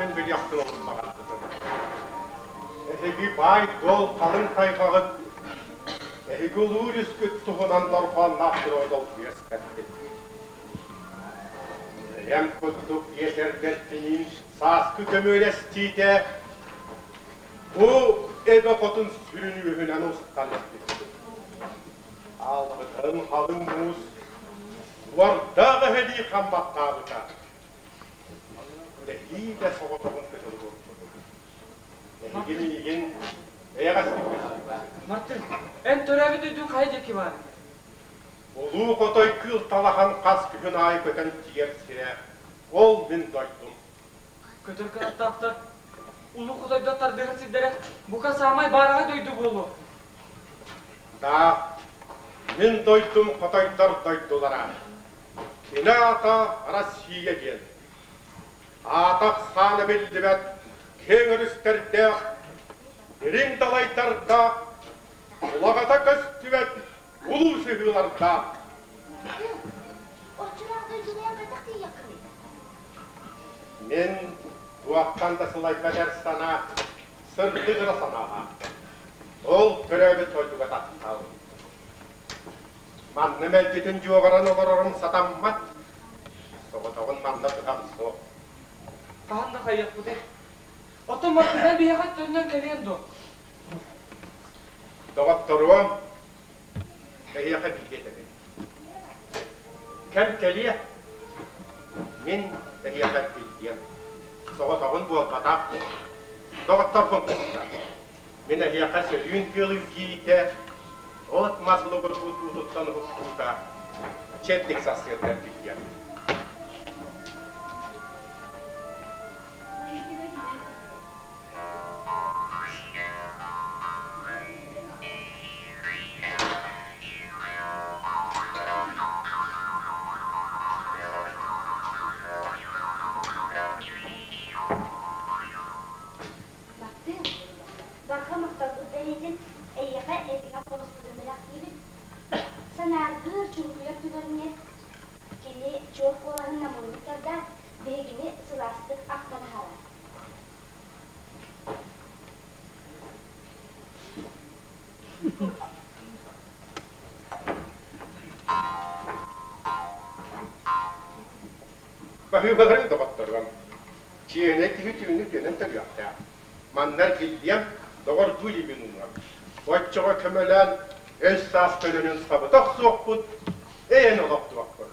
ааппын билиэхпин олус баҕарбытым. Эһиги баай-дуол халыҥ тайҕаҕыт, эһиги улуу өрүскүт туһунан дорҕоонноох туругу долгуйа истэхпит. Бэйэм курдук биэсэрдэртиниин сааскы көмүөл эстиитэ бу эбэ хотун сүрүн үөһүнэн устан испиппит. Аалбытын халыҥ муус уордаах эһэлии хам баттаабыта. Нэһиилэ соҕотоҕун көтөллүбүппүт. Эһиги миигин эйэҕэстик көрсүбүт. Мартын, эн төрөөбүт дойдуҥ хайа диэки баар? Улуу хотой кыыл талахан хас күһүн аайы көтөн тиийэр сирэ, ол мин дойдум. Көтөр кынаттаахтар улуу хотойдор тардыһар сирдэрэ бука саамай баараҕай дойду буолуо. Да, мин дойдум хотойдор дойдулара. Кини аата Россия диэн. Аата ахсаана биллибэт киэҥ өрүстэрдээх, дириҥ далайдардаах, улаҕата көстүбэт улуу сыһыылардаах. Оччолоох дойдуларыгар хайдах тиийиэххиний? Мин туохтан да сылайбат эр санаа, сырдык ыра санаалаахпын. Ол төрөөбүт дойдуга таптал. Манна мэлдьитин дьуоҕаран олорорум сатаммат. Соҕотоҕун манна сытам суох. Хаһан да хайыахпытый? Оттон Мартыдан биһиэхэ төннөн кэлиэн дуо? Доҕотторуом, эһиэхэ бииргэ этэбин. Кэм кэлиэ, мин эһиэхэ эргиллиэм. Соҕотоҕун буолбатах, доҕотторбун кытта. Мин эһиэхэ сөрүүн тыал илгиитэ, от-мас лугурбут уутуттан уһуктуута, чэбдик сарсыарда эргиллиэм. Мартын, барҕа махталбыт бэлиэтин эйиэхэ этиҥэ холоспутун бэлэхтиибит. Санааргыыр, чуҥкуйар түгэҥҥэ кини чуор куолаһын намыыннык тардаат, биһигини сылаастык ахтан аһарар. Баһыыбаларын доҕотторуом, чиэһинэй киһи түүнү түөнэн төлүөхтээх. Манна эргиллиэм, доҕордуу илиибин уунуом. Оччоҕо көмөлөөн өс-саас көлөнүн сабыта охсуохпут, эйэни олохтуохпут.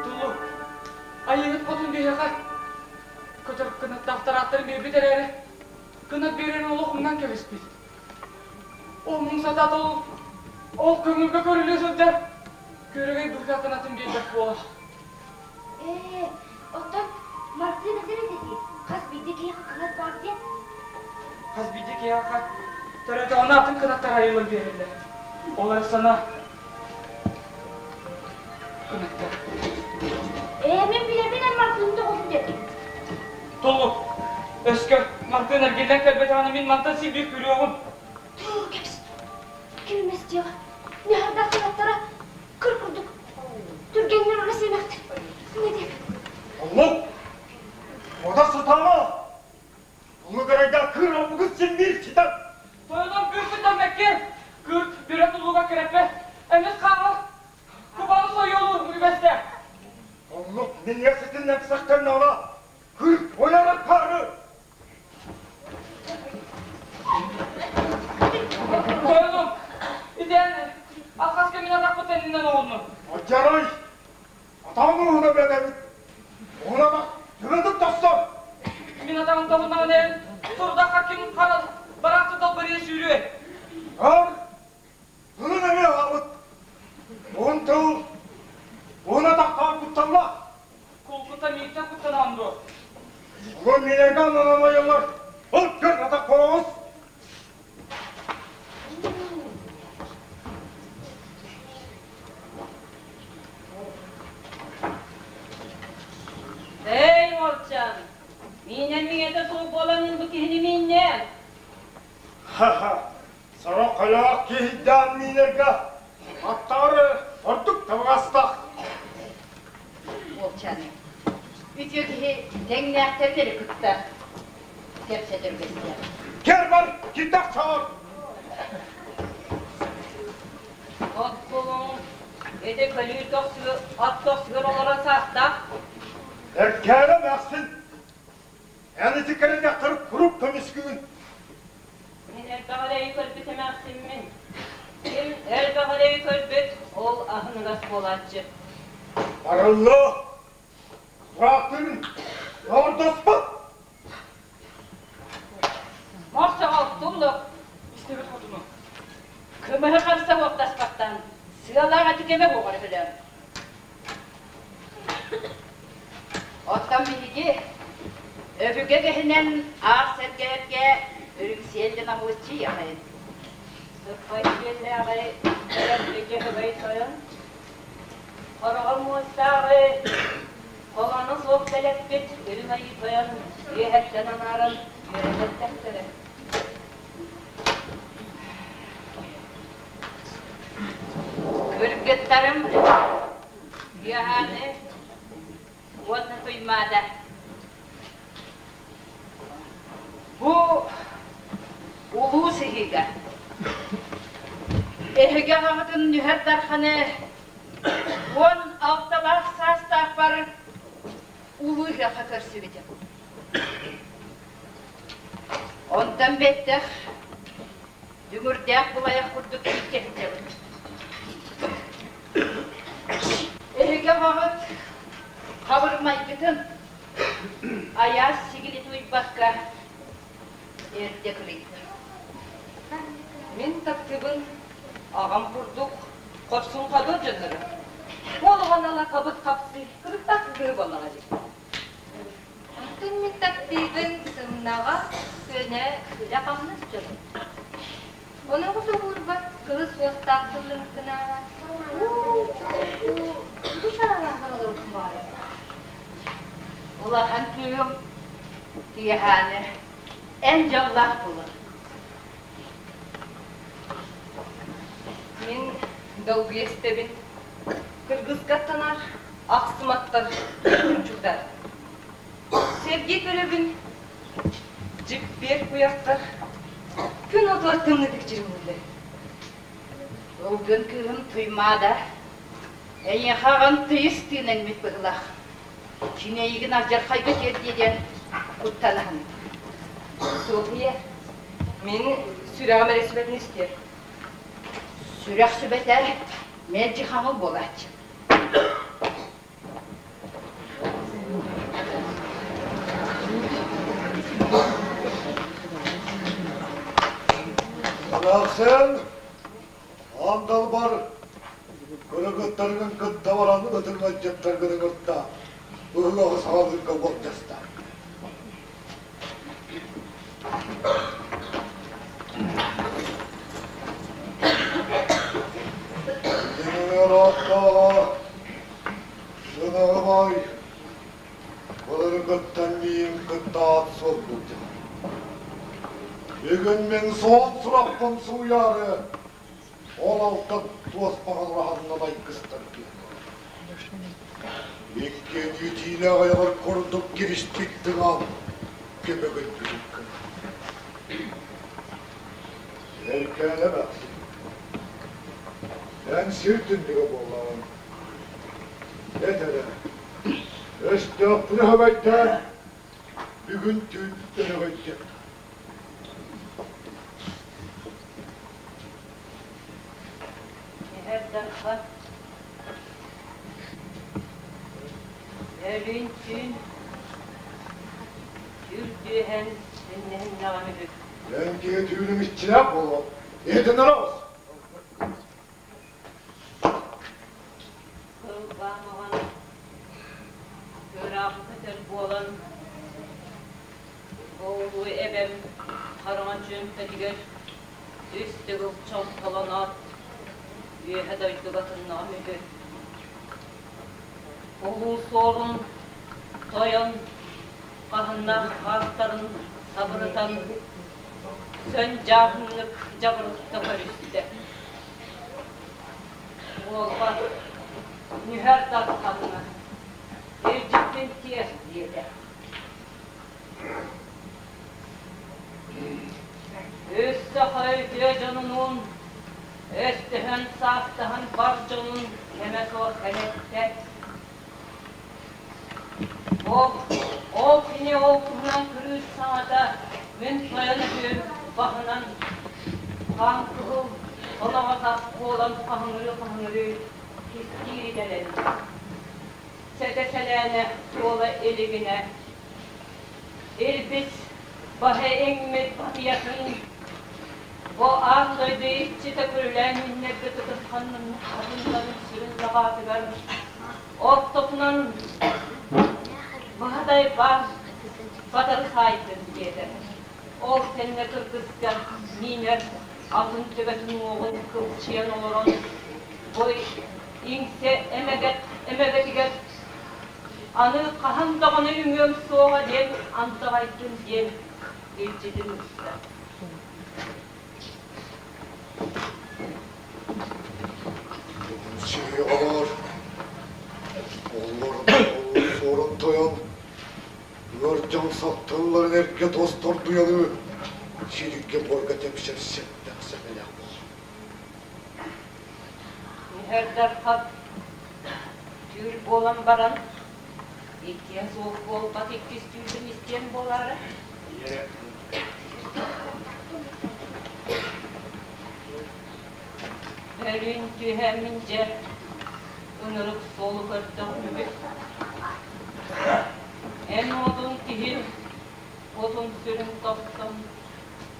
Тулу, айыыһыт хотун биһиэхэ көтөр кынаттаахтар ааттарын биэрбит эрээри, кынат биэрэрин олох умнан кэбиспит. Ол муҥ сатаат ол, ол көҥүлгэ көрүлүү сылдьар күөрэгэй быыкаа кынатын биэрбэт буолар. Ээ, оттон Мартын этэр этэ дии, хас биирдии киһиэхэ кынат баар диэн. Хас биирдии киһиэхэ төрөөтөҕүнэ атын кынаттар айыллан биэрэллэр. Ол эрэ санаа кынаттар. Ээ, мин билэбин эн Мартыны тоҕусун диэтим. Толлу, өскө Мартын эргиллэн кэлбэтэҕинэ мин мантан син биир күрүөҕүм. Туу, кэбис. Ким эмэс диэҕэ. Ньаһардаах кынаттара кыр курдук түргэннэр ура сиэмэхтэр. Не диэбит? Оннук! Ода сатаама! Улугарайда кыр омугут син биир ситэр! Тойоном кыырпыттан мэкки! Кыырт бүрэ тулуга кирэппэ! Эмис хаама! Кубаны сойуолуур үгэстээх! Оннук миниэс итин эмсэхтэннэҕинэ кыырт ойорор хаары! Тойоном, итэн алхас кэмин атахпыт иннинэн оҕуннум. Одьарай! Атаҕын уһуна бэдэбит! Уһуна бak, төбөтүк тостор! Мин атаҕым тоһуннаҕына эн сурдахха ким хара бараахты далбарыйа сүүрүө. Ар, тылын эмиэ аҕабыт. Уһун тыл, уһун атахтаах кутталлаах. Кулкута мииттэн куттанаҕын дуо? Улуу миилэргэ ананан айыллар ол көр атах хоҕус. Эй, уолчаан, миинэн миҥэтэ суох буолаҥҥын бу киһини мииннэ. Ха-ха, сорох хайаах киһийдээн миинэргэ аттаары ордук табыгастаах. Уолчаан, үтүө киһи тэҥнээхтэрин эрэ кытта кэпсэтэр үгэстээх. Кэр бар, кирдэх чаҕар! От кулуҥ, ити көлүүр көхсүгэр, ат көхсүгэр олорор саастаах. Эркээри эмээхсин, эн ити кэрэ дьахтары куруук көмүскүүгүн. Мин элбэх эрэйи көрбүт эмээхсиммин. Ким элбэх эрэйи көрбүт, ол аһыныгас буолааччы. Барыллы, тураахтыырын, доҕордоспут! Морсоҕол, туллук! Истэбит хотуну. Кымыһы харса уоттаспаттан, сыалаах эти кэмэ буоҕар өһөлөөн. Оттон биһиги өбүгэ кэһинэн аах сэргээбгэ үрүҥсиэл диэн аһылыччы иэхэйин. Сыппай сиэллээҕи эрэллиги хыбай тойон, хороҕор муостааҕы холоно суох кэлэппит үрүҥ айыы тойон үөһэттэн анааран үөрэтэттэхтэрэ. Кыргыттарым Үөһээни уонна Туймаада. Бу улуус иһигэ. Эһиги аҕаҕытын Нүһэр Дарханы 16-лаах саастаахпар улуу ыһыахха көрсүбүтүм. Онтон бэттэх дүҥүрдээх булайах курдук кииргэ сылдьабыт. Эһиги аҕаҕыт хабыр майгытын айаас сигили тууйбакка эрдэ кырыйда. Мин таптыыбын аҕам курдук хорсун хадур дьоннору. Уолуган ала хабыт хапсыы кырыктаах кыһы буоллаҕа дии. Онтон мин таптыыбын сымнаҕас, көнө, үлэ-хамнас дьоно. Оноҕу соһуурбат кылыс уостаах тыллыҥкынаабат уу-чуҥкуу тугу саралааһын олорбут баҕайы. Улахан кыыһым Тыаһааны эн дьоллоох буолун. Мин долгуйа истэбин. Кыргыска аттанар ахсыматтар тутунчуктар. Сэргии көрөбүн дьиппиэр куйахтар күн отуор тымныытык дьиримнииллэр. Ылгын кыыһым Туймаада, эйиэхэ аҕаҥ тыйыс тыын эҥмит быһыылаах. Кини эйигин алдьархайга тиэрдиэ диэн куттанаһын. Суох ийэ, мин сүрэҕим эрэ сүбэтин истиэр. Сүрэх сүбэтэ мэлдьи хаҥыл буолааччы. Эмээхсин, аан далбар кыргыттаргын кытта баран ытыҥ ыалдьыттаргын ыҥырта, ыһыаҕы саҕалыырга уолдьаста. Дьиҥэр Сынаҕабай, былыргыттан миигин кытта аат суол сылдьар. Бүгүн мин суон сурахпын сууйаары, Ол алтан туос баҕан ураһаннан айгыстар диэн. Иккиэн иитиилээх айаҕар курдук кириспит тыҥаан көмөгөйбүтүн гына. Эркээнэ эмээхсин, эн сир түннүгэ буоллаҕыҥ. Эт эрэ, өстөөхпүн өһөбөйдөөн, бүгүн түүн өрөгөйдүөм. Эһэр Дархан өлүүн түүн үрдүөһэн эннэһиннэҕим үһү. Эн киһи түүнүм иччилээх буолуо. Иһитиннэр оҕус. Кылбаамаҕан ыраах көтөр буолан Оҕолуу эбэм хараҥа чүөмпэтигэр үс төгүл чомполоноот, үөһэ дойдуга тыннаҕым үһү. Улуу суорун тойон хаһыннаах хаастарын сабырытан, сөн дьааһыннык дьабырытта көрүстэ. Уолба нүһэр дархаҥҥа илдьиппин тиэр диэтэ. Үс саха үтүө дьонунуун өстөһөн саастаһан бар дьонун кэмэ суох кэнэттэ. Ол, ол кини ол туһунан кырыыс саҥата мин тойон үһү баһынан хаан кыһыл оноҕотах буолан хаһыҥырыы-хаһыҥырыы кистиир идэлэннэ. Сэтэ сэлээнэ туола илигинэ Илбис баһа иҥмит батыйатын бу аан дойду иччитэ күрүлээн үүннэрбит ытысханнын хатыннарын сүрүн лабаатыгар ортотунан баһадай баар батары саайдын диэтэ. Ол кэннэ кыргыска миинэр атын төбөтүн уоҕун кылчыйан олорон бу иҥсэ эмэгэт эмэгэтигэр Аны хаһан даҕаны үҥүөм суоҕа диэн андаҕайдын диэн илдьитин ыытта. Сиһиэҕэлэр, оллор суорун тойон, ыар дьон сахталларын эргэ тостордуйаны сиргэ буорга тэпсэр сэттэх сэмэлээх буолар. Нүһэрдэр хат түүл буолан баран, иккиэн суох буолбат иккис түүлбүн истиэн буолаары. Бөлүүн түһэммин дьэ ынырык суолу көрдөҕүм Эн уотун киһи отун сүрүн тохтон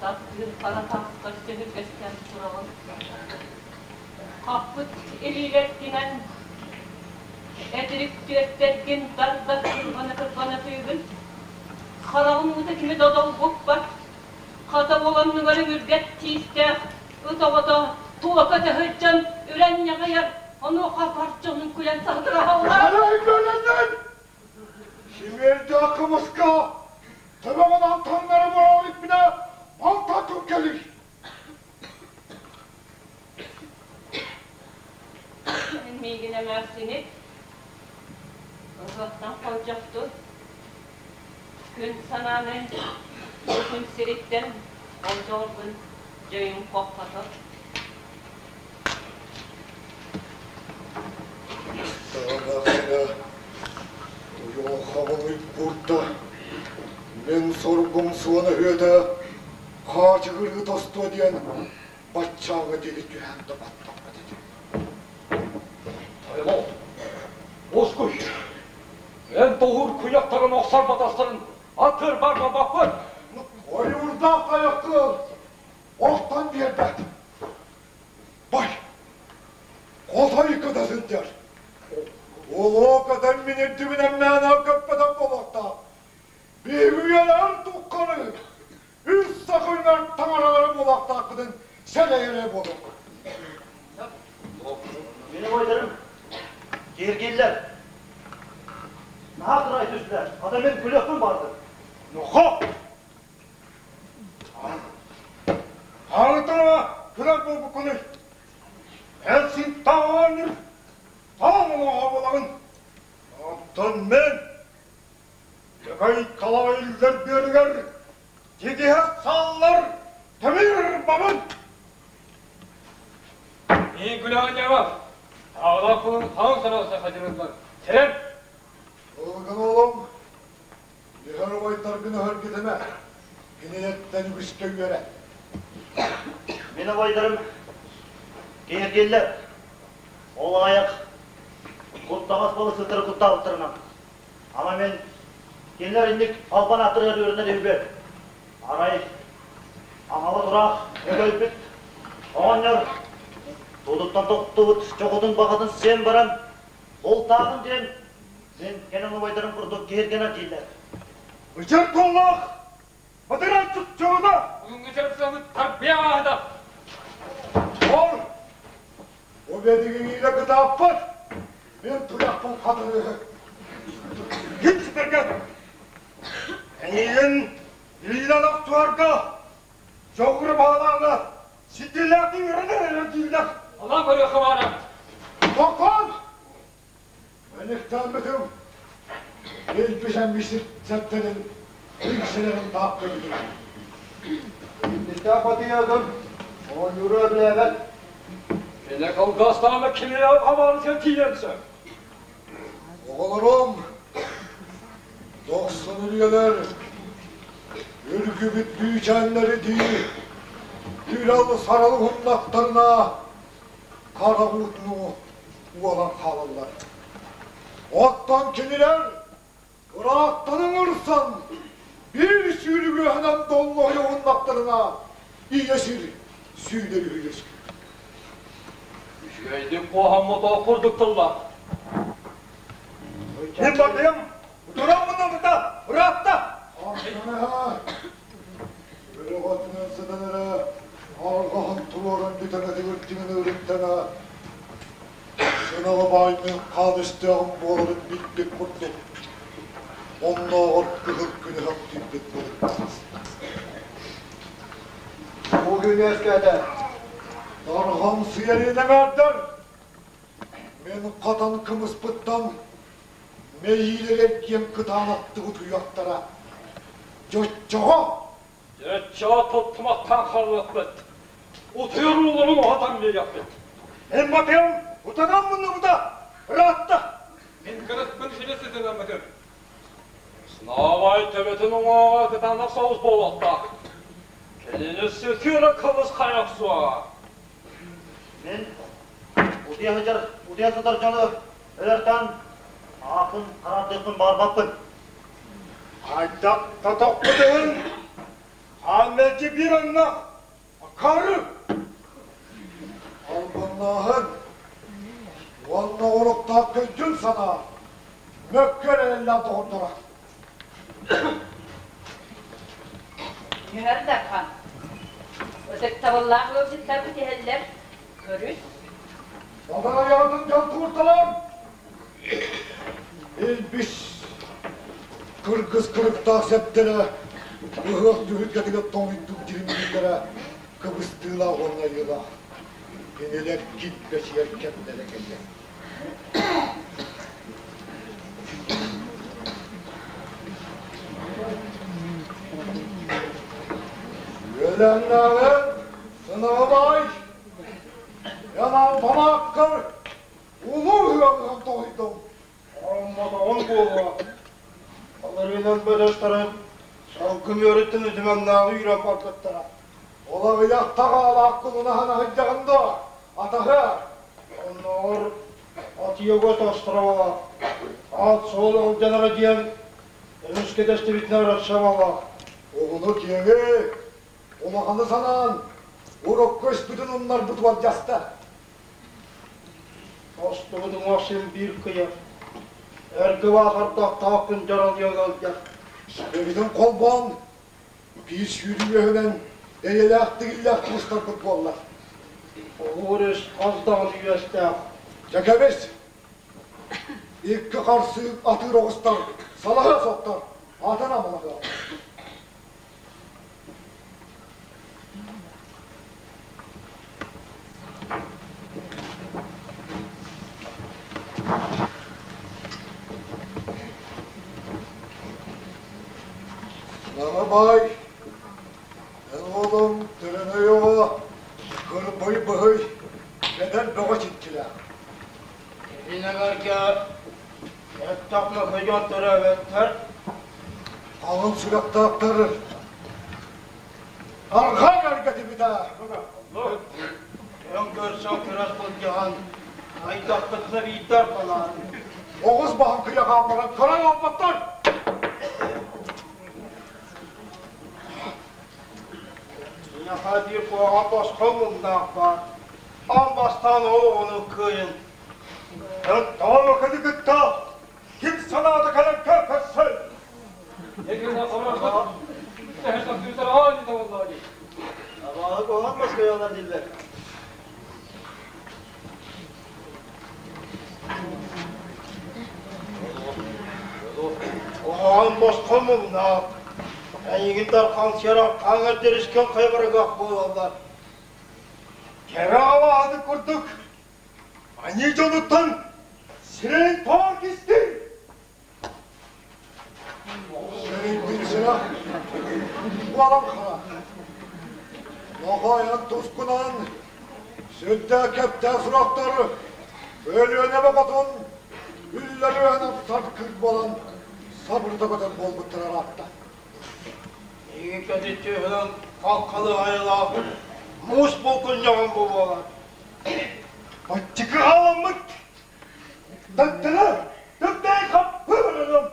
таптыыр хара таастар сөһүргэстэн тураҕын. Хаппыт илиилэргинэн этирик түөстэргин тарда кырбана-кырбана тыыгын. Хараҕын уута кими да долгуппат, хата буоланныгар үҥүргэт тиистээх ыт оҕото туока төһүлдьэн үрэн ньаҕыйар, онуоха бар дьонун күлэн саһытыраһаллар. Арай бөлөннөн Симиэрдээх кымыска төбөҕүнэн таҥнары буолан илпинэ балтатын кэлир. Эн миигин эмээхсини ыһыахтан холдьохтун, күн санааны бу күн сириттэн холдьоҕоргун дьойун хоххото. Таҕанахына уйулҕабын уйгуурда, мин соргум суон өһүөтэ хаачыгырыы тостуо диэн баччааҥҥа диэри түһээн да баттаппат этим. Тойонол, уоскуй! Эн тоһуур куйахтарын охсор батастарын атыыр барма баппыт! Ойуурдаах тайахтыыр охтон биэрбэт. Бай, хотой кыта сылдьар. Улуу кытын мин үрдүбүнэн мээнэ көппөтөх буолуохтаах. Биһиги үйэлэр туххары үс сахыйнар таҥаралара буолуохтаахпытын сэрэйэрэ буолуохпут. Мин ойдарым киэргииллэр. Наһаа кырай түстүлэр. Хата мин күлүөхпүн баҕардым. Нохо! Хаалытыма, күлэр буолбуккунуй. Эн син тааныр, таан олоҕо буолаҕын. Оттон мен Дьөгөй калаҕа иллэр бүөрүгэр тигиһэ саллар тимир бабын. Мин күлэҕин ньамам. Аҕалаах кулун хаҥ санаҕа хадьырыллар. Сэрэн! Ылгын оҕолом, Нүһэр убайдаргын өһөргүтүмэ, кинилэртэн үгүскэ үөрэ. Мин убайдарым киһиргииллэр. Ол аҕыйах куттаҕас балыксыттары куттаабыттарынан. Ама мин кинилэр инник албан ааттарыгар үөрэнэр үһүбүөн. Арай аҥала тураах өлбүт оҕонньор тутуттан тохтубут чохутун баҕатын сиэн баран Бултааҕын диэн син кэнэн убайдарым курдук киһиргэнэр дииллэр. Ычар тыллаах бытыран чуччугуна! Бүгүҥҥү чарыктаммыт тарбыйа ааһыта! Ол бу бэдигиниилэ кытааппыт мин туйахпын хатырыыһы. Ким ситэргэ? Эйигин илиинэн охсуһарга дьоҕуру баалааҥҥа Ситиилээхтик үөрэнэр эрэ дииллэр. Алаан көрүөххэ баара. Тохтоон! Мэниктээммитим, илбис сэптэрин, иҥсэлэрин таап көрбүтүм. Инниттээх батыйагын оонньууру өбүлээбэт. Кини кылгастаана кинилэр хамаанысыгар тиийэн сөп. Оҕолорум, дохсун үрүйэлэр, үргүбүт бүүчээннэри дии, үрэл сарал уһуннахтарына хара уутну уолан хаалаллар. Оттон кинилэр ыраахтан ыҥырсан, биир сүүрүгүөһүнэн доллоһуйа уһуннахтарына ийэ сир сүүнэр үһү Үчүгэйдик куоһаммыт ол курдук тыллаах. Мин батыйам, утуран муннубута, ыраатта. Өрөҕөтүнэн сытан эрэ, арҕаһын туруоран бүтэҥэтигэр тиҥин өрүттэнэ, сынаҕа баай мин хаан өстөөҕүм буоларын билбит курдук, оннооҕор кыһыл күнү һөктүйбүт былыттаах. Бу күн үөскээтэ. Дархан сыйарыын эҥээрдэр мин хатан кымыспыттан мэйиилэр эргиэн кытаанахтык утуйуохтара. Дьоччоҕо! Дьоччоҕо туттумахтаан хаалыахпыт. Утуйар ууларын уһатан биэриэхпит. Мин батыйам утанан муннубута ыраатта. Мин кырыспын силис сытынаммытым. Снаабай төбөтүн уҥуоҕа кытаанах соҕус буолуохтаах. Кинини сытыара кылыс хайах суоҕа. Мин утуйа сылдьар, утуйа сытар дьону өлөртөн аатын хараардыахпын баҕарбаппын. Хайдах тотохпутугун хаан мэлдьи биир онно акаары. Албыннааһын уонна оруктаах көлдьүн санаа мөккүөр эрэллээх доҕордоро. Нүһэр Дархан, ытыктабыллаах ыалдьыттарбыт иһэллэр, көрүс. Бадаайаатын дьон туурталар! Илбис кыргыс кырыктаах сэптэрэ ыһыах түһүлгэтигэр тоҥуйдук дьиримнииллэрэ кыбыстыылаах уонна айыылаах. Кинилэр килбэчийэр кэмнэрэ кэллэ. Үөлээннээҕи сынаҕабай Янал-балааккар улуу ыһыаҕынан тоһуйдум. Ороммотоҕун буолуо. Аларыынан бөдөстөрөн салгын үөрүттэн үтүмэннээҕи үүрэн барбыттара. Ол аҕыйах таҕаалаах кулунаһан аһыйдаҕын дуо, атаһы? Оннооҕор Атиого Тостровала аат-суол алдьанара диэн эмискэ тэстибитинэ Рачшавала. Оҕону киэҥи, улаханы санаан, урукку испитин умнарбыт уолдьаста. Тостубут уҥуох син биир кыйар. Эргэ баахардаах таах күн дьаралыйа ыалдьар. Сүбэбитин холбоон, биир сүүрүү үөһүнэн эйэлээх тигиллээх тустарбыт буолла. Оһуор өс хас даҕаны үөстээх. Дьэ кэбис! Икки харсыы атыыр оҕустар, салаһа соттор, атын амалаһыа. Саҥа баай, эн уолуҥ Төрөнөй оҕо кырбый быһый, эдэр бөҕө чинчилээх. Кинилэргэ өттөх мөхөдьөн төрөөбөттөр. Халыҥ сүрэхтээхтэр арҕаа эргэтибитэ. Өн көрсөн күрэс былдьаһан, айдахпытына биирдэр балаан. Оҕус баһын кыйа хаалларан көрөн олботтор. Миэхэ биир куһаҕан босхо муҥнаах баар. Аан бастаан ол оҕону кыайын. Тоҕо кыды кытта ким санаата кэлэн көрсөр? Абааһы куһаҕан баскайалар дииллэр. Оҕоҕун босхо муҥнаах, эйигин дархан сиэрэ хаҥас дьэрискэн хайбарыгах буолаллар. Кэрэ абааһы курдук аньыы дьонуттан сирэйин тоҕо кистиир? Сирэйбин сирэх, уолан хара. Нохойон тускунан сүрдээх кэптээх сурахтар Өлүөнэ бөҕөтүн үллэрүөн апсар кыр буолан сабырда көтөр буолбуттара ыраатта. Эйигин кэтит түөһүнэн хаххалы айылаах муус булкунньаҕын бу буолар. Баччыкы хааламмыт Таттара, тымтай хаппырырым.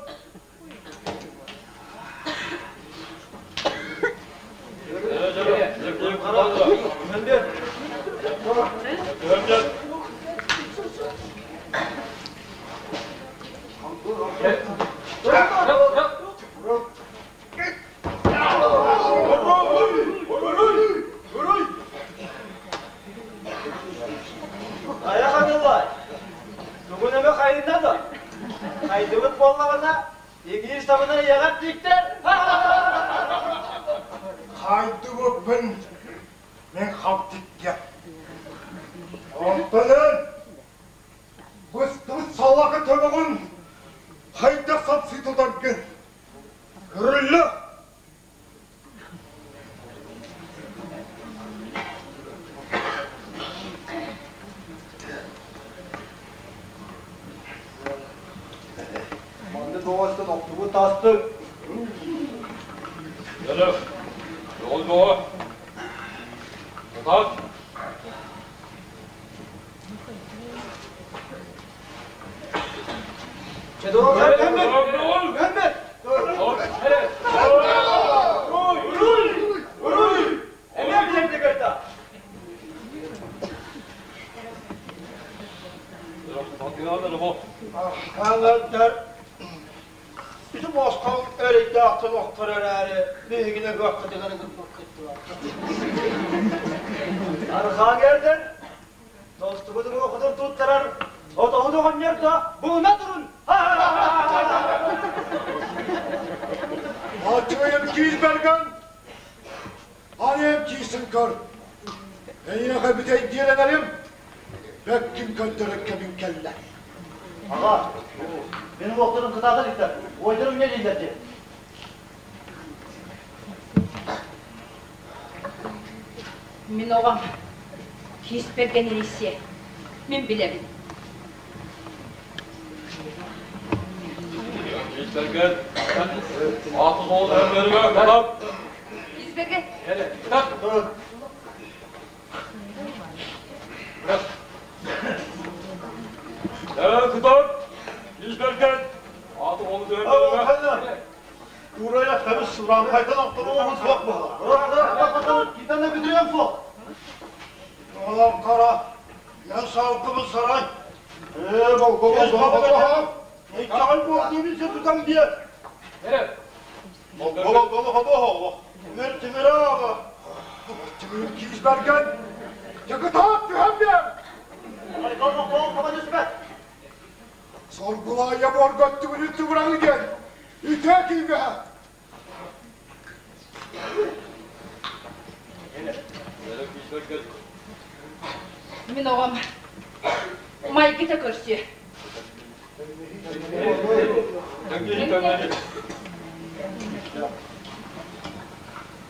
Хайа ханыллай? Тугун эмэ хайынна да? Хайдыбыт буоллаҕына, игиир сабына ийэҕэр тиктэр. Хайдыбыппын мен халтикке. Онтонун быстыбыт саллакы төбөҕүн хайдах сапсыы тутаргын көрүллэ. Манны тоҕостон охтубут тастык. Дьөрү, жол боҕо. Тутат. Ити босхоҥ эрэйдээхтэн охтор эрээри, биһигини ыһыаххытыгар ыҥырбыккыт дуо? Арҕаа кэрдэн, Тостубут уҥуоххутун туттарар отоһун оҕонньорго бууна турун! Аччыгыйым киис бэргэн, арыйым киисин көр. Эйиэхэ бүтэйдиир эрэрим, бэккин көрдөрөр кэмин кэллэ. Аҕа, мин уохтарым кытаатан иттэр, уойдарым не дииллэр дии. Мин оҕом кииспэргэн илиссиэ. Мин билэбин. Киисбэргэн, ааты суол өргөрүгэр кытап. Киисбэргэн. Кытап. Кытап. Киисбэргэн, ааты суол өргөрүгэр. Урайа көмүс суранхайтан охторуоҕун суох буолар. Китана бүтүрүөм суох. Оҕолор хара, я салгыбын сарай. Ээ, болгобун соҕотоҕо. Иччэҕэй буолдуун ise тутан биэр. Болго болго Тимир тимир аҕа. Тимир киис бэргэн. Дьакытаат түһэн биэр. Соргулаайа буоргаттыбын үттүбүраҥы диэн. Үтээ киирбэһэ. Мин оҕом майгыта көрсүө.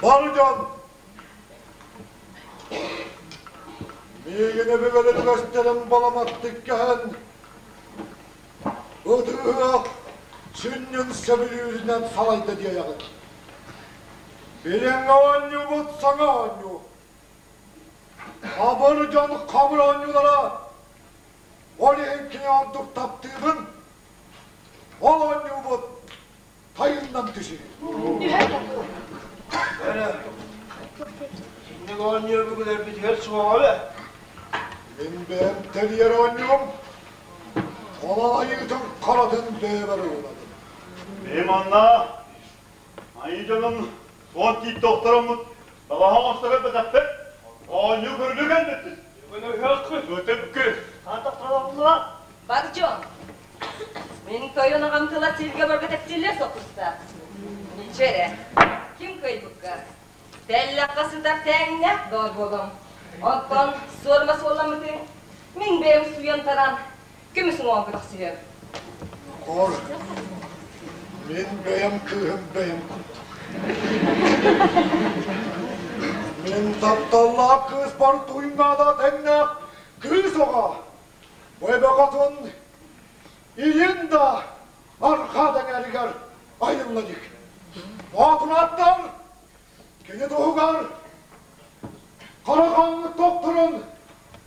Бар дьон! Миигин өбүгэлэр үгэстэрин баламаттык кэһэн, ытыһыах сүнньүн сөбүлүүрүнэн салайда диэйэҕит. Билиҥҥи оонньуубут саҥа оонньуу. Хабыр дьон хабыр оонньуулара ол иһин кини ордук таптыыбын. Ол оонньуубут тайыннан түсү. Эрэ, инник оонньуу бүгүлэрбитигэр суоҕа бэ. Мин бэйэм тэрийэр оонньуум, ол айыытын харатын бэйэбэр ылынабын. Мин манна айыы дьонум суон тиит доктороммут талаһа оҥосто кэлбэтэхпит, оонньуу көрүлүү кэлбиппит. Бүгүн ыһыаххыт ытык Бар дьон, Мин тойон аҕам тыла сиргэ барга тэпсиллэ сокуста. Ниче эрэ, ким кыайбыкка? Тэллэххэ сытар тээҥнээх доор буолуом. Оттон суорума суолламмытыҥ, мин бэйэм сууйан таран, көмүс уҥуоҕун көтөхсүһүөм. Хор, мин бэйэм кыыһым бэйэм курдук. Мин тапталлаах кыыспар туймаада тэҥнээх кыыс оҕо Ойбоҕотун илин да арҕаа дэҥээригэр айылла илик. Боотурааттар кини туһугар Карахаҥҥыт тохторун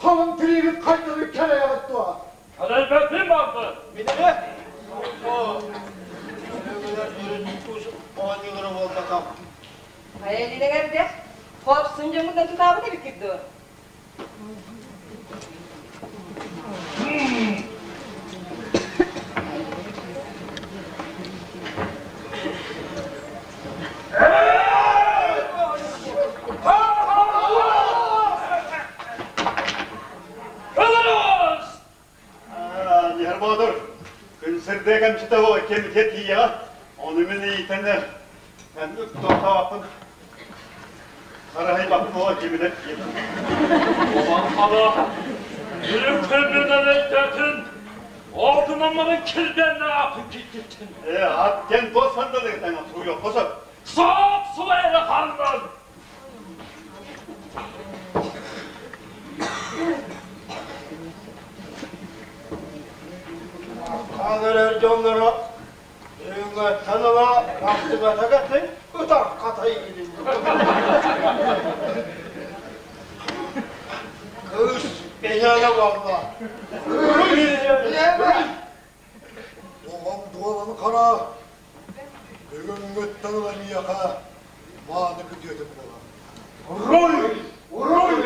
халыҥ тириигит хайдары кэлэйэҕит дуо? Кэлэйбэтим барды. Мин эмэ? Оонньуулара буолбатах. Хайа илинэҥэрдэх, хорсун дьоҥҥутун тутаабыт эбиккит дуо? Нихар Боотур, күн сырдык эмчитэ ол кэмитиэт тиийэҕэ, ону мин иитэн Тохтооппун. Хараһайбаппын ол киминэн Olan hala, Yürüm kömründen өйдөтүн, Алтынамманы килбенне апын киттиттин. Э, ат кен тос сандалыгытан суйоккосо. Сап суайра хандан. Хаалар дьонноро Өҥөттөн ыла ахтыбатах этин ытархатай илин. Кыыс эйээнэ буолла. Оҕом дуолан хара, бүгүҥҥүттэн ыла миэхэ мааны күтүөтүм буолар. Уруй! Уруй!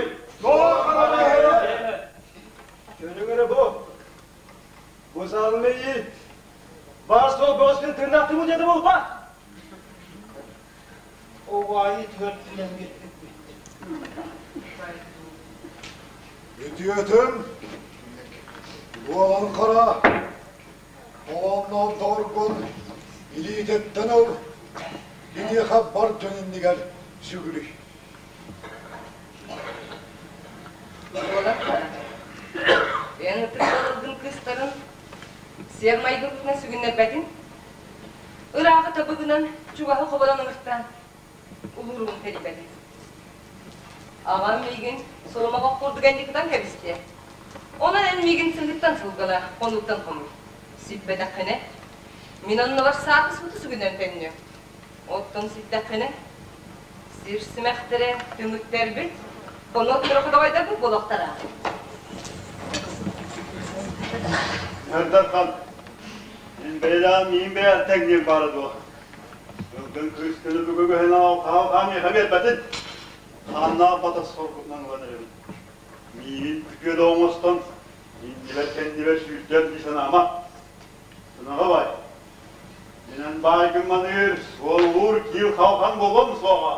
Көрүҥ эрэ бу. Бу саалымы Баар-суол бөҕөспүн тыыннаахтыы диэтэ буолба. Оҕаайы түөртүнэн биэрбиппит. Үтүөтүм, уолан хара, оонноон доҕоргун илиититтэн ыл, киниэхэ бар дьон иннигэр сүгүрүй. Уолан хара, эн ытык балылгын кыыстарын Сиэр майгыбытынан сүгүннэрбэтин, ырааҕы табыгынан чугаһы хобонон ыҥыртаан, улууругун тэрийбэтин. Аҕам миигин сулумах курдук энньикытан кэбистэ. Онон эн миигин сыһыттан сылгыла, хонууттан хомуй. Сиппэтэххинэ, мин оннубар саатыс буту сүгүнэн төннүө. Оттон ситтэххинэ, сир симэхтэрэ түҥүттэрбит, хонуоттара хотоҕойдорбут буолуохтара. Эрдархан, мин бэйэлээн миин бэйэ тэҥниэм баара дуо? Ылгын кыыс көнө бүгүгүһүн хаал миэхэ биэрбэтин. Хааннаах батас соргутунан ылан эрэбин. Миигин күтүө да оҥостон, иннибэр-кэннибэр сүүрдэн дии санаама. Сынаҕа бай, Минэн баайгын маныыр, суоллуур киил халхан буолуом суоҕа.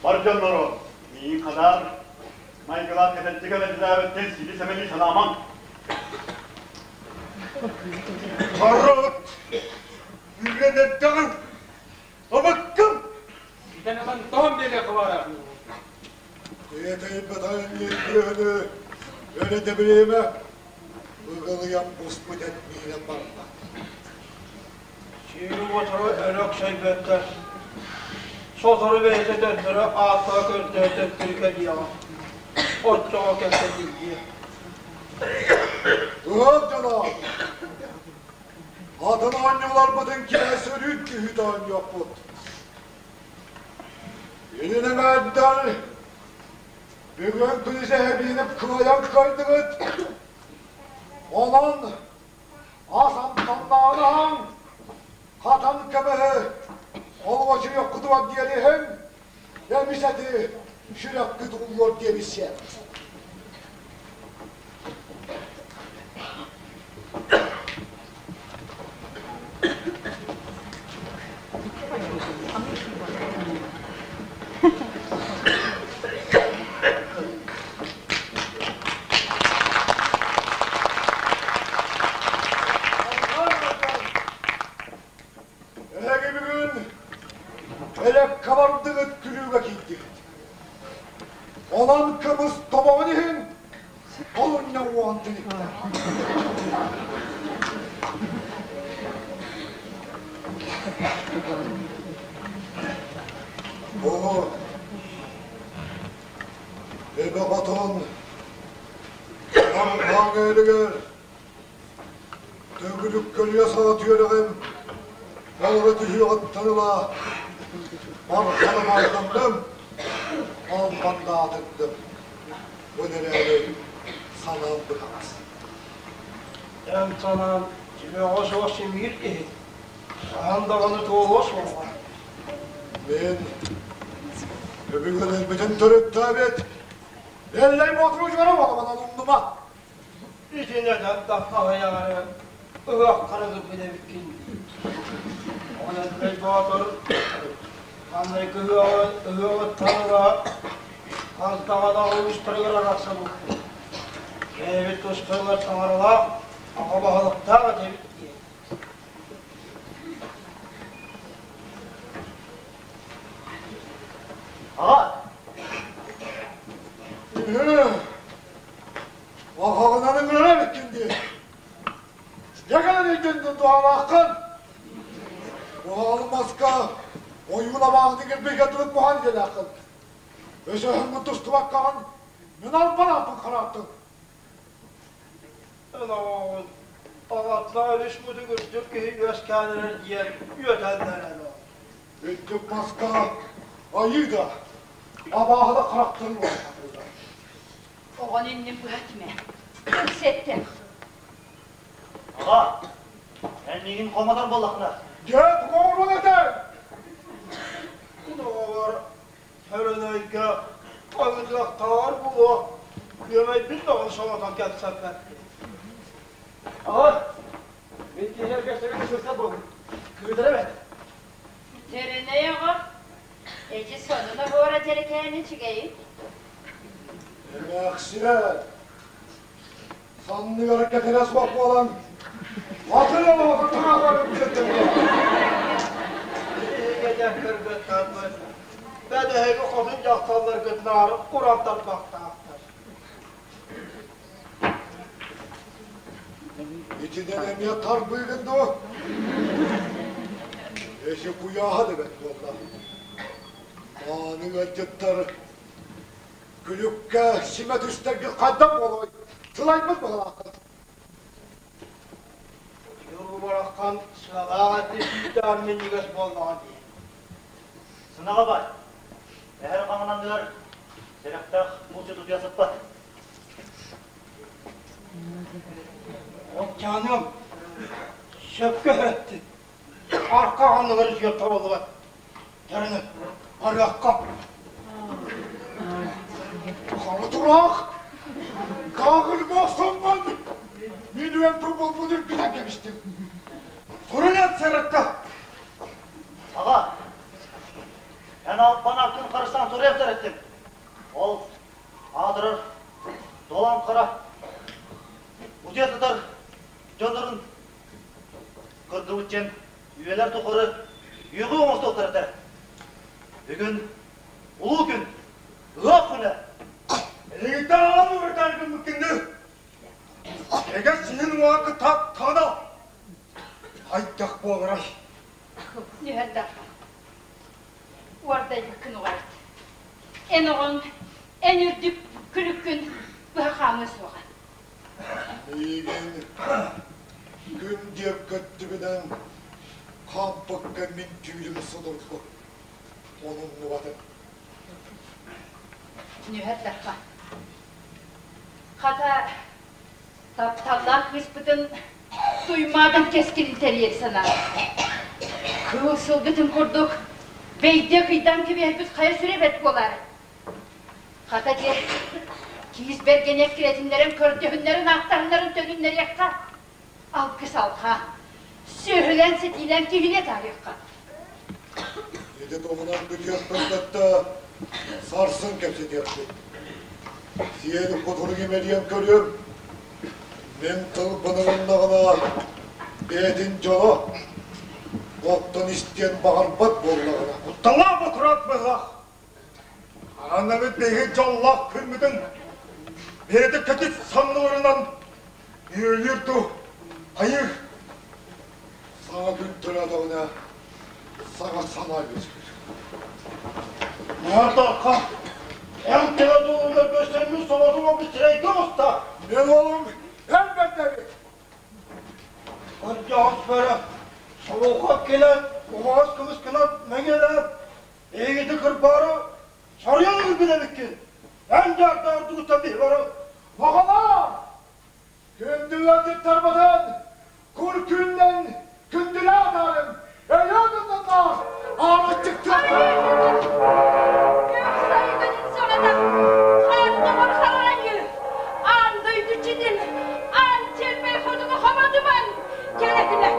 Бар дьоннору, миигин хадаар майгылаан кэтэрдик элэдилээбиттэн сили-сэмэлии санаамаҥ. Харабыт үрэн эрдэҕиҥ, абаккам! Ситэн ылан тоһом диэри хабара. Тиэтэйбэтэҕиҥ үөһүнү өрө дэбириэмэ, ыгылыйан буспут эт миинэ барбат. Сири ботору өрө өксөйбөттөр. Сотору бэйэтэ төттөрү ааттаах көрдөһө төттөрү кэлиэҕэ. Оччоҕо кэпсэтиллиэ. Ыал дьоно, атын оонньууларбытын киэһэ сөрүүн түһүүтэ оонньуохпут. Илин эҥээрдэр бүгүн күнүс эһэбиинэп кыайан кыайдыгыт. Онон ас амтаннааҕын аһаҥ, хатан көмөһү холуочуйуоххутугар диэри иһиҥ, эмис эти сүрэххит ууллуор диэри сиэҥ. Эһиги бүгүн элэккэ бардыгыт күлүүгэ киирдигит. Онон кымыс тобоҕун иһин Олунньа уон тиниктэр. Бу эбэ хотун Арҕаҥ ыырыгар төгүрүк көлүйэ саҕа түөрэҕим олоро түһүөҕүттэн ыла бархана баайданным, албаннаатырдым. Ол эрээри санаам быһаҕас. Эн санаан сүмэҕэ суох симиир киһи хаһан даҕаны туолуо суоҕа. Мин өбүгэлэрбитин төрүттээбит Эллэй Боотуру дьоро буолабын умнума. Итини этэн да аҕыйаҕары ыһыаххара гырбыт эбиккин дии. Ол Эллэй Боотур Маҥнайгы ыһыаҕыттан ыла хас даҕаны улуустарыгар арахсыбыппыт. Бэйэбит тустарыгар таҥаралаах, аҕа баһылыктаах этибит диэн. Аҕа! Аҕаҕынан ыҥырар эбиккин дии. Дьэ кэлэн өйдөннүн туһалааххын. Уһаалымаска ойуун абааһытын кирбигэ турут буһан идэлээххин. Өсөһөҥҥүн тустубаккаҕын мин албан ааппын харааттыҥ. Эн оҕоҕун аҕаттаан үс мутук үрдүк киһи үөскээн эрэр диэн үөтэллэр эн Үрдүк маска айыы да, абааһы да харахтарын уһатыллар. Оҕону иннин быһа этимэ. Кэпсэттэ. Аҕа, эн миигин хомотор буоллаххына. Дьэ, тугу этэ? Күн оҕолор Өрөнөйгө аҕытыахтааҕар буолуо, күөмэйбин даҕаны соҥотон кэпсэппэппин. Аҕа, мин киһи кэпсэбит сырса буолбут. Кыытара бэрт. Дьэрэнэй оҕо, эдьи сонуна буора дьэрэкээн үчүгэйин. Эмээхсиэн, санныгар кэтэрэ суох буолан, атын оҕото таҥаҕар Эһиги кыргыттарбыт, бэдэһиги хотун дьахталларгытынааҕар уран тарбахтаахтар. Итинэн эмиэ тарбыыгын дуо? Эси куйааһа да бэрт буолла. Мааны ыалдьыттар күлүккэ симэ түстэргит хайдах буолуой? Сылайбыт быһалааххыт. Дьуру бараххан сыалаах этти сүүрдээн минньигэс буоллаҕа дии. Сынаҕа бай, эһэр хаҥананныгар сэрэхтээх булчут утуйа сыппат. Олчааным, сөпкө эттин. Арка анныгар үчүгэй табыллыбат. Дьарыны, барыахха. Хара тураах, кааҕыр буолсаммын, мин үөм буолбут үргүтэн кэбистим. Турун сырытта. Аҕа, эн албан аккын харыстаан туруйан сырыттым. Ол аатырар долан хара утуйа сытар дьоннорун кыргыбыт дьэн үйэлэр тухары үөҕүү оҥостуохтара этэ. Бүгүн улуу күн, ыһыах күнэ. Эйигиттэн аҕам уурутаан гыммыккынныы. Эгэ сиһин уҥуоҕа кытаат таана. Хайдах буоларай? Нүһэр Дархан. Уордайбыккын уҕарыт. Эн оҕоҥ, эн үрдүк күлүккүн быһа хаамыа суоҕа. Миигин күн диэк көттүбүнэн хаампыкка мин түүлүм судургу. Ону умнубатым. Нүһэр Дархан. Хата, тапталлаах кыыспытын Туймаадам кэскилин тэрийэр санаа. Кыыл сылгытын курдук бэйдиэ кыйдаан кэбиһэрбит хайа сүрэ бэрт буолаары. Хата дьэ, киис бэргэни эккирэтиннэрэн көрдөһүннэрин ааттаһыннарын төнүннэриэххэ, алгыс алҕаан, сүөһүлээн ситиилээн киһини таарыахха. Ити туһунан бүтүөхпүн кытта сарсын кэпсэтиэхпит. Сиэн кутурук имэрийэн көрүөм. Мин тылбын ылыннаҕына бэйэтин дьоло, оттон истиэн баҕарбат буоллаҕына. Кутталаах ботураат быһах. Аанабыт биһиги дьоллоох күммүтүн бэйэтэ кэтит санныларынан үөлүүр дуу, хайыыр. Саҥа күн төрөөтөҕүнэ саҥа санаа үөскүүр. Наардахха, эн кэлэ дуулугар көрсөммүт соҕотуҥ обут сирэйгэ оҕуста. Мен уолум эн бэрдэбит. Кырдьаҕас бөрө, солоохо кэлэн, уһаҕас көмүс гынан мэҥиэлээн, эйигити кырбаары соруйан ылбыт эбиккин. Эн дьаардаах ордугуттан биһи бары Баҕалаа! Күндүлэн кур күннэн күндүлээн аарым, өйөөн ыннаннаах ааначчыктыах Күөх сайгынын саҕана хааттамар хараайы, аан дойду чинин, аан чэлбэй хотугу хомодуман кэлэтинэ.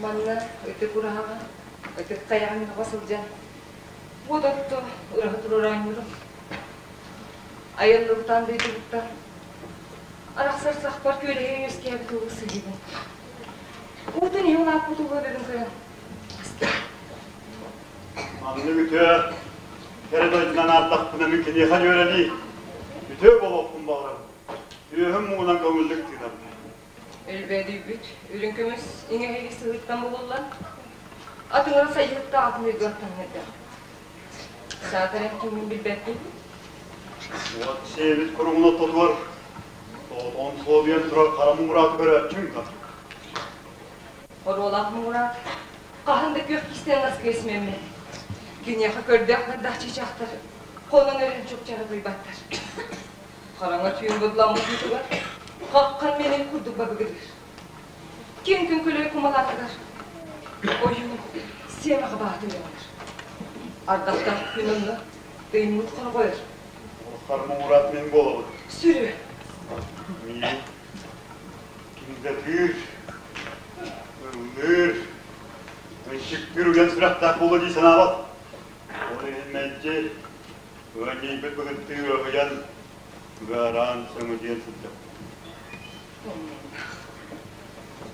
Манна ытык ураһаҕа, ытык хайаҕа мин оҕо сылдьан, уот отто ураһа туруора оонньуурум. Айыллыбытан дойдубуттан арахсар сахпар күөлэһийэн үөскээбит уолу сыһыыбын. Уутун иһэ улааппыт уолу эбэбин көрөн Маннык үтүө кэрэ дойдунан ааттахпына мин киниэхэ үөрэнии, үтүө буолуохпун баҕарабын. Түөһүм муҥунан көҥүллүк тыынабын. Өлбөөдүйбүт үрүҥ көмүс иҥэһиги сыһыыттан булуллан, атыҥыра сайыһытта атын өйгө аттаннарда. Саатар эн киммин билбэппин. Уот сиэбит куруҥун ортотугар соҕотоҕун суолуйан турар хара муҥурааты көрөөччүҥ да. Оруолаах муҥураат хаһан да күөх кистэн наскыа симэммэт. Киниэхэ көрдөөх-нардаах чыычаахтар хонон өрөн чуопчара туйбаттар. Хараҥа түүн будламмыт уутугар хаххан мэнин курдук бабыгырыыр. Киэҥ күн көлөй кумалаатыгар ойуун сиэмэҕэ баатын өҥөр. Ардахтаах күн онно тыймыт хорҕойор. Хар муҥураат мин буолабын. Сүрү. Миигин киндэтиир, ыллыыр, ынчыктыыр уйан сүрэхтээх буолуо дии санаабат. Ол иһин мэлдьи ыанньыйбыт быһыттыы ыаһыйан, ыараан сөҥүдүйэн сылдьар.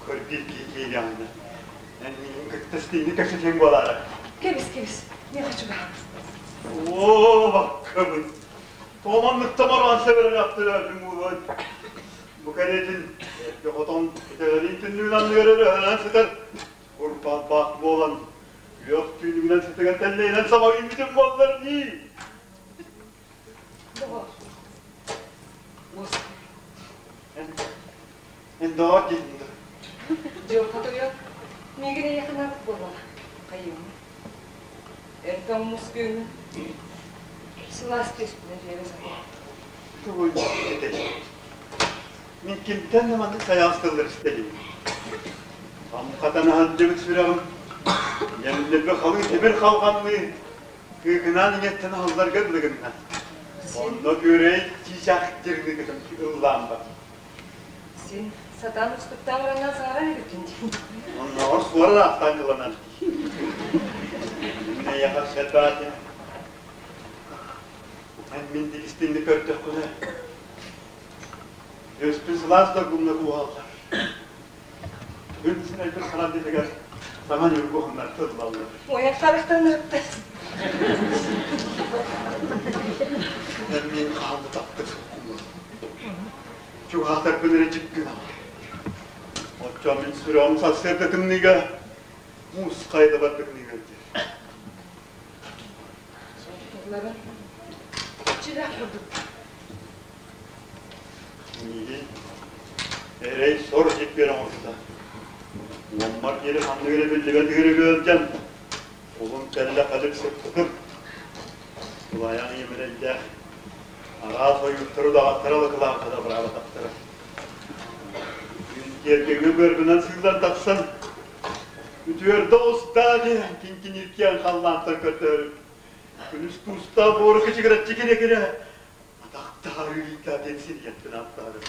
Көрдүүр киһи киириэҕинэ, эн миигин кытта истиҥник кэпсэтиэҥ буолаары. Кэбис, кэбис, миэхэ чугаһаан. Оо, баккабын. Тоҕо маннык томороон сэбэрэлэхтэрэ буолуой? Бу кэриэтин эргэ хотон итэҕэлин түннүгүн анныгар өрөһөлөөн сытар курбааппаах буолан күөх түүнүгүнэн сытыган тэллэйинэн саба үүммүтүм буоллар нии. Доҕор. Уос. Эн, эн доҕор диэтиҥ дуо? Дьылҕа тойон, миигин эйиэхэ наабыт буоллаҕа. Хайыамый? Эн тоҥмус күөҥҥүн сылаас түөспүнэн түһэрэ сатаа. Тугуй этэй? Мин кимтэн да маннык сайаҕас тыллар истэ илигим. Хам-хатана сылдьыбыт сүрэҕим ньэмнэрбэ халыы тимир халҕанныы кыыкынаан иҥэттэн аһылларга дылы гынна. Онно күөрэй чыычаах дьирини кытын ыллаан бар. Син сатаан устуктаан ураннан саҥарар эбиккин дии. Оннооҕор суора да ааттаан кыланан. Мин эйиэхэ сэрбээтим. Эн мин дигистиҥни көрдөххүнэ, Өспүн сылаас доргумна кууһаллар. Күн синайбыт харан дитигэр саҥа ньургуһуннар тыллаллар. Ой, харахтанырыпта. Эн мин хаалды таптык суккуммун. Чугаһатарбын эрэ дьиккин аҕай. Оччо мин сүрэҕим сарсыарда тымныыга муус хайда барбыт ыалдьар. Тылларын иччилээх курдук. Миигин эрэй сор дьиппиэр оҥорбута. Уоммар диэри ханнык эрэ биллибэт ыарыыга ыалдьан, улун кэллэ халык сыппытым. Тулаайах ийэм эрэйдээх, араас ойууттары удаҕаттара лыкылаабыта да быраабатахтара. Күн тиэргэҥҥэ быарбынан сыыллан тахсан, үтүөрдэ оҕустаа диэн киҥкинииркиэн халлаантан көрдөһөрүм. Күнүс туустаах буору кычыгыраччы кирэ-кирэ, атахтаары ыйда диэн сирийэттэн ааттаары.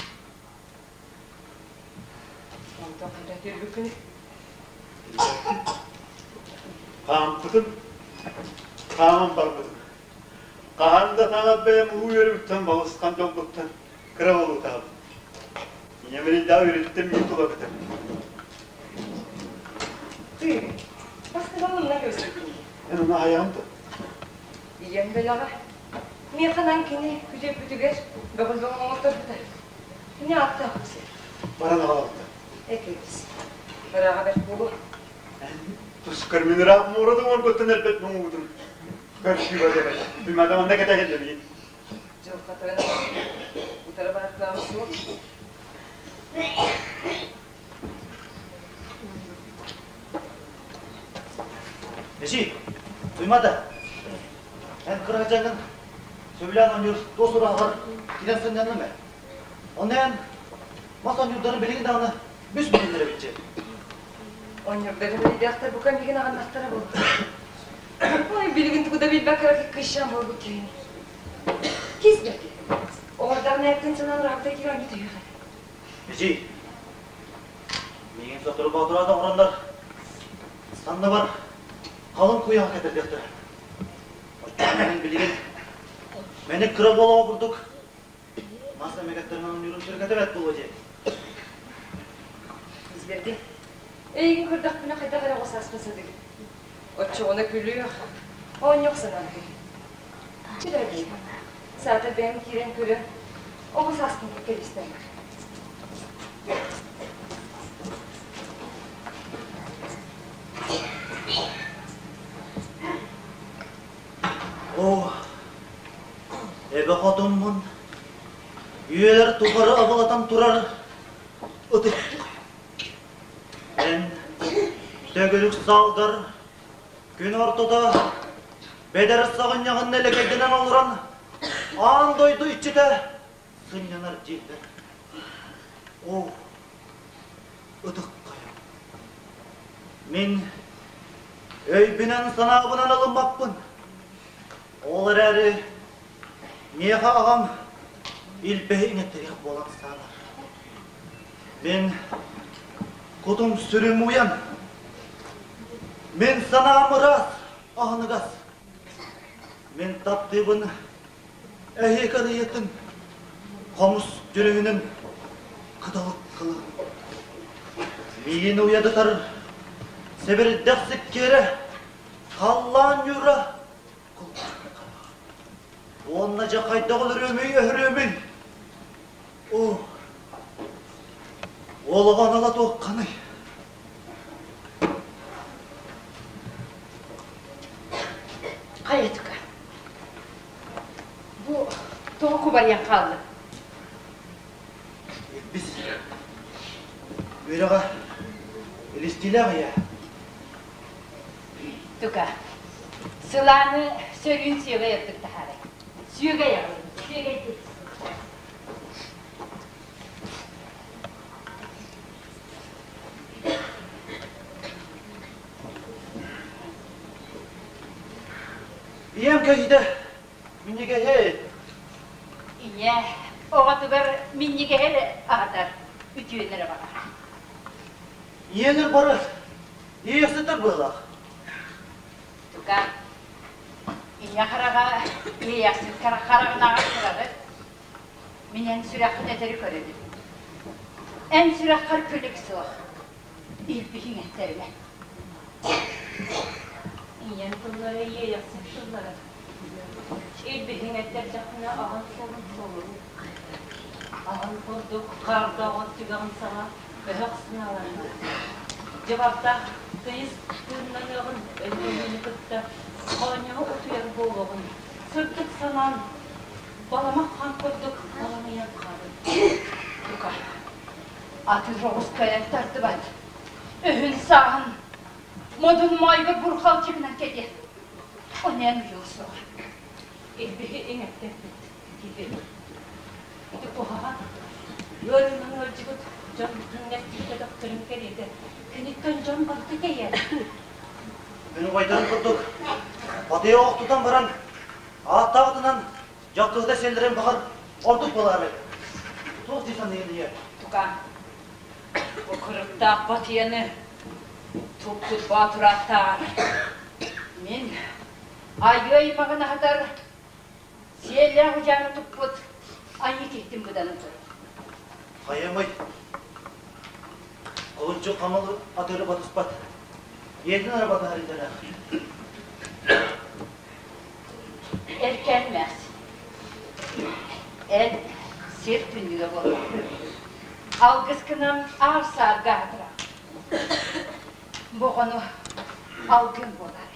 Онтон хата үтүөрбүккүн? Хаампытым, хааман барбытым. Хаһан да таҥас бэйэм уу үөрүбүттэн балысхан дьолбуттан кыра буолуутаабын. Ийэм эрэйдээх үөрүттэн миин тула көтөр. Тыы, бастакы мунна көрсүбүтүм. Эн ону аһайаҕын дуо? Ийэм бэлэҕэ. Миэхэ анаан кини күтүөппүтүгэр бөҕүлбөҕүн оҥотторбута. Кини ааттаах сир. Баран аҕалабыта. Экэбис. Ырааҕа бэрт буолуо. Тускар мин ыраах муоратын оргуттан элбэт муҥугутун көрсүү бадебет. Бимада манна кэтэһиллэбии. Дьылҕатын утары барар суох. Эчи, Туймата, эн кыра дьаҥын сөбүлээн оонньуур туос ураһаҕар киирэн сынньанным ээ. Онно эн мас оонньуурдарын билигин даҕаны бүс билиннэр эбитчи. Оонньуурдары билидэхтэр бука миигин аҕыннахтара буолла. Ой, билигин тугу да билбэккэ кыысчаан буолбут киһини. Кис бэрки. Оҕордаҕына эптин санаан ураһабыта киирэн оонньуу түһүөх этэ. Эчи, миигин сотору боотураат оҥороннор. Санныбар халыҥ куйаҕа кэтэрдиэхтэрэ. Оччоҕо мин билигин мэник кыра буолаҕа курдук мас эмэгэттэринэн оонньуурум сүргэтэ буолуо диэн. Изберди. Эйигин көрдөхпүнэ хайдах эрэ оҕо сааспын саныыбын. Оччоҕуна күлүөх, оонньуох санаабытым. Чэ Саата бэйэм киирэн көрөн, оҕо сааспын кэбистэн бар. Оо, эбэ хотуммун үөлэр тухары абылатан турар ытык Эн төгүрүк салгар күн ортото бэдэр саҕынньаҕын нэлэкэйдэнэн олорон аан дойду иччитэ сынньанар дииллэр. Оо, ытык хайа. Мин өйбүнэн санаабынан ылыммаппын. Ол эрээри миэхэ аҕам илбэһи иҥэттэриэх буолан саанар. Мин кутум сүрүм уйан. Мин санаам ыраас, аһыныгас. Мин таптыыбын эһиэхэ ырыйытын, хомус дьүрүһүнүн кыталык кылы. Миигин уйадытар сэбирдэх сиккиэрэ, халлаан ньуура Уонна дьэ хайдах өлөрүөмүй, өһөрүөмүй? Оо, олоҕо анала туохханый? Хайатыка. Бу тоҕо кубарыйан хаалла? Илбис үөрэҕэ илистиилээх ийэ. Тука, сылааны сөрүүн сүөгэй ордук таһаарай. Сүөгэй аҕалын, сүөгэй Ийэм кэһиитэ минньигэһи. Ийэ оҕотугар минньигэһи эрэ аһатар, үтүөнү эрэ баҕарар. Ийэлэр бары ийэситэр быһыылаах. Тука, ийэ хараҕа иэйэхсит хараҕынааҕар кыраҕыт. Мин эн сүрэххин этэри көрөбүн. Эн сүрэххэр күлүк суох. Илбиһиҥ эттэринэ. Ийэм тыллара иэйэхсит тыллара. Илбиһиҥ эттэрдэххинэ аҕан суолун суолуруй. Аҕан курдук хаардаах от түгэҕин саҕа өһөх сыҥаланна. Дьыбардаах тыйыс тыыннаныаҕын өлүөнүнү кытта хоонньоһо утуйар буолуоҕун сырдык санаан баламах хаан курдук баламыйан хаалын. Тука, атыыр оҕус кыайан тардыбат. Өһүн сааһын модун моойго бурхалдьыгынан кэлиэ. Онон уйуо суоҕа. Илбиһи иҥэттэрбит киһи. Ити куһаҕан ыарыынан ыалдьыбыт дьон түҥнэстибит өтөхтөрүн кэриэтэ киниттэн дьон барыта тэйэр. Мин убайдарын курдук батыйа ох тутан баран ааттаабытынан дьахтыыта сиэллэрин баҕар ордук буолаарай? Туох дии саныйын ийэ? Тукаам, бу кырыктаах батыйаны туппут боотур ааттааҕар мин айыы аймаҕын аһатар сиэллээх удьааны туппут айыы киһитин быданын турар. Хайыамый? Кулунчук хамыл атыыры батыспат. Ийэтин эрэ батыһар идэлээх. Эркээн эмээхсин. Эн сир түннүгэ буолла. Алгыскынан аар-саарга аатыра. Бу оҕону алгын буолаар.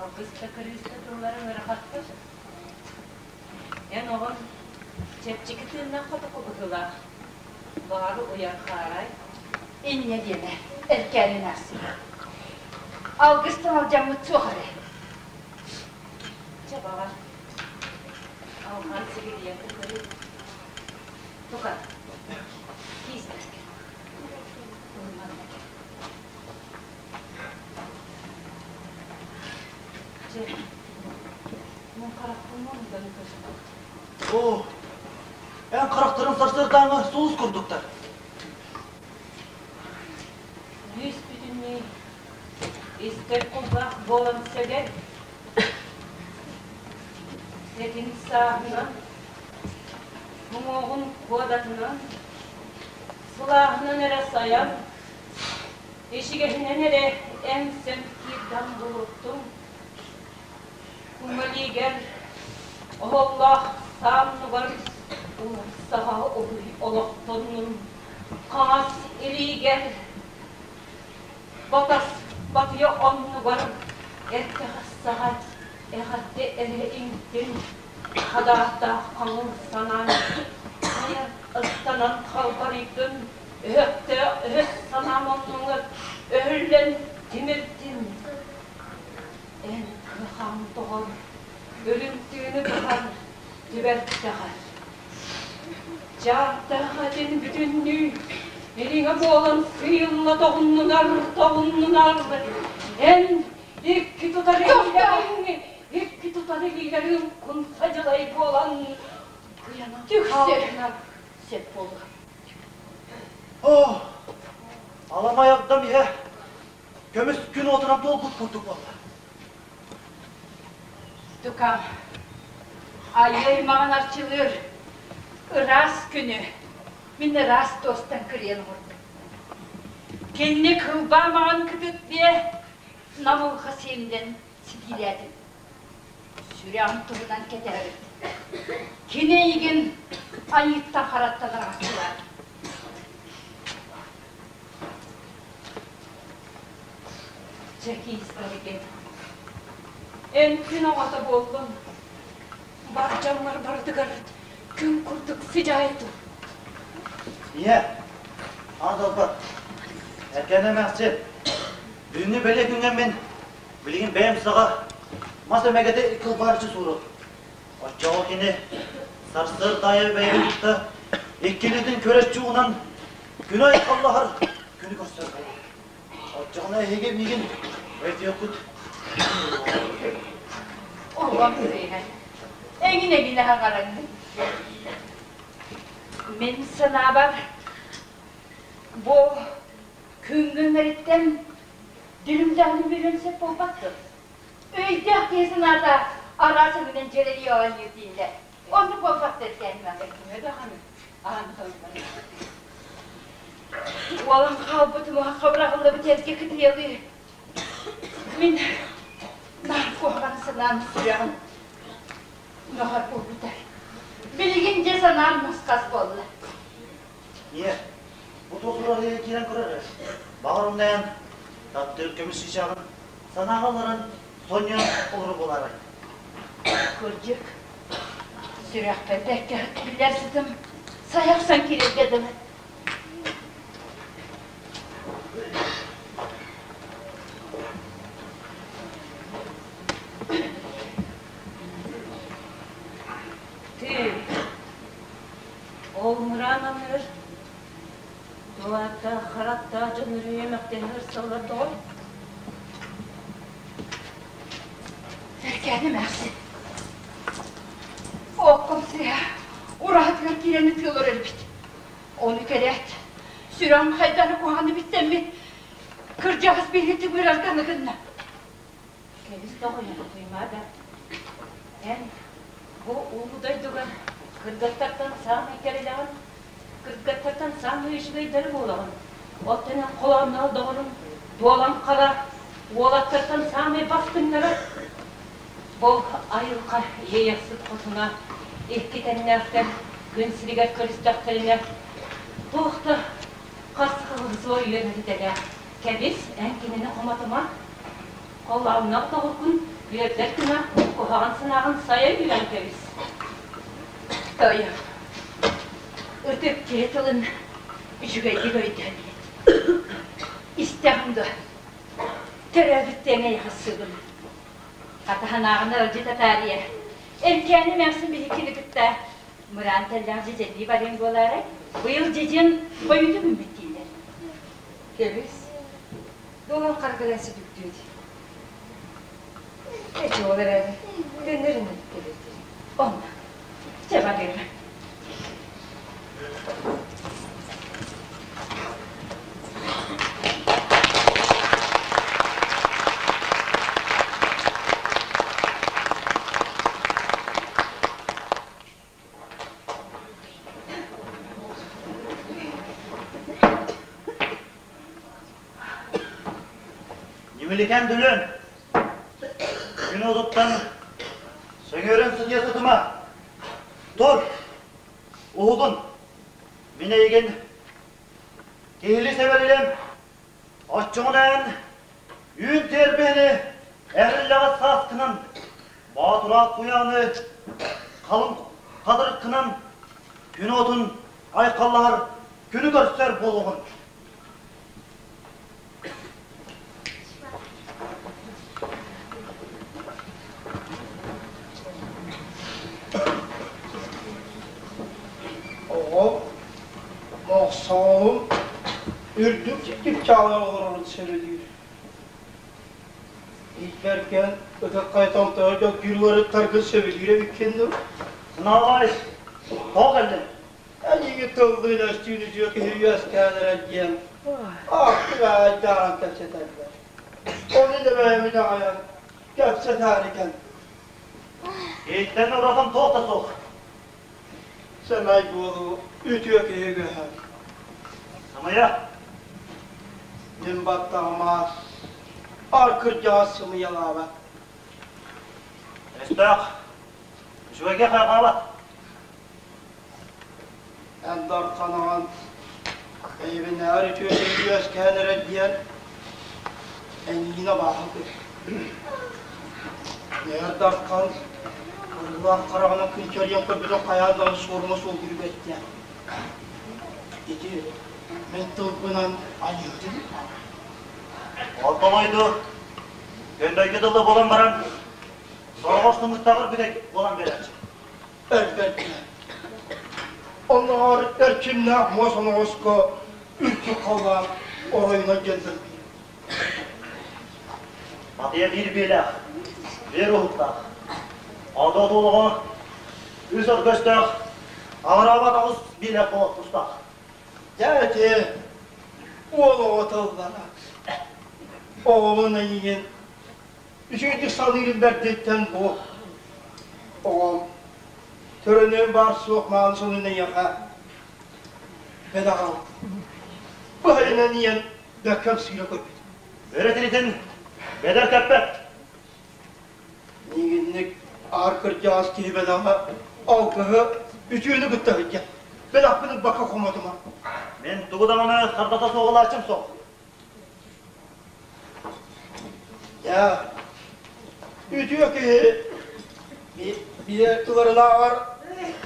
Алгыста кырыыста тылларын ыарахаттар. Эн оҕон чэпчэки тыыннаах хотоку быһыылаах. Баҕары уйар хаарай. Инньэ диэмэ, эркээн эмээхсин. Алгыстан алдьаммыт суох эрэ. Чэ, баҕар. Алҕаан сигилийэн көрүй. Тука, киис Чэ, мин харахпын муҥутан көстөр. Оо, эн харахтарын сарсыардааҥы сулус курдуктар. Истэр кулгаах буолан сэгэр, Этин сааһынан, уҥуоҕун куодатынан, сылааһынан эрэ сайан, ичигэһинэн эрэ эҥсэн киирдэм булуттум. Уҥа илиигэр оһоллоох саанныбар уларсаҕа уһуй олохтоннум, хаҥас илиигэр Батас батыйа оннугар эрдэҕэс саҕа эҕэрдэ эрэ иҥтин, хадаахтаах хаҥыл санаан хайа ыстанан халбарыйдын, өһөхтөөх өһөс санаам оннугар өһүллэн тимирдин. Эн кыахаҥ тоҕор, үрүҥ тыыны быһар түбэлтэҕэр. Дьааттаах этин бүтүннүү ириҥэ буолан сыыйылла тоҕуннунар, тоҕуннунар. Эн икки тутар илиилэриҥ, икки тутар илиилэриҥ кунса дьалай буолан кыйанан хааллынар Сөп буолуо. Оо, аламай агдам иһэ көмүс күн уотунан туолбут курдук буолла. Тукаам, айыы аймаҕын арчылыыр ыраас күнү мин ыраас туостан кырыйан оҥордум. Кинини кылбаа маҥан кытыт биэ намылҕа сиэминэн ситиилээтим. Сүрэҕим туһунан кэтэһэбит. Кини эйигин айыыттан хараттан араҥастылар. Дьэ киистэригин, эн күн оҕото буоллун, бар дьоҥҥор барытыгар күн курдук сыдьаайа тур. Ийэ, аан далбар, эркээнэ эмээхсин, бүгүҥҥү бэлиэ күҥҥэ мин билигин бэйэм саҕа мас эмэгэтэ кылбаарыччы сууру. Оччоҕо кини сарсыарда аайы бэйэбин кытта иккилиитин көрөччү уунан күнү айхаллаһар күнү көрсөр буолуо. Оччоҕуна эһиги миигин өйдүөххүт. Оҕом сыыһа. Эҥин-эҥин аһаҕараҥҥын. Мин санаабар, бу күҥҥүн дүлүҥ-даҕаны бүрүөн сөп буолбаттын. Өйдөөх киһи санаата араас өҥүнэн дьиэлэрийэ оонньуур дииллэр. Оннук буолбаттар диэн Кимэ даҕаны аан тойбон. Уолан хаалбыт умуһахха быраҕыллыбыт эргэ кытыйалыы. Мин наар куһаҕан санаам сүрэҕим мөҕөр буолбута. Билигин дьэ санаам нусхас буолла. Ийэ, бу туох тураһыйа киирэн көрөр ээ. Баҕар умнайан, таптыыр көмүс чыычааҕын санааҕа ылларан сонньуйан олорор буолаарай? Кырдьык, сүрэхпэр бэркэ биллэр сытым сайахсан киирэргэ дылы. Ты, ол мыраан аныыр, туата хараттаах дьон үрүйэ эмэхтэнэр сыллар тоҕо? Эркээни эмээхсин. Оокком сыыһа ураһатыгар киирэн ытыалар өлбүт. Ону кэлээт, сүрэҕим хайдах куһаҕаны биттэммит, кырдьаҕас биһиги тыбыырарга гынна. Кэбис тоҕойон, Туймаада. Эн бу улуу дойдуга кыргыттартан саамай кэрэлэҕин, кыргыттартан саамай үчүгэйдэри буолаҕын. Оттон эн холоонноох доҕорум Дуолан Хара уолаттартан саамай бастыҥнара. Бу айылҕа иэйэхсит хотуна икки тэннээхтэр күн сиригэр көрүстэхтэринэ туох да хас хабырзуо үөрэтэлээх. Кэбис, эн кинини хомотума. Холоонноох доҕоргун үөрдэр гына куһаҕан санааҕын сайа үүрэн кэбис. Тойон, ытык киһи тылын үчүгэйдик өйдөөн иһит. Истэҕин дуо? Төрөөбүт тэҥ эйэҕэс сыгын. Хатаһанааҕын ыалдьыта таарыйа. Эркээни эмээхсин биһиккини кытта мыраан тэллээх дьэдьэннии барыаҥ буолаарай? Быйыл дьэдьэн хойутук үүммүт дииллэр. Кэбис, Дуолан харгынан сүтүктүө дии. Эчи ол эрээри, төннөрүнэн кэлэр дии. Онно, чэ барыаҕа. Үмүлүкэн дүлүн, күн уотуттан сөҥүөрэн сытыйа сытыма. Тур, уһугун, мин эйигин киһили сэбэрилэм, оччоҕуна эн үүн тиэрбэһини эриллэҕэ сааскынан, боотураат куйааны халыҥ хатырыккынан күн уотун айхаллаһар күнү көрсөр буолуоҕун. Оҕом, Мохсоҕолум үрдүк чыпчаалар олорорун сөбүлүүр. Илбэргэн ытык томторо дьөгдүүр ыарыттаргын сөбүлүүр эбиккин дуу? Сынаабай, тоҕо кэллиҥ? Эйиги тыллыын өстүүн үтүө киһи үөскээн эрэр диэн аахтыга кэпсэтэллэр. Ону да бэйэбит аҕайан кэпсэтээри кэлбит. Ииттэн уратым туох да суох. Сэмэй буолуу үтүө киһи үгэһэ. Сымыйа. Мин баттаҕым аас, ар кырдьаҕас сымыйалаабат. Өстөөх, үчүгэйгэ хайҕаабат. Эн дарханаҕын эйэбинээҕэр үтүө киһи үөскээн эрэр диэн эйигин абааһы көр. Эр Дархан кырыылаах хараҕынан кынчарыйан көрбүтүн хайаан даҕаны суорума суолгуруга эттэ. Ити мин тылбынан айыытын. Орто дойду көмбөйгө дылы буолан баран сороҕор сымыттаҕар бүтэй буолан биэрээччи. Өлбөттө. Оннооҕор эрчимнээх муос оноҕоско үрдүк халлаан оройунан дьэллэрбит. Батыйа биир биэлээх, биир уһуктаах. Одо олоҕо үс өргөстөөх, аҕыраабат аҕыс биэлээх буолуох тустаах. Дьэ ити уол оҕо тыллара. Оҕобун эйигин үчүгэйдик саныырым бэрдиттэн бу оҕом төрөнүөн баар суох мааны сонун эйиэхэ бэдэҕэл быһайынан ийэн бэккэм сыыра көрбүт. Өрө бэдэр кэппэт. Миигинник аар кырдьаҕас киһи бэлэҕэ алгыһы үтүөнү кытта сылдьар. Бэлэхпин ылбакка хомотума. Мин тугу даҕаны хардата суоҕулааччым суох. Дьэ, үтүө киһи биэ тыларынааҕар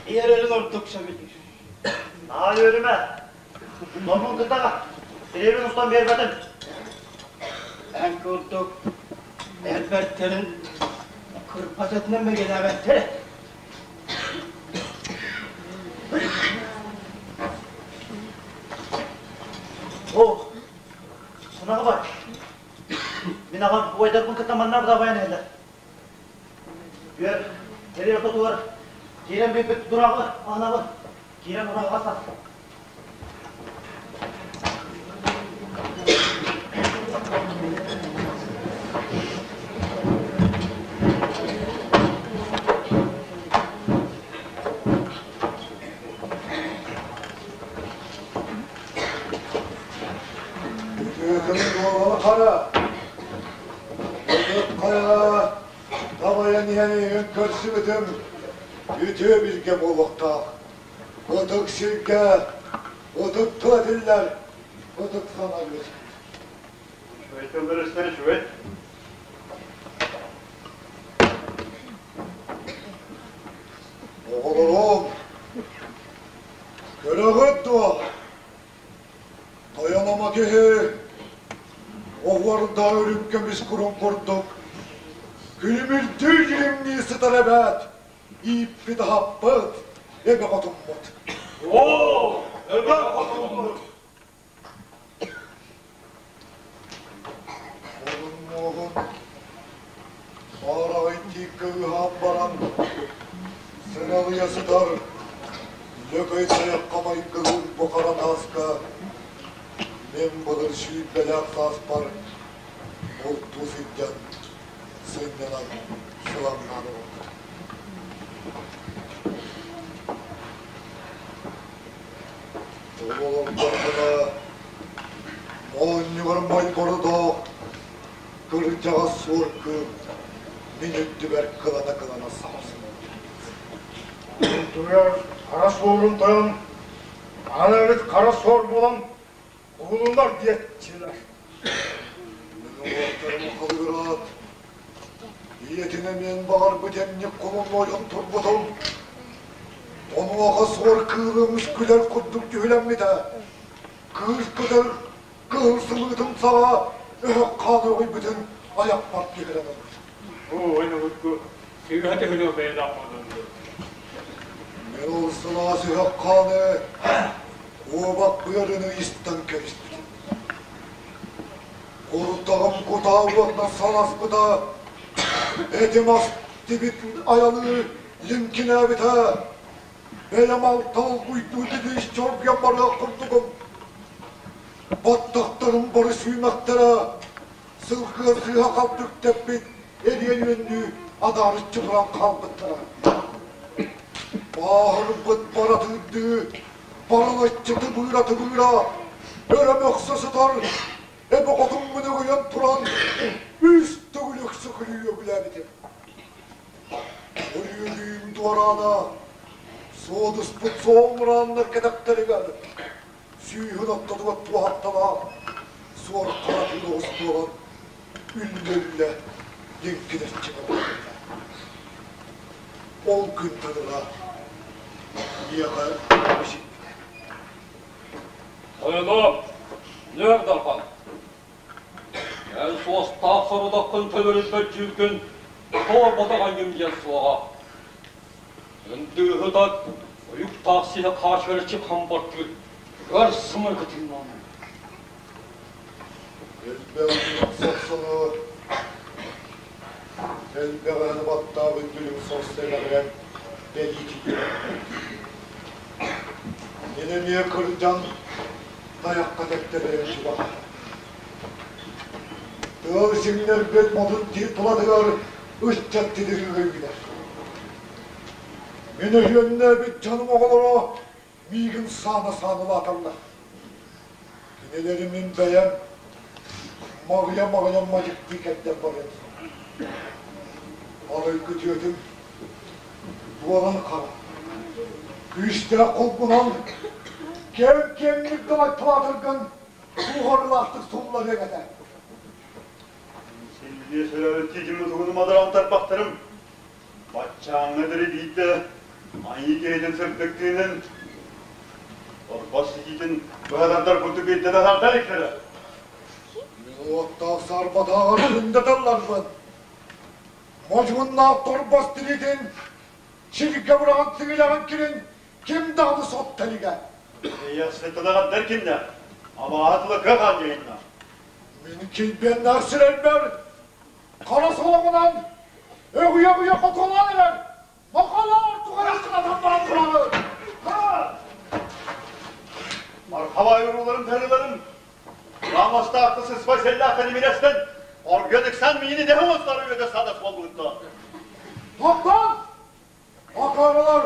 иэрэрин ордук сөбүлүүр. Наһаа үөрүмэ. Дорбун кытта сириэбин устан биэрбэтим. Эн курдук эрбэртэрин кырбатытынан мэгэнээбэттэр. О, Сынаҕа бар. Мин аҕам убайдарбын кытта манна абыдаабайан иһэллэр. Үөр, тэрий ортотугар киирэн бүппүт дурааҕы аһынабын. Киирэн урааҕа сас. Үтүөкэн буолан хара, ытык хайаҕа дабайан иһэн эйигин көрсүбүтүм үтүө билгэ буолуохтаах. Ытык сиргэ ытык тыл этиллэр, ытык санаа үөскүүр. Үчүгэй тыллар истэр үчүгэй. Оҕолорум, көрөҕүт дуо? Тойон ама киһи оһуордаах үрүҥ көмүс курун курдук күлүмүрдүү дьиримнии сытар эбээт, ииппит-аһаппыт эбэ хотуммут. Оо, эбэ хотуммут! Муоһун Саараҕай тииккэ ыһаан баран сыҥалыйа сытар Лөкөй тайахха майгылыыр бу хара тааска мин былыр сүүрбэлээх сааспар бултуу сылдьан сынньанан сыламнаан олорбутум. Ол олордохпуна моонньугар мойбордоох. Кырдьаҕас суор кыыл мин үрдүбэр кылана-кылана сапсынна. Туйар хара суорун тойон аны эбит хара суор буолан уһулунар диэччилэр. Мин уолаттарым халыгыраат, ийэтин эмиэн баҕарбыт эмньик кулун ойон турбутум. Онуоха суор кыылы үҥүскүлэр курдук түһүлэммитэ. Кыыс көтөр кыһыл сымыытын саҕа өһөх хаан өҕүйбүтүн айахпар түһэрэн ылбытым. Оо, эн урукку сыыһа төһөлөөх бэйэлээх буолан Мен ол сылаас өһөх хааны куобах быарыны истэн кэбиспитим. Куртаҕым кутаа уотунан саласпыта, этим ас тибит айалыы лиҥкинээбитэ, Бэйэм алта олгуйдуу тигиис чоргуйан барыах курдугум. Баттахтарым бары сүүмэхтэрэ, сылгыга сыыһа халтык тэппит эриэн үөннүү адаарыччы туран хаалбыттара. Бааһырбыт баратыырдыы, барылаччы тыбыыра-тыбыыра, өрө мөхсө сытар эбэ хотуҥмун өҥөйөн туран, үс төгүл өксөкүлүү үөгүлээбитим. Өрүүрүүм дуораана, суодуспут суол мурааннар кэтэхтэригэр сүүһүн ортотугар туоһахталаах суор хара тыын оҕус буолан үллэ-үллэ лиҥкинэччи барбыта. Ол күнтэн ыла миэхэ мичийбитэ. Тойонум, нөр дархан, Эн суостаах сорудаххын төлөрүппэт дьүүкүн туорбатах аньым диэн суоҕа. Ындыыһытат ойуктаах сиһэ хаачырыччы хамбартыыр өр сымыргы тыыннаан. Элбэҕи сохсону, элбэҕи баттаабыт дүлүҥ сорсо элэҕирэн бэлиитийдэ. Мин эмиэ кырдьан тайахха тэптэрэрин чугаһа. Тыал сиҥнэрбит модун тулатыгар ыччат тилиргэ үүнэр. Мин өһүөннээбит дьонум оҕолоро миигин саана-саанылааталлар. Кинилэри мин бэйэм маҕыйа-маҕыйа мадьыктыы кэрдэн барыам суоҕа. Арай күтүөтүм Дуолан хара, күүстээх холбунан кэм-кэмник далайталаатаргын суоһарылаахтык сулларыаҥ этэ. Синнии сөрөөбүт тиитим утугун мадаран тарбахтарым баччааҥҥа диэри биирдэ айыы киһитин сырдык тыынын торбос ситиитин быһа тардар курдук биирдэ да тарда иликтэрэ. Мин уоттаах саарбатааҕар күндэтэллэрбин. Модьууннаах торбос тириитин сиргэ быраҕан сыҥыйаҕын кирин ким даҕаны сотто илигэ. Эйэхситилэҕэрдэр киннэ, абааһы тыла кыах аанньайынна. Мин килбиэннээх сирэйбэр хара солоҕунан өҕүйэ-өҕүйэ хотуолаан эрэр мохолоор тугараххынатан баран тураҕын. Мархабай урууларын тарыларын Рамостаахты сыспай сэллээхтэн имирэстэн оргуйан ыксаан миини дэһэ оҥостор үөдэ саадас буолбутта. Тохтон! Акаарылар!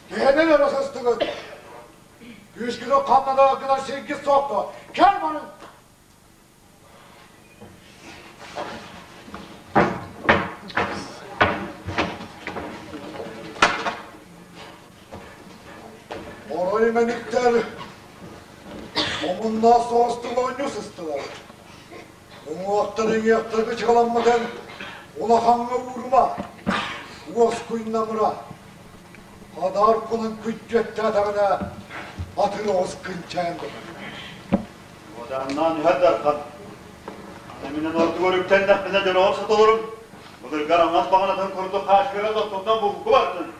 Киһинин өрө сыстыгыт! Күүскүнү ханна гынан сиргит суохто! Кэл барın! Орой мэниктэр омуннаах соҕустук оонньуу сыстылар. Уҥуохтар иҥиэхтэр кычыгаламмытын улахаҥҥа уурума, уоскуйнамыра. Хадаар кунун күддьүөттээтэҕинэ атыр оҕус кынчайан көтөр. Уодааннаан үһэр дархан. Аны минэн ордугар үктэннэхпинэ дьоноҕор сотолорум, былыргы араҥас баҕанатын курдук хаачыгара тохтотон булку бардын.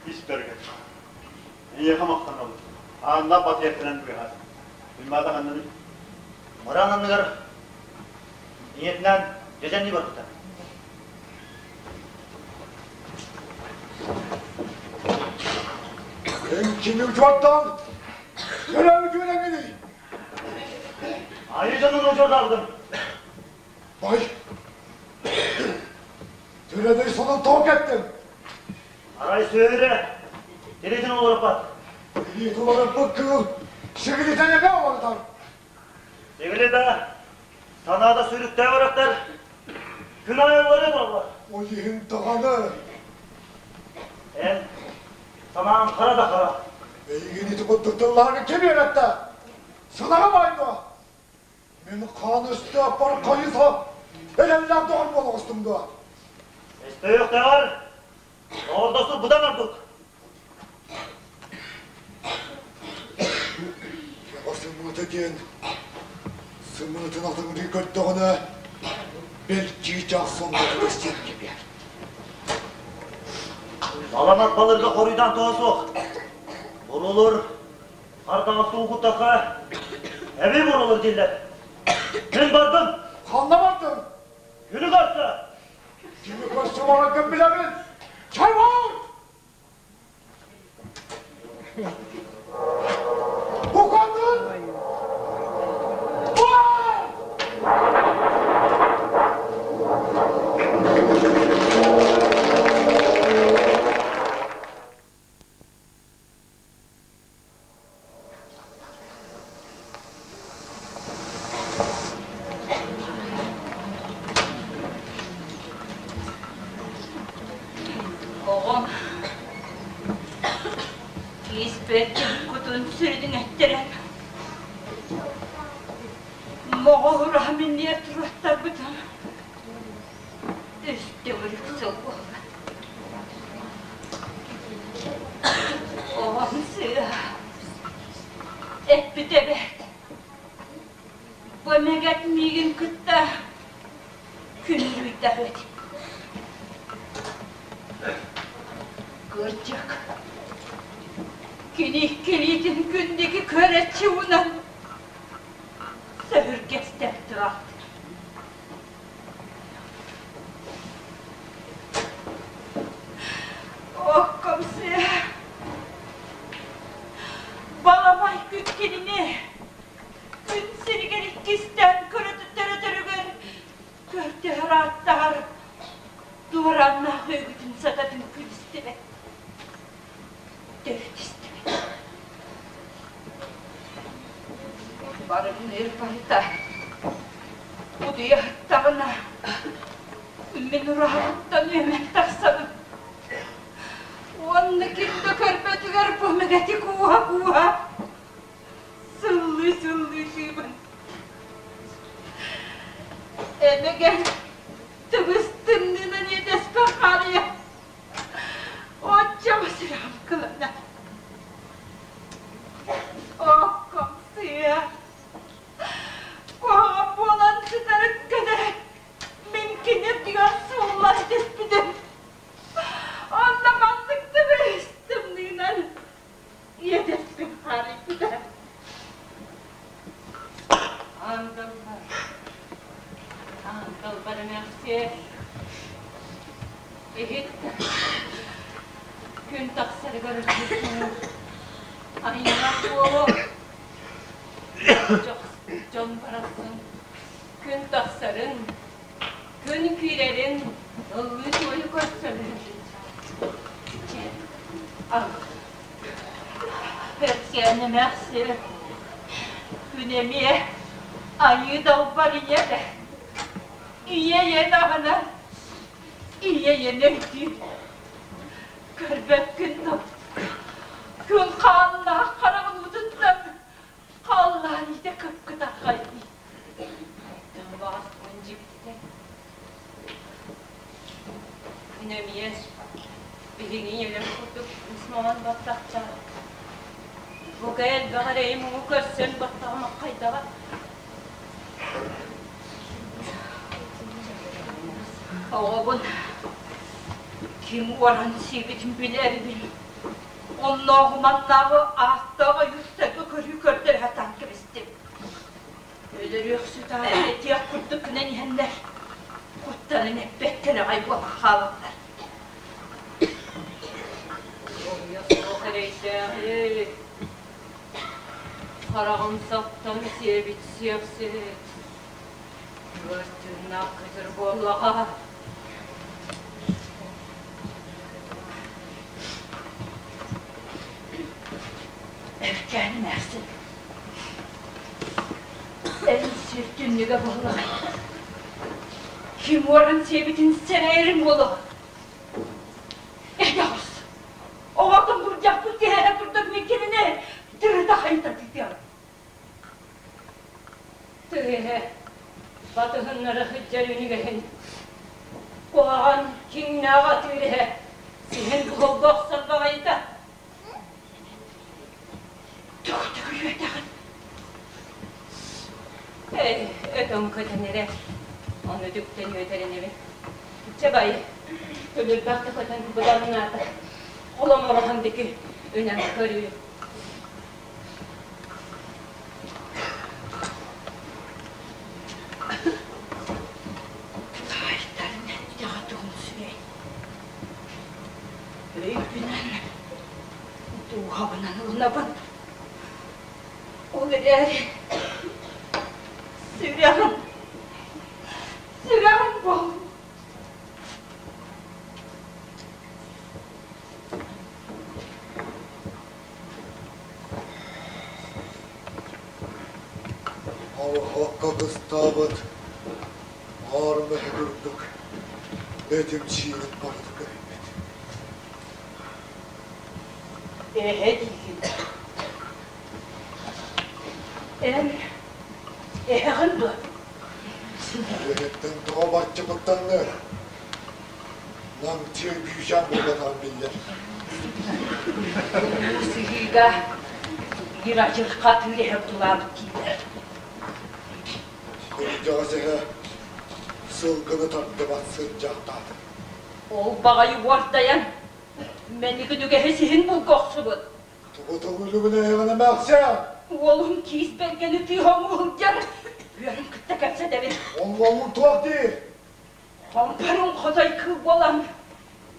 Испэргэ. Эйиэхэ махтанабын. Аанна батыйаттанан быыһаат. Уймаата ханнаный? Мыраан анныгар ийэтинээн дьэдьэннии барбыта. Эн кими учуоттаан төрөөбүт үөрэҥиний? Айыы дьонун учуоттаабытым. Бай, төрөдөй сонун тоҕо кэттиҥ? Арай сүөһүрэ, тиритин олоруппат. Тиритин олоруппут кыыл сигилитэн эмэ олорутар. Эбили да санаада сүрүктээх өрөхтөр күн аайы уларыйа тураллар. Ол иһин даҕаны. Эн санааҥ хара да хара. Эйигин ити курдук тыллаһарга ким үөрэттэ? Сылаҕа баайдо. Мин хаан өстөөхпөр хайыса эрэллээх доҕор буола оҕустум дуо? Өстөөхтөөр доҕордосу быдан ордук. Кэҕэ сымыыта диэн сымыытын атыҥырыы көрдөҕүнэ бэл чыычаах соннотугар сиэккэ биэр. Баламат балырга хоруйдаан тоҕо суох. Бурулур Хардаҕа суугуттахха эбии бурулур дииллэр. Мин бардым. Ханна бардыҥ? Күнү көрсө. Кими көрсө бараргын билэбин. Чай бар! Букатын! Бар! Оҕом испэт кутун сүрүнүн эттэрэн моҕол ураһа минниэр туруоттарбытым үс төгүрүк сыл буолла. Оҕом сыыһа эппит эбээт. Бу эмэгэт миигин кытта күннүүрдэҕит. Кырдьык, кини иккилиитин күндүгү көрөччү унан сөһүргэстэр тураахтыр. Окком сыа баламай күн кинини күн сиригэр иккистээн көрөтүттэрөтөрүгэр көрдөһөр ааттаһар дуорааннаах өйгүтүн сататын күн истибэт төрүт истибэт Барыгыныыр барыта утуйа сыттаҕына мин ураһабыттан үөмэн тахсабын уонна ким да көрбөтүгэр бу мэгэти кууһа-кууһа сыллыы-сыллыы сыыбын. Эмэгэн тыбыс тымныынан иэдэспэр хаарыйа Оччоҕо сүрэҕим кыланар. Окком сыа. Куһаҕан буолан сытарын гына мин кини үрдүгэр сууллан түспүтүм. Онно маннык тыбыс тымныынан иэдэспин хаарыйбыта. Андылбар, андылбар эмээхсиэ Иһит күн тахсарыгар ырдьыгыныыр айыллах буолуо. Дьон барахсан күн тахсарын, күн киирэрин ыллыы-туойа көрсөллөр. Чэ, ал. Бэркээн эмээхсин күн эмиэ айыы далбар ийэ да ийэ-ийэ даҕаны Ийэ-ийэни өйдүүр. Көрбөккүн дуо? Күн хааннаах хараҕын уутуттан халлаан иитэ кып-кытархай дии. Тылбаас күн дьиктитэ. Күн эмиэ биһиги ийэлэр курдук үс маҥан баттахтаах. Бука элбэх эрэйи-муҥу көрсөн баттаҕым аххайдаҕа. Оҕобун ким уоран сиэбитин билэрбин, оннооҕу-маннааҕы ааттаах ойууттарга көрүү көрдөрө сатаан кэбистим. Өлөрүөхсүт аайы этиэх курдук гынан иһэннэр, куттанан эппэттэр аҕай буолан хаалаллар. Оруйа суох эрэйдээҕи Хараҕым саптан сиэбит сиэхсит, ыар тыыннаах көтөр буоллаҕа. Эркээн эмээхсин, эн Сир түннүгэ буоллаҕай. Ким уоран сиэбитин сэрэйэрим буолуо. Этэҕис. Оҕотун былдьаппыт киһи курдук мин кинини тырыта хайыта тыытыам. Тыһыһы батыһыннара сылдьар үнүгэһин куһаҕан киҥнээх атыыр эһэ сиһин буһулга охсор баҕайыта. Тугу-тугу үөтэҕин? Эй, өтөн көтөн эрэ, ону түктэн үөтэринэбин. Чэ бай, өлөрбөх да көтөн быданнаата. Холомороһон дики үнэн көрүү. Таайтарын эттэҕэ тугун сүрэй. Өйбүнэн, дууһабынан ылынабын. Ол эрээри сүрэҕим, сүрэҕим буол. Алҕакка кыстаабыт аарыма эһэ курдук этим-сииним барыта көһүйбүт. Эһэ диигин. Эн эһэҕин дуо? Эһэттэн тоҕо бачча куттанныр? Намтыы күүсээх буолбатаҕын биллэр. Улуу сыһыыга биир адьырҕа атыыр эһэ тулаабыт дииллэр. Кырдьаҕас эһэ сылгыны тардыбат сылдьаахтаата. Ол баҕайы уордайан, мэник үгэһи сиһин булка охсубут. Тугу тыллыгын эһэҕин эмээхсиэн? Уолум киис бэргэни тыаһа оҥоһулдьан, үөрүн кытта кэпсэтэбин. Ол туох диир? Хомпорун хотой кыыл буолан,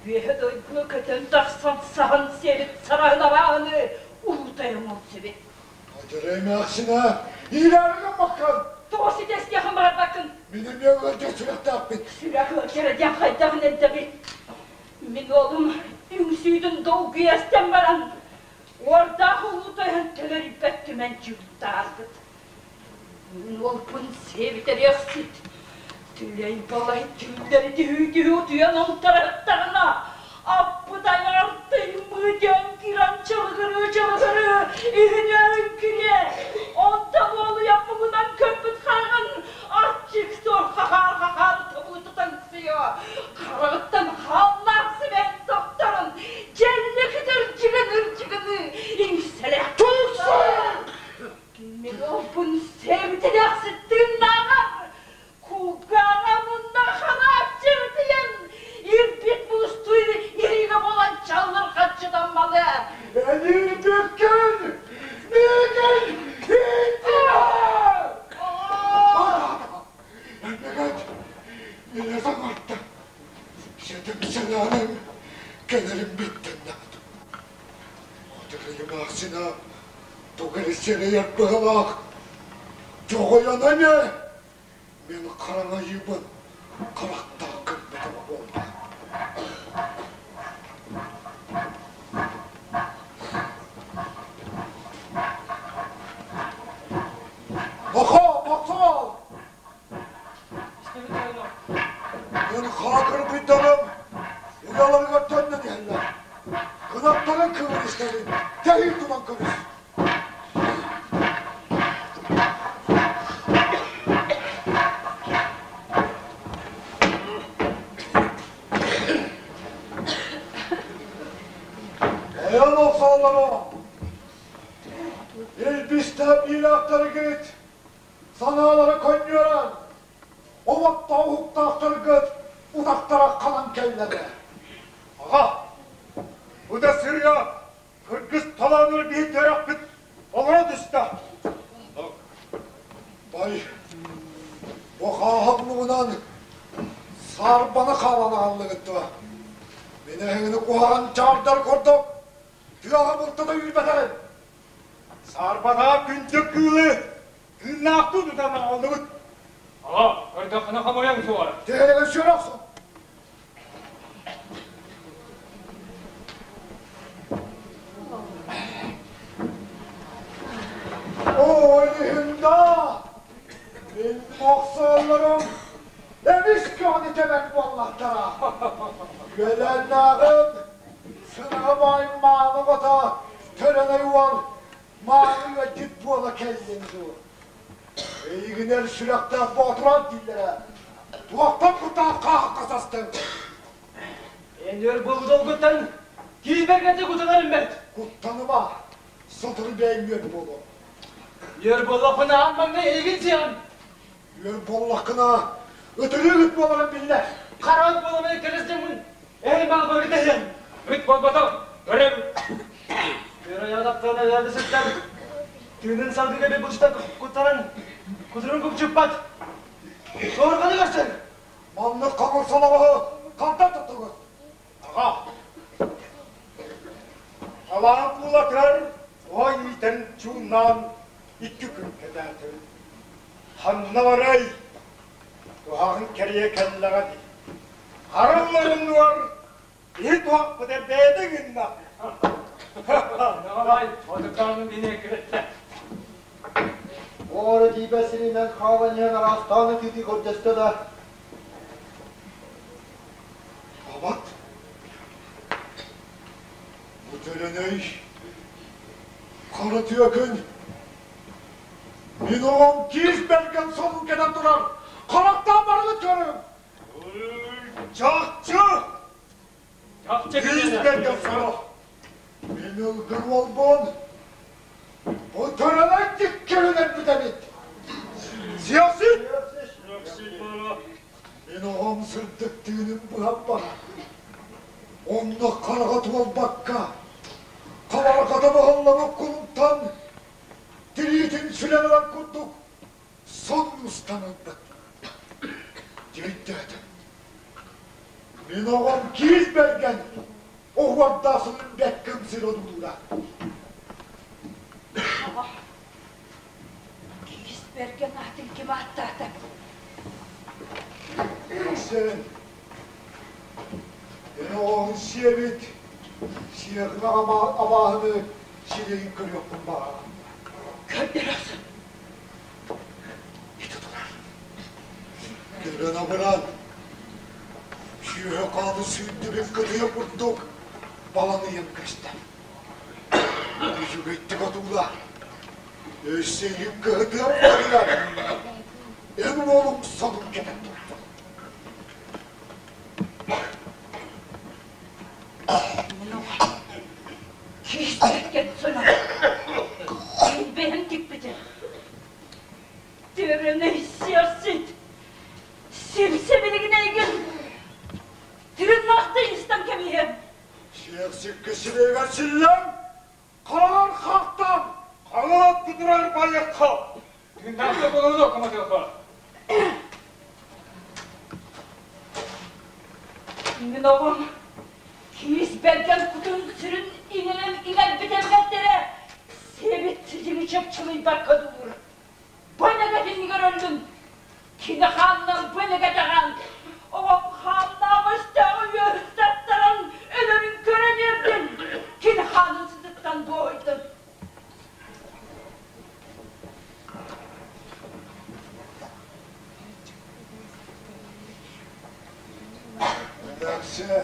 үөһэ дойдуга көтөн тахсан саһан сиэбит сараһын абааһыны улуутайа оҥорсубут. Адьырай эмээхсинэ, иилээри гыммаккын! Тоҕо ситэстиэхин баҕарбаккын? Мин эмиэ ыалдьар сүрэхтээхпин. Сүрэх ыалдьара диэн хайдаҕын эрдэбин. Мин уолум үҥсүүтүн долгуйа истэн баран, уордаах улуутайан төлөрүйбэт түмэн дьууктаарбыт. Мин уолбун сиэбитэриэхсит, түлэй-балай түүллэри түһүү-түһүү утуйан олтарыттаҕына, аппыт айаҕар тыймыы диэн киирэн чылыгырыы-чылыгырыы иһинэ үҥкүрүө, онтон уолуйан муҥунан көрбүт хараҕын аччык суор хахаар-хахаар тобугутутан сыйа, хараҕыттан хааллаах сибээн тохторун, дьэллэкит ырдьыгын-ырдьыгыныы иҥсэлээх Мин олбун сиэбитинэх сыттыыннааҕар кулгааҕа мунна ханааччырытыйан ирбит муустуур ириигэ буолан чаллырҕаччытаммалы. Энирбиккин! Миигин ииттимэ! Эмэгэт, мine саҥарта. Ситим сэлээниҥ кэлэрин биттэннэҕит. Адьырайымаахсына Тугу эрэ сэрэйэр быһалаах, дьоҕойон эмиэ мин хараҥайыыбын харахтаах көрбөтөҕө буолла. Нохоо, боксоол! Мин хаатырбыйдарым уйаларыгар төннөн иһэллэр. Кынаттарын кыҥын истэбин, тэһиин тутан көрүс. Айан охсоллоро, илбистэп иилээхтэргит Санаалара көнньүөрэн, оботтоох уһуктаахтаргыт утахтара ханан кэллэҕэ. Аҕа, бу да сырыа кыргыз талааныр биһи төрөхпүт олоро түстэ. Бай, бу хааһах муҥунан саарбаны хаалан аҕаллыгыт дуо? Мин эһигини куһаҕан чаардар курдук тыаҕа бултата үүрбэтэҕим. Саарбатаах күндү кыылы тыыннаахтыы тутан аҕаллыбыт. Аҕа, көрдөххүнэ хомойон суоҕа. Тэһэҕин сүрэх охсун. Оо, иһин да! Мин аттара. Үөлээннээҕим сынаҕа баай мааны оҕото Төрөнөй уол мааны ыалдьыт буола кэллиҥ дуу? Эйигин эр сүрэхтээх боотурар дииллэрэ. Туохтан куттаах хааһахха састыҥ? Эн өр буолбут олгуттан киирбэргэтэ кутанарым бэрт. Куттаныма, сотору бэйэҥ үөр буолуо. Үөр буоллахпына аан маҥнай эйигин сиэҕим. Үөр буоллаххына ытырыык ыт буоларын биллэр. Хара ыт буоламын кэлэс дьоммун эй маалбаргы тэһиэн. Ыт буолбатах, көрөбүн. Үөр айаҕа таптаан элээрдэ сыттар. Тыынын салгыга бил булчуттан куттанан кутурун купчуппат. Суорҕаны көрсөр. Маннык хаҥыл солоҕоһу хантан туттугут? Аҕа, халаан куулатыгар ой иитэн чууннаан икки күн кэтээтим. Ханна барай? Туһаҕын кэрийэ кэллэҕэ дии. Харылларын киһи туһахпыт эрбээтэ гынна. Давай, отутаанын бине киреттэ. Оҕоро тиийбэт сиринэн хаалан иһэн араастаан ытыытыы көрдөстө да Абат, бу төлөнөй хара түөкүн мин оҕом киис бэргэн сонун кэтэн турар харахтаан барыгыт көрүҥ Чахчы! Чахчы Киис бэргэн соно мин ылгын уолбун бу төрөнөй диккэрин бүтэбит Сиэхсит! Мин оҕом сырдык тыынын быһан баран, онно хараҕа туолбакка, хабарҕата баһыллыбыт кулунтан тириитин сүлэн ылар курдук сон устан ылбыт. Дьүрүйдээтим. Мин оҕом киис бэргэн оһуордаах сылын бэккэм сир одуулуура. Аҕа, Киис бэргэн аатын ким ааттаата? Сен, эн оҕоҥ сиэбит сиэҕинэ абааһыны сирэйин көрүөхпүн баҕарабын. Көрдөрөсүн. Ити турар. Көрөн абыран, сүөһү хааны сүүрдүбүт кытыйа курдук баланыйан көстөр. Үчүгэйдик одуулаа. Өссө иһин кыһытыам барыгар эн уолуҥ сонун кэтэн турбут. Киирсэргэн сонун. Мин бэйэм тикпитим. Төрөнөй сиэрсит. Симсэ билигин эйгин. Тырыннаахты истэн кэбиһэн. Сиэхсиккэ сирэйгэр силлэн, хараҕар хахтан! Хаҥалат кутурар байыахха! Тыыннаахта болону коматыаха! Мин оҕом киис бэргэн кутун сүрүн иҥэрэн иҥэрбит эбэттэрэ сиэбит сидьиҥи чыпчылыйбакка дуур. Бу нэгэтиннигэр өллүм. Кини хааннан бу нэгэтэҕэн оҕом хааннаах өстөөҕү үөһүн таттаран өлөрүн көрөн үөрдүм. Кини хаанын сытыттан дуоһуйдум. Эмээхсиэ,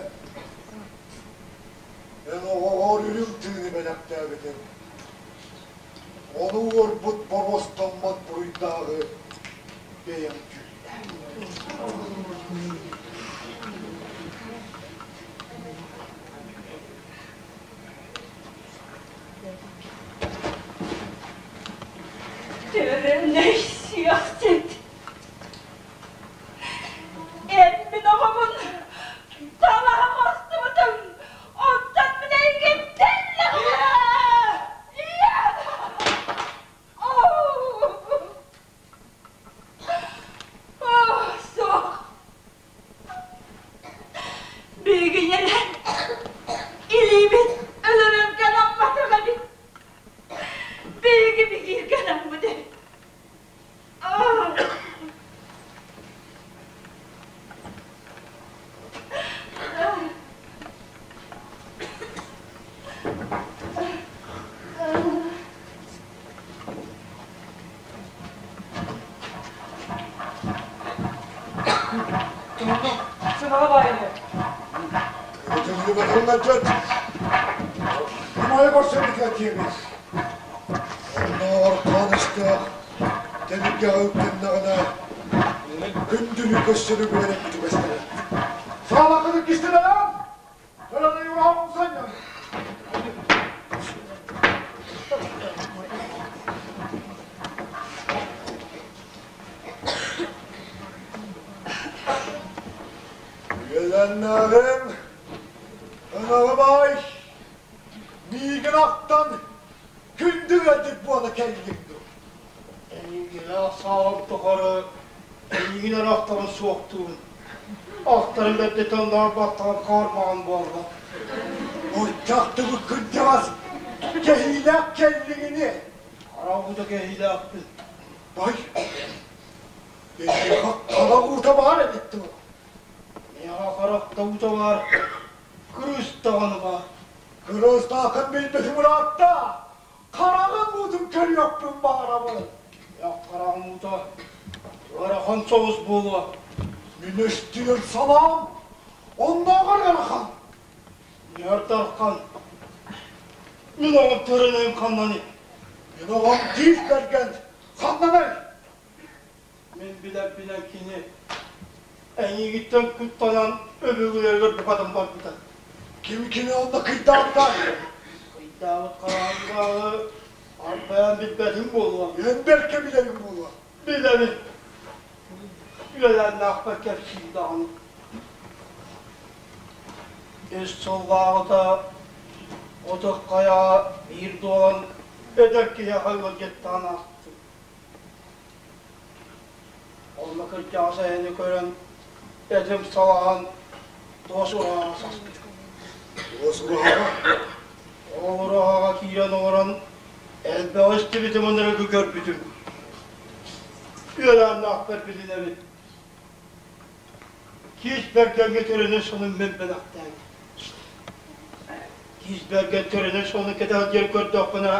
эн оҕоҕор үрүҥ тыыны бэлэхтээбитиҥ. Ону уорбут боруостаммат буруйдааҕы бэйэм дьүүллээ. Төрөнөй сиэхсит! Эн мин оҕобун талаһа оҥостубутуҥ, оттон мин эйигин Суох. Биһиги ийэлэр илиибит өлөрөн гынамматах эбит. Биһиги бигиир гынаммыт эбит. Сынаҕа баайын. Ыалдьыт, умайа көрсөрбүтүгэр тиийэбит. Оннооҕор хаан истээх тэлгэҕэ үктэннэҕинэ, күндүнү көрсөрү билэр эппит үгэстэрэ. Саалаххын иккистэнэлээн, Төлөнөй ураһа санньан. Үөлэннээҕим, ынаҕым ай, миигин ахтан күндү ыалдьыт буола кэллиҥ дуо? Эйигинээх сааһым тухары эйигин эрэ ахтарын суохтуун. Ахтарын бэрдэтэ оннооҕор баттаҕым хаарбаҕын буолла. Оччохтубут кырдьаҕас кэһиилээх кэллиҥ ини? Харах уута кэһиилээхпин. Бай, эйиэхэ харах уута баар эбит дуо? Миэхэ харах да уута баар, кырыыс даҕаны баар. Кырыыстааххын билбэтим ыраатта, хараҕын уутун көрүөхпүн баҕарабын. Эх, хараҕым уута ыарахан соҕус буолуо. Мин өстүөр санаам оннооҕор ыарахан. Ньардархан, мин оҕом төрөнөйүм ханнаный? Мин оҕом Тиис Бэргэн ханнанай? Мин билэрбинэн кини эйигиттэн куттанан өбүгэлэригэр букатын барбыта. Ким кини онно кыйдаабытай? Кыйдаабыт хараҥааҕы арбайан билбэтим буолуо. Эн бэркэ билэриҥ буолуо. Билэбин. Үөлээннээхпэр кэпсиир даҕаны. Үс сыллааҕыта Отох Хайаҕа биир дуолан эдэр киһиэхэ ыалдьыттаан аастым. Онно кырдьаҕас эһэни көрөн, этим салаһан, туос ураһаҕа саспытым. Туос ураһаҕа? Ол ураһаҕа киирэн олорон, элбэҕи истибитим ынырыгы көрбүтүм. Үөлээннээхпэр билинэбин. Киис Бэргэҥҥэ төрөнөр сонун мин бэлэхтээбитим. Киис Бэргэн төрөнөр сонун кэтэҕэр диэн көрдөххүнэ,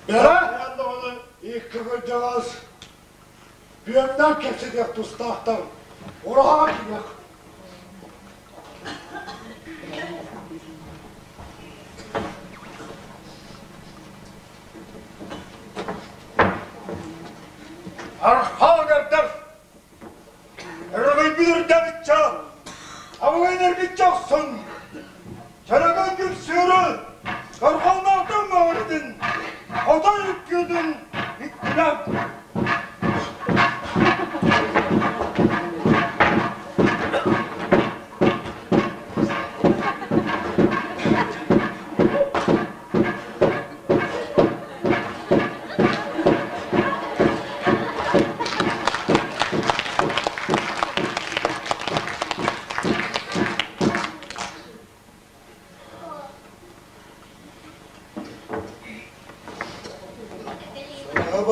Бэрэ? Икки кырдьаҕас бүөмнээн кэпсэтиэх тустаахтар ураһаҕа киириэх. Архаан эрдэр Өрөгөйбүт үрдэбиччэ, абылайын эргиччи охсун, Чөрөгөн күлсүөрү, Дорҕоонноохтон мөҕүрүтүн, Хотой үккүтүн үккүлэҥ.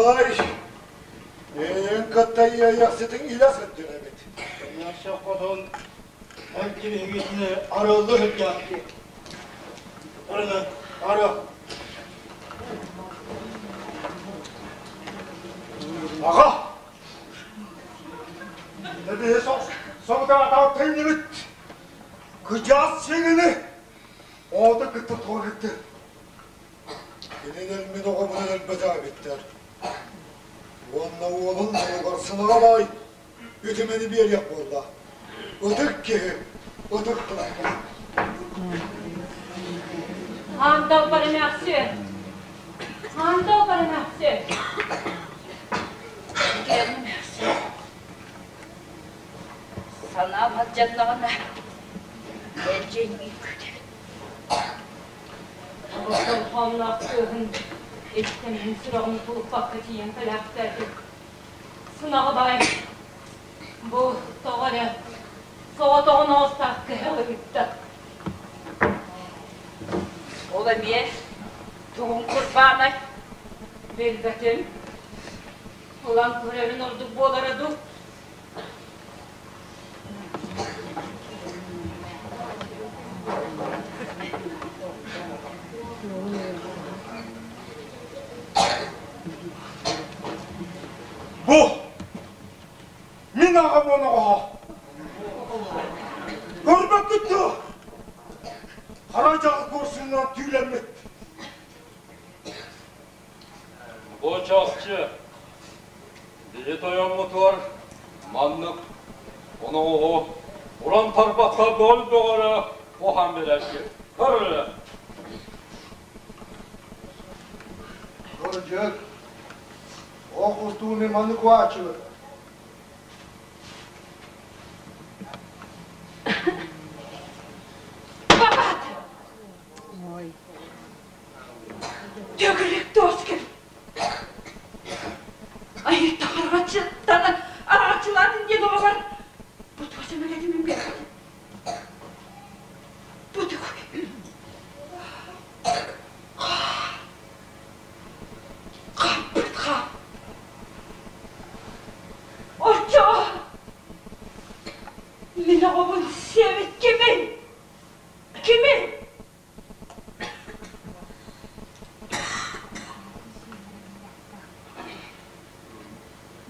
Сарабай, эйиҥ кытта иэйэхситиҥ илэ сылдьар эбит. Өссө хотун эн киһигитини арыллы сылдьаахтыы. Арыны, ары. Аҕа! Эбиһи соҕутаатаҕа төннүбүт. Кыдьаас сиҥини оҕото кытта туорутты. Кинилэр мин оҕобунан элбэтэх эбиттэр. Уонна уолун дьолугар сынаҕа баай үтүмэни биэриэх буолла. Ытык киһи, ытык тылга. Аантал барымахсы! Аантал барымахсы! Санаам алдьаннаҕына, мэлдьи күүтэбин. Дорҕоонноох кыыһын иттэммин сүрэҕим тулуппакка тиийэн кэлээхтээтим. Сынаҕа баай, бу тоҕо эрэ соҕотоҕун оҕустаах кыһыл ыытта. Ол эмиэ тугун курбаанай? Билбэтим. Ылан көрөрүн ордук буолара дуу? Бу мин аҕам оноҕоһо. Көрбөккүт дуо? Бу чахчы. Биһи тойоммутугар маннык оноҕоһу уран тарбахха бөл бөҕөрө уһаан биэрээччи. Көр эрэ. Кырдьык, ох устууну маннык уааччыбыт. Бабат! Төгүрүк тоскер! Айыттаҕарҕаччыттан араҕаччылаатын диэн оҕобор бу туос эмэгэтин биэрбит. Бу тугуй? Хаппыт хап. Оччоҕо мин оҕобун сиэбит кимий? Кимий?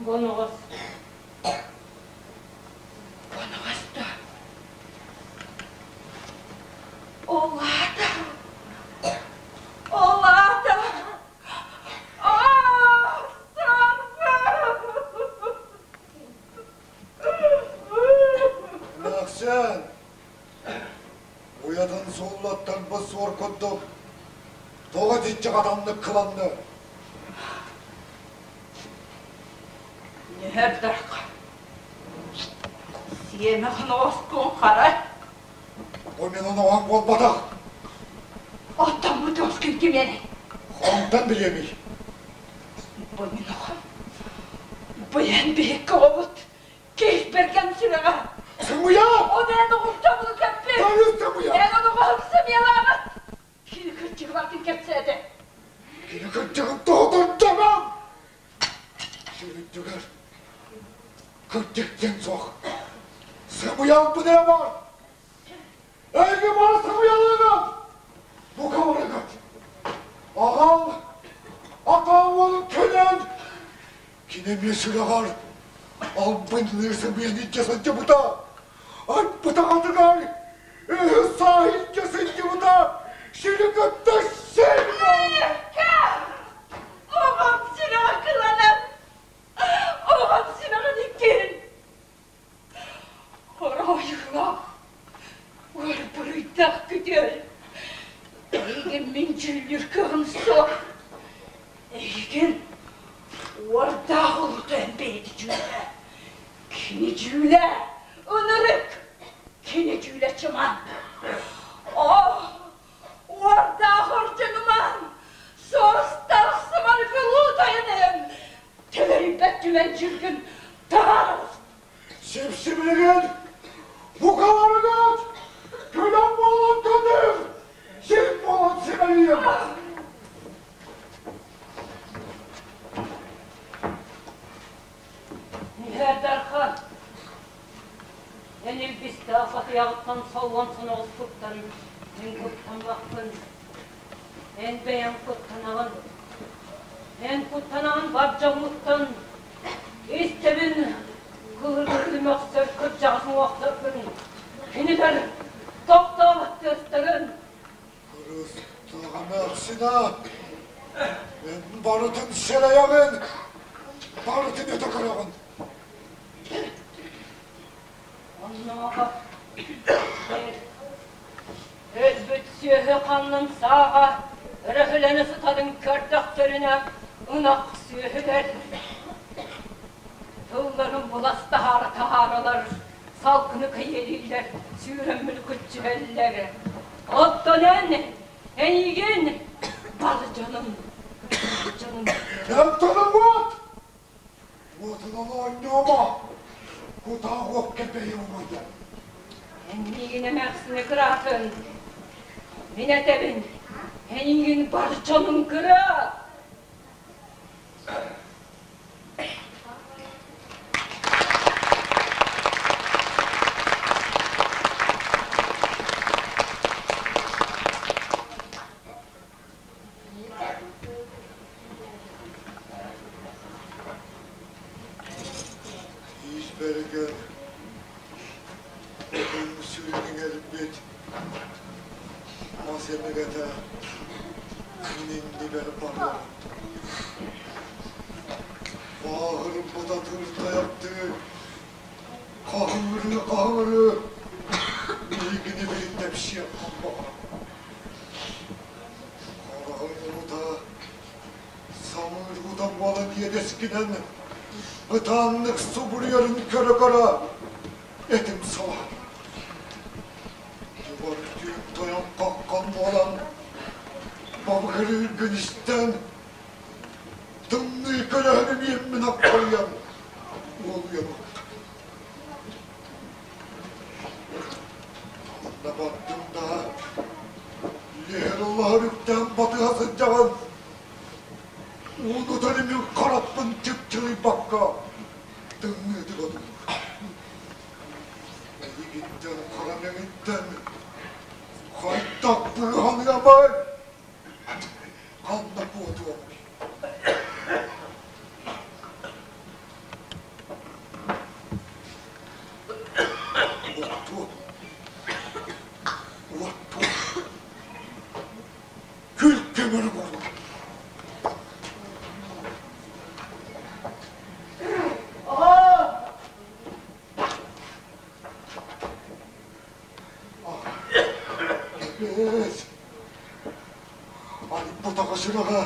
Боноҕос. Боноҕос да. Ол аата. Ол аата. Эмээхсин, Уйатын сууллаттарбыт суор курдук тоҕо итиччэ хатаннык кыланны? Нүһэрдэрхэ сиэмэх ноҕоскун харай. Бу мин оноҕоҥ буолбатах. Оттон бу тоскун кимиэнэй? Хантан билиэмий? Бу мин оҕом. Бу эн биһикки оҕобут. Киһи бэргэн сүрэҕэ. Сымыйа! Ол эн оҕустабыл кэппит. Төрүт сымыйа! Эн ону сымыйалаабат. Кини кырдьыгын кэпсээтэ. Кини кырдьыгын тоһутурдамам! Сирүттүгэр кырдьык диэн суох. Сымыйалбын эрэ бар. Эйги бары сымыйалыыгыт! Бука барыгыт! Аҕал, атаа уолун кэлэн, кини эмиэ сүрэҕэр албынныы сымыйан илдьэ сылдьыбыта. Айбыт аҕатыгар үһү-саа илдьэ сылдьыбыта. Сири кытта сир Оҕом сүрэҕэ кыланан, оҕом сүрэҕин иккиһин Оройула, уорбуруйдах күтүөл, эйигин мин дьүүллүүр кыаҕым суох. Эйигин уордаах улута эн бэйэтэ дьүүлэ. Кини дьүүлэ, ынырык, кини дьүүлэ чыман. О, уордаах ордьонуман, суостаах сымаргылуу тайаныым, төлөрүйбэт түмэн дьүргүн таһаарабыт. Сипсибилигин букаларыгыт күлэн буолан көтүр, сир буолан симэлийэр. Нүһэр Дархан, эн илбистээх атыйаҕыттан саллан соноҕоспуттан мин куттаммаппын. Эн бэйэҥ куттанаҕын. Эн куттанаҕын бар дьоҥҥуттан. Истэбин кылыргыы мөхсөр кырдьаҕас уҥуохтаргын. Кинилэр тохтообот тыастарын. Кырыыстаах эмээхсинэ, эн барытын сэрэйэҕин, барытын өтө көрөҕүн. Оннооҕо Өлбүт сүөһү ханнын сааҕа өрөһүлэнэ сытарын көрдөхтөрүнэ ынах сүөһүлэр тылларын булас таһаара таһааралар, салгыны кэйиэлииллэр, сүүрэн мүлүкүччүһэллэр. Оттон эн, эйигин бар дьонум, бар дьонум. Эн уот! Уотунан оонньоомо! Кутаа уокка бэйэ умайар. Эйигин эмээхсини кыраатын. Мин этэбин, эйигин бар дьонум кыра. Тиис бэргэн, отун сүрүн иҥэрбит мас эмэгэтэ мин иннибэр барыаҕын. Самыыр уута буолан иэдэскинэн бытааннык субуруйарын көрө-көрө этим салаһар. Дьыбар түүн тойон хаххан буолан бабыгырыыргын истэн тымныы көлөһүнүм иэммин аппарыйан уолуйан ылта. Манна бардым да лиһэр улаһар үктээн батыһа сылдьаҕын. Уунутар имин харахпын чыпчылыйбакка тымныытык одуулуур. Эйигиттэн хара мэҥиттэн хайдах быыһаныамай? Ханна куотуомуй? Уоттуом. Уоттуом. Күл көмөр буолуо. Эбиэс! Айбатаҕа сүрэҕэ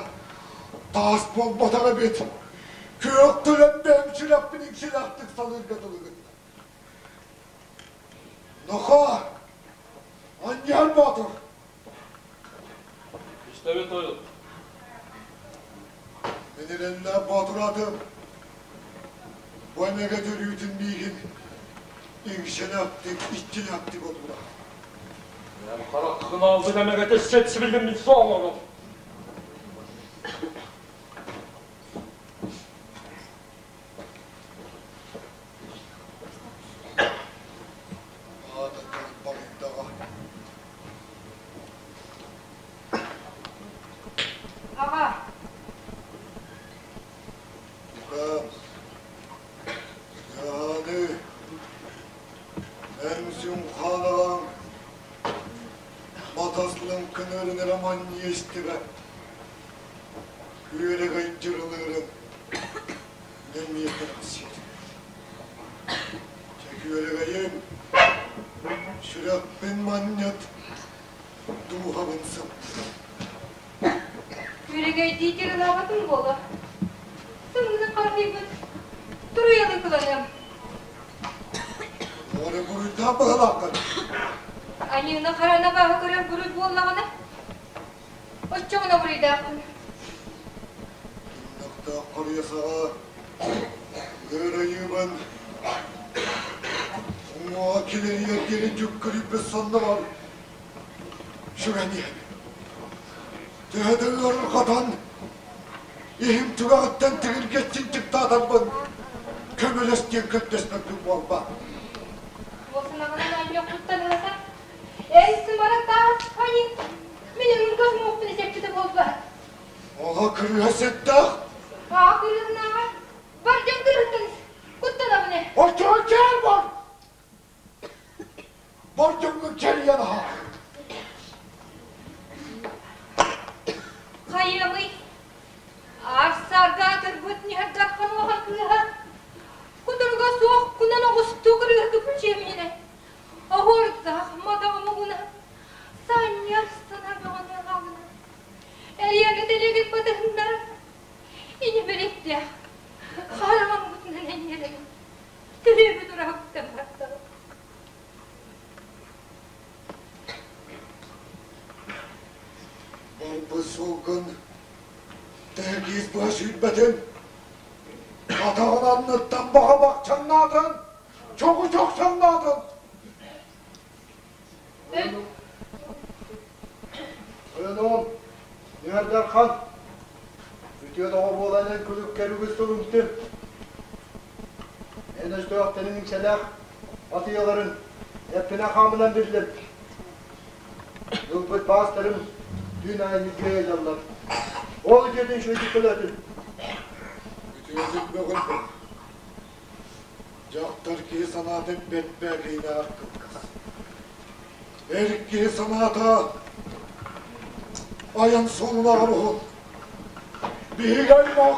таас буолбатах эбит. Күөх төлөн бэйэм сүрэхпин иҥсэлээхтик салыырга дылыгын. Нохоо, Анньыһар Боотур! Истэбин тойон. Мин эрэллээх Боотур аатым. Бу эмэгэ төрүүтүн миигин иҥсэлээхтик, иччилээхтик олуура. Эн хараххын албын эмэгэтэ сет-сибилиммин суох Аата балыйдаҕа. Аҕа. Тукаам, Яаны, эн сүҥхаан аҕаҥ батас лыҥкыныырын эрэ манньыйа истибэт, күөрэгэй дьырылыырын эмиэ кэрэхсиир. Дьэ күөрэгэйим, сүрэхпин манньыт, дууһабын сыппыт. Күөрэгэйдии дьырылаабатым буолуо. Сымныны харахыйбыт туруйалыы кыланыам. Оҕону буруйдаах быһалааххын. Аньыыны харана бааһы көрөр буруй буоллаҕына, оччоҕуна буруйдаахпын. Туннахтаах харыйа саҕа ыарайыыбын уҥуоҕа килэрийэр диэри дьүккүрүйбүт санныбар сүгэн иһэбин. Төһө да ыарырҕатан, иһим түгэҕиттэн тигиргэччин чыктаатарбын көмөлөс диэн көрдөспөппүн буолбат. Буосунаҕынан оонньуохпуттан ыласа, эн сымара таас ханьын, мин өрүҥкэ уҥуохпун эсэппитэ буолбат. Оҕо кырыыһа сэттээх. Аа кырыыһынааҕар бар дьон кырыһыттан куттанабын ээ. Оччоҕо кээл бар! Бар дьоҥҥун кэрийэн аһаа. Хайыамый? Аар-саарга атырбыт ньыһырдархан улахан кыыһа кутуруга суох кунан оҕустуу кырыыһы чиэминэ оһуордаах мата омугуна санньыар сана бөҕөнү аҕабына эрийэгэ тэлэгин батыһыннара ини бэлиттээх хараҥаммытынан энньэлэбин төрүөбүт ураһыттан бардабыт. Барбыт суолгун тэһэ быһа сүүрбэтин, атаҕын анныттан баҕа бахчаҥнаатын, чоҕу чохчоҥноотун. Тойонуом, Нүһэр Дархан, үтүө доҕор буолан эн күлүккэр үгүс сыл үҥтүм. Эн өстөөхтөрүн иҥсэлээх атыйаларын эппинэн-хааммынан биллим. Ылбыт баастарым түүн аайы ньиргийэ ыйаллар. Ол үтүөтүн үчүгэйдик төлөөтүм. Үтүөтүн бөҕүлбүт. Дьахтар киһи санаатын бэрт-бээкэйинээҕэр кылгас. Эр киһи санаата айан суолунааҕар уһун. Биһиги аймах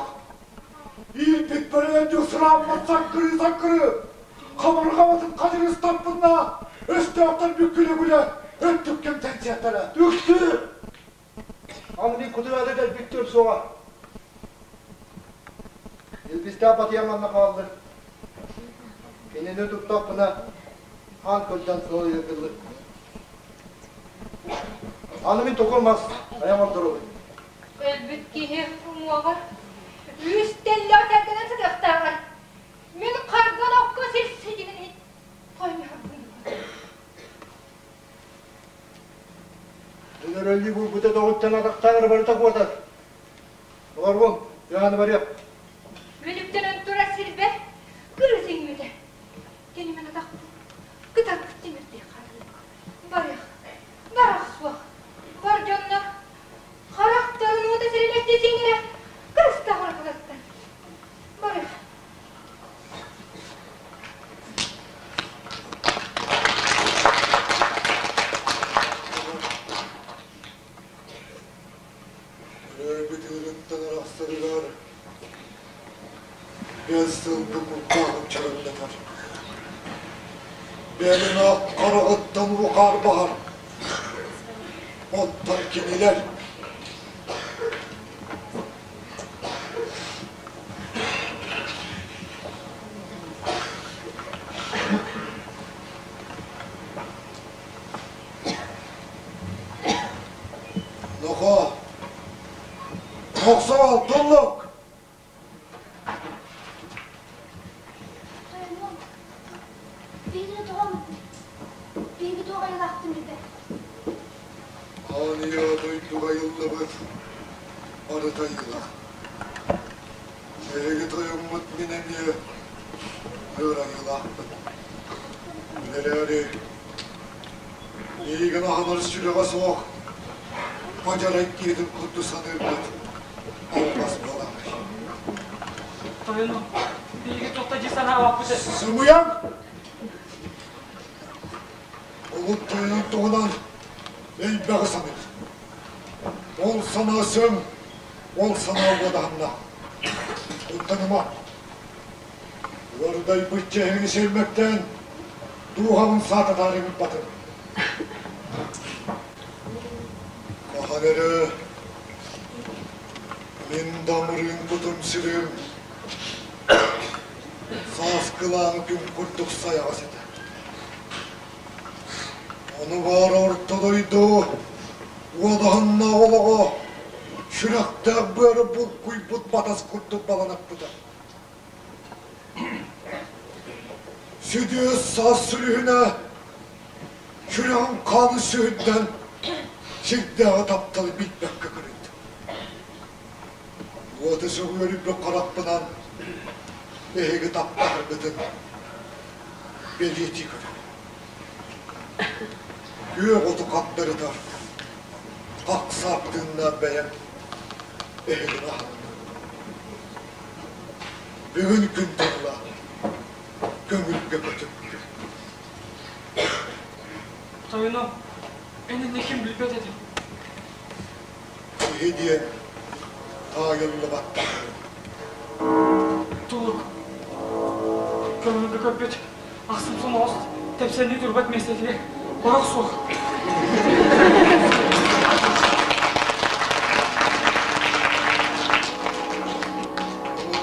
иирбит бөрөнөн дьусурааммыт саккырыы-саккырыы, хабырҕабытын хадьырыстаппынна, өстөөхтөр бүккүлэ-күлэ өттүк кэмтэнсиэхтэрэ. Үксүү! Аны мин кутуйаҕа кэлбит суоҕа. Илбистээх батыйа манна хааллар. Кинини туттахпына, хаан кырдьан сыл ыйытыллар. Аны мин токур мас айан ордоробун. Өлбүт киһи уҥуоҕар үс тэллэх тэлгэнэн сытыахтааҕар мин харган окко сир сидьиҥин тойморбун. Өлөрөллүү булбута доҕуттан атахтааҕар барыта куотар. Олорбун, тыаһаны барыах. Өлүктэнэн турар сирбэр кырыс иҥмитэ. Кини мин атахпын кытарбыт тимирдии хаалла. Барыах, барах суох. Бар дьоннор харахтарын уута сирилэстии сиҥнэрэ кырыстаах уракылартан. Барыах. Өлбүт ыырыттан арахсарыгар биэс сылгы кулгааҕын чөрөҥнөтөр. Бэйэлээх хараҕыттан уу-хаар баһар. Оттон кинилэр Нохоо, тохсоол, туллук! Тойонуом, биһигини тоҕо биһиги туох айылаахтын билбэт. Аанньа дойдуга айыллыбыт барыта айыылаах. Эһиги тойоммут мин эмиэ өр айыылаахпын. Эрээри миигин аһынар сүрэҕэ суох мадьарай киһитин курдук саныыргыт албас буолаарай. Тойонум, биһиги туохта дии санаабаппыт Сымыйаҥ! Улут тойонун туһунан элбэҕи саныыр. Ол санаа сөҥ, ол санаа уодаһынна. Куттаныма. Уордайбыт чэһини сиэммэктээн, дууһабын саататаары ыҥырбатым. Хаһан эрэ мин дамырыын кутум-сүрүм сааскылаан күн курдук сайаҕас этэ. Ону баара орто дойду уодаһыннаах олоҕо сүрэхтээх быары булкуйбут батас курдук баланаппыта. Сүдүө саас сүлүһүнэ сүрэҕин хааны сүһүрдэн сирдээҕи тапталы билбэккэ көрүндэ. Уота сөҕүөрүйбүт харахпынан эһиги таптаһаргытын бэлиэтии көрөбүн. Күөх оту хагдарытар, хахсаах тыыннаах бэйэм эһигини аһынным. Бүгүн күн тылла, көҥүлгэ көтүппүт. Тойону, эн инники ким билбэт этим. Киһи диэн таайыллыбаттар. Тулук. Көҥүлгэ көппүт ахсым соноҕос тэпсэннии турбат миэстэтигэр барах суох.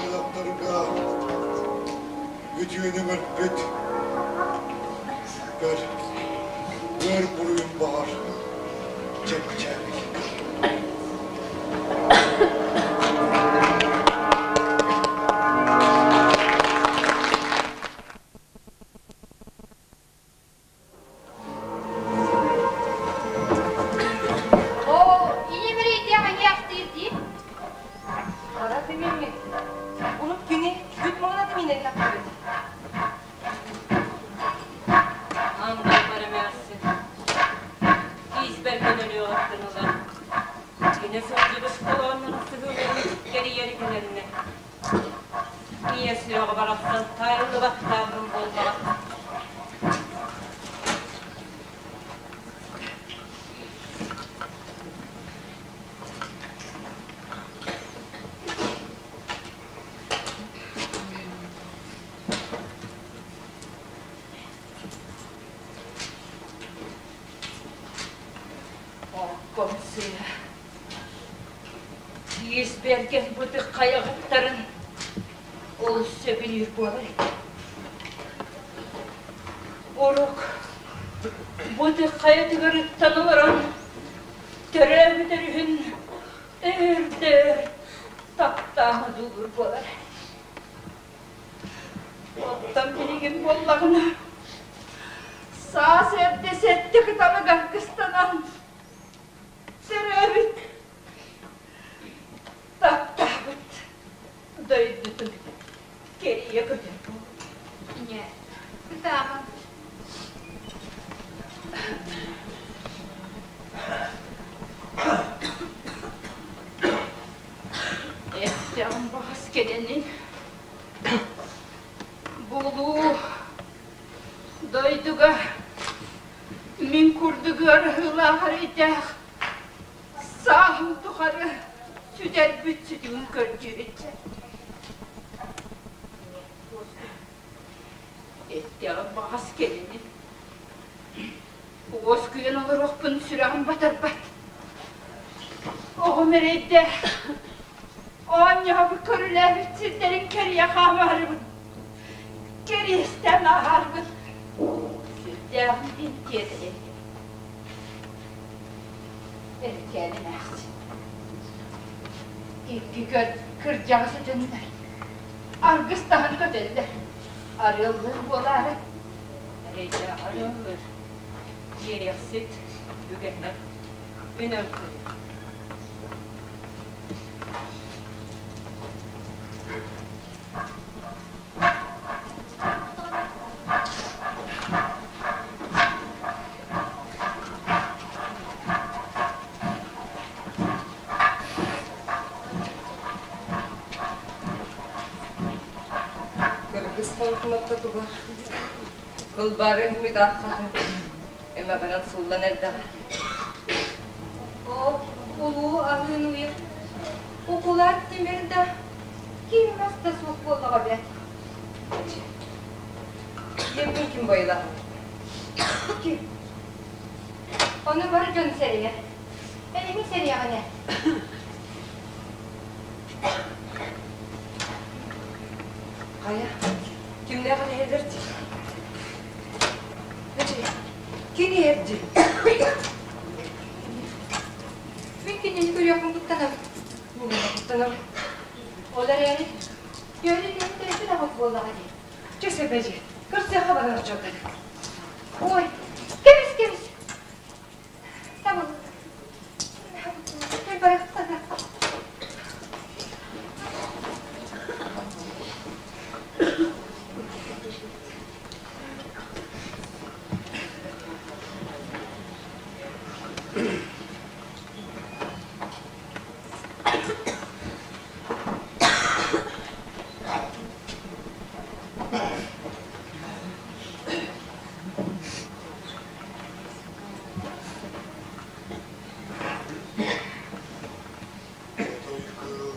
Ыллахтарга үтүөнү өлбүт көр, өр буруйун баҕар чэпчээбит. Оо, ийэм эрэйдээх эһиэхтиир дии. Хара тимиҥҥин. Урут кини бүт муҥунаты миинэн тахсыбыт. Андайбар эмээхсин. Киис бэргэн өлүөҕүттэн ыла. Кини сылдьыбыт толооннорун сыһыыларын кэрийэри күнэннэ. Ийэ сүрэҕэ барахсан тайыллыбаттааҕын буоллаҕа. Окком сыыһа. Киис бэргэн бытык хайаҕыттарын. Олус сөбүлүүр буолар этэ. Орук бу тых хайатыгар ыттан олорон төрөөбүт өрүһүн өр-дөр таптаан одуулуур буолар. Оттон билигин буоллаҕына саас эрдэ сэттэ кыталыгар кыстанан төрөөбүт таптаабыт дойдутун кэрийэ көтөр буолбут. Ийэ, ытаама. Эттэҕим баҕас кэлэнин булуу дойдуга мин курдук ыарыһыылаах эрэйдээх сааһым тухары сүтэрбит сүтүгүн көрдүүрүччэ. Эттэҕим баҕас кэлинин уоскуйан олоруохпун сүрэҕим батарбат. Оҕом эрэйдээх оонньообут көрүлээбит сирдэрин кэрийэ хаамаарыбын, кэриэстээн ааһарбын сүрдээҕин иһин тиэтэйэн Эркээн эмээхсин икки кырдьаҕас ытыннар аргыстаһан көтөллөр арыаллыыр буолаары Эрэйдээх арыаллыыр иэйэхсит үгэһэ үнэн кырыыр. Кыргыс холкумотта тугар Кылбары үмүт ааххатын эмэҕинэн сууллан эрдэҕэ. Оо, улуу аһыын уйа, укулаат тимир да, ким мас да суох буоллаҕа бэт. Диэммин ким байылаһар? Ким? Ону бар дьон сэрэйэр. Эн эмиэ сэрэйэҕин ээ. Хайа, кимнээх иһэллэр дии? Эчи, ким иһэр дии? Мин кинини көрүөхпүн куттанабын. Мин куттанабын. Ол эрээри, төһө киһи төрөппүт аҕыс буоллаҕа дии. Чэ, сөп эдьи, көрсүөххэ барар дьонтон. Ой, кэбис, кэбис. Табыл. Барахсана. Отой кыыл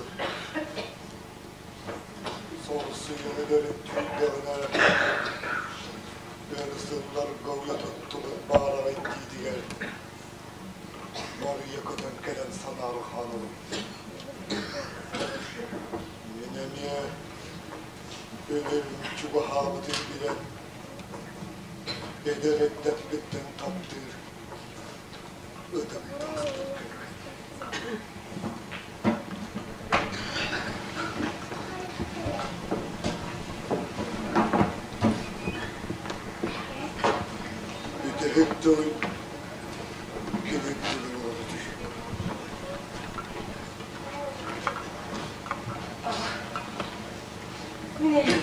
сорсуйан өлөрүн түүндэҕинэ өр сылларга уйа туттубут баараҕай тиитигэр Мария көтөн кэлэн санаарҕаан олордо. Мин эмиэ өлөрүм чугаһаабытын билэн Эдэр эрдэхпиттэн таптыыр ытым таастан көрбүт. Бүтэһик тылын кини үрдүгэр олордуй.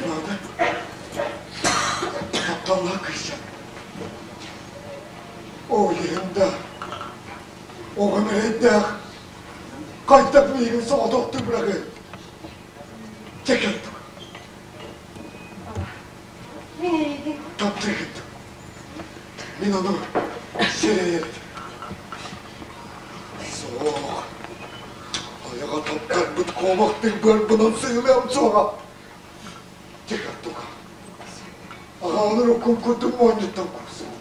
Наада. Тапталлаах кыысчаан. Ол иһин да оҕом эрэйдээх хайдах миигин соҕотохтуу быраҕыай? Чэ кэлтик. Мин эрэйдин. Таптыыгын. Мин ону сэрэйэр этим. Суох. Айаҕа таптарбыт куобахтыы быарбынан сыылыам суоҕа. Тиһэх туга. Аҕаҕын уруккум курдук моонньуттан куурсун.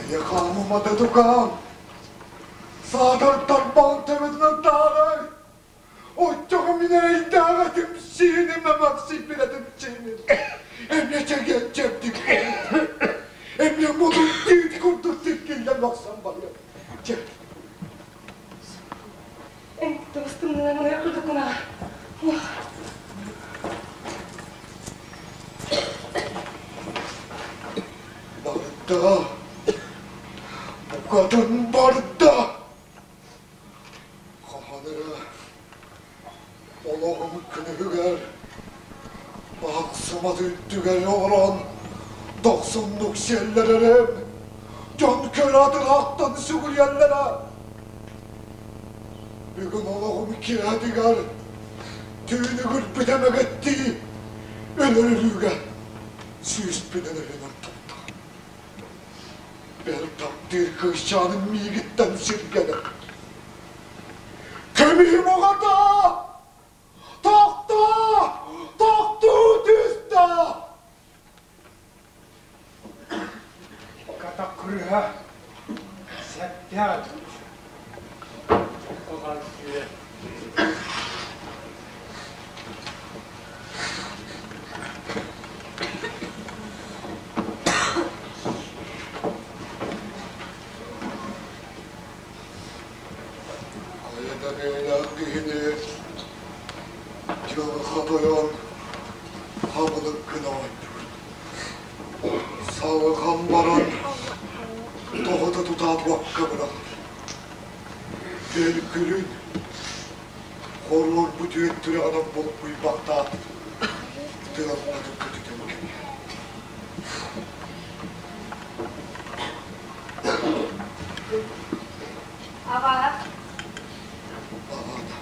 Эйэ хаамымата тукаам. Саатар тарбаҕын төбөтүнэн таарай. Тымныынан ылыах курдуккун аҕа. Барда. Букатын барда. Хаһан эрэ олоҕум күнүһүгэр Баахсымат үрдүгэр олорон дохсуннук сиэллэрэрим, дьон көрө атыраахтан сүгүрүйэллэрэ. Бүгүн олоҕум киэһэтигэр түүнүгүрбүт эмэгэттии өлөр өлүүгэ сүүспүнэн өлөнөн турда. Бэл таптыыр кыысчааным миигиттэн сиргэнэр. Көмүһүм оҕото! Тохтоо! Тохтуу түстэ! Ката кырыһа сэптээх Оҕан сүүрэ. Хайа да бэйэлээх киһини дьылҕа тойон хабылык гына оонньуур. Салҕан баран тоҕута тутаат уокка быраҕар. Төлкүрүн хоруорбут үөт түрэҕинэн булкуйбахтаат тыаллатык көтүтэн кэбиһэр. Аҕа. Аҕата.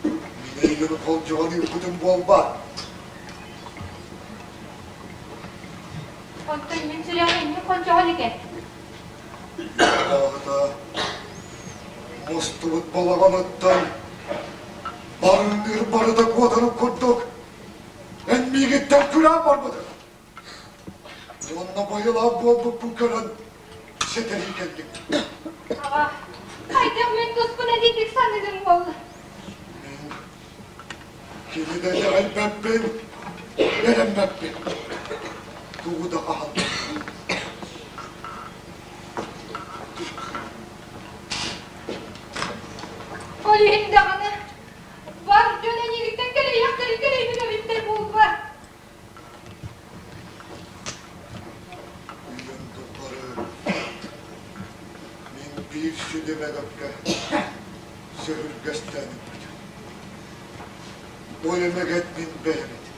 Мин эйигин холдьоҕон ыыппытым буолбат. Онтон мин сүрэҕим иннин холдьоҕон икэ. Аҕата мустубут балаҕаныттан барыҥныыр барыта куотарын курдук эн миигиттэн күрээн барбытыҥ. Уонна байылаах буолбуппун көрөн сэтэрии кэллим. Аҕа, хайдах мин туспун эдиитик саныырым буолла? Мин кими да итэҕэйбэппин, эрэммэппин. Тугу да хаһан. Ол иһин даҕаны бар дьон эйигиттэн кэлэйиэхтэрин кэлэйбит эбиттэр буолбат. Үйэм тухары мин биир сүдү мэгөккө сөһүргэстээн өлбүтүм. Ол эмэгэт мин бэйэм этим.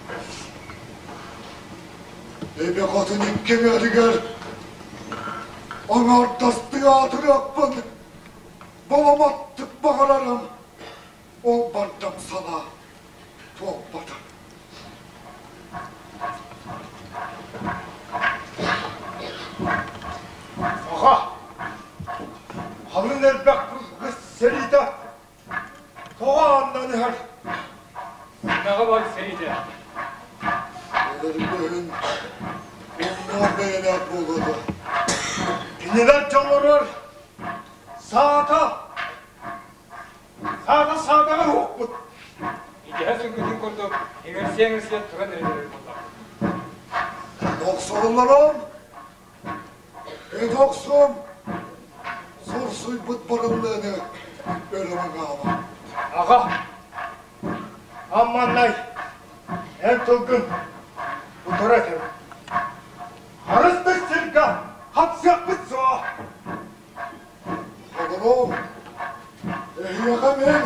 Эбэ хотун икки эҥээригэр аҥаардастыы аатырыахпын баламаттык баҕарарым. Ол бардам санаа туолбата. Аҕа, халыҥ элбэх кыргыс сэриитэ тоҕо ааннан иһэр? Сынаҕа бар сэриитэ. Өлөргөһүн умнуор бэйэлээх буолуо дуо? Кинилэр дьоллорор саата Саата саатаҕар уһукпут. Идэһэ сылгытын курдук иҥэрсиэ-иҥэрсиэ туран эрэллэр буоллаҕа. Охсороллорум, эт охсум, сорсуйбут барыллыаны өрө маҥаама. Аҕа, амманнай, эн тылгын утары этэбин. Харыстык сиргэ хапсыахпыт суох. Оҕолорум, эһиэхэ мин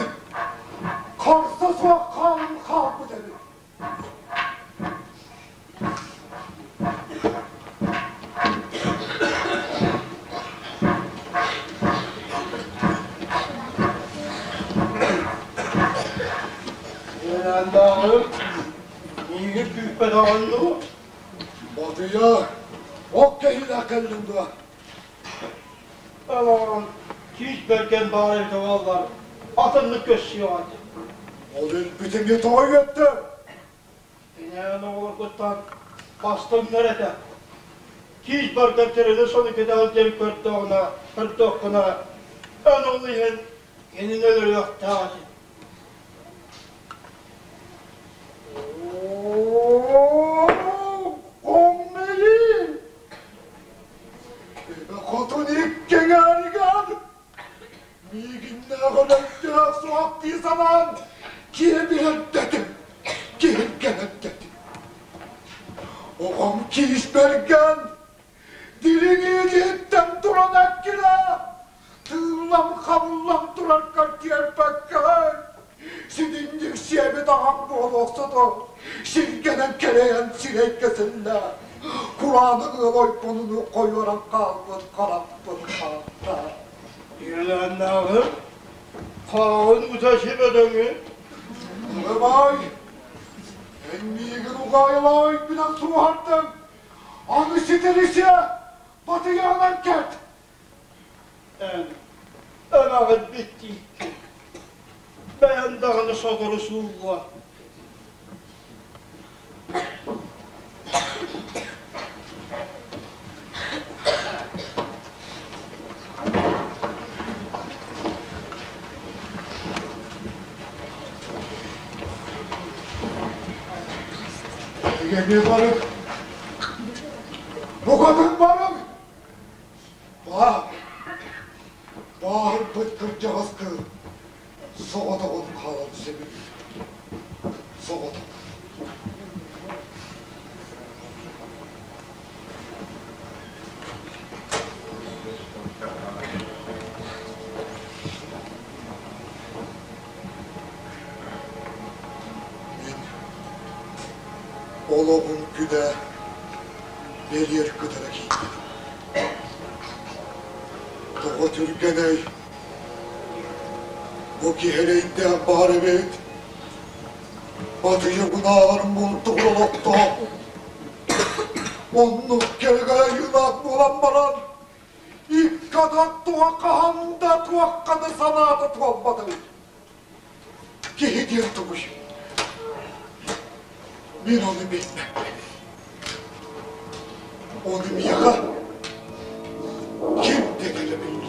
харса суох хаалым хаалбыт эбит. Үөрэннээҕим миигин күүппэтэҕин дуу? Батыйа, ок кэһиилээх кэллиҥ дуо? Олорон киис бэргэн баар эбитэ буоллар, атыннык көссүөх этим. Ол өлбүт эмиэ тоҕо үөттэ? Кинээн оҕолоргуттан бастыҥнар этэ. Киис бэргэн тэрили сону кэтэҕин диэн көрдөҕүнэ, көрдөххүнэ, эн ол иһин кинини өлөрүөхтээх этим. Оо, Хоммэйи! Хотун иккиҥ арыган миигиннээҕэр Өлөннөөх суох дии санаан киэбирэрдэтим, киһиргэнэрдэтим. Оҕом киис бэргэн, дириҥ иититтэн туран эккирэ, тыыллан-хабыллан тураргар тиэрпэккэ, ситинник сиэбит аҕам буолуохсуту сиргэнэн кэлэйэн сирэйгэ силлэ, кураанах ыал ойбонуну хойуоран хаалбыт харахпын хаалта. Үөлээннээҕим хараҕын ута сибэдэҥи. Бай, эн миигин угаайылаа өйбүнэн суоһардыҥ, аны ситэрисэ батыйаҕынан кэт. Эн өлөҕүн биттииккин, бэйэҥ даҕаны сотору сууллуо. Эйэни барык, букатын барык. Баар, баарбыт кырдьаҕас кыыл соҕотоҕун хаалан сөбүлүүр. Соҕотох. Мин олоҕум күнэ бэлиэр кытара киирбит. Тоҕо түргэнэй, бу киһи эрэйдээх баар эбит. Батыйа гынааҕар мултугур олохтоох. Оннук кэрэгэй айыылаах буолан баран, икки атах туһа хаһан да туохха да санаата туолбатый. Киһи диэн тугуй? Мин ону билбэппин. Ону миэхэ ким да кэлэ биллибэт.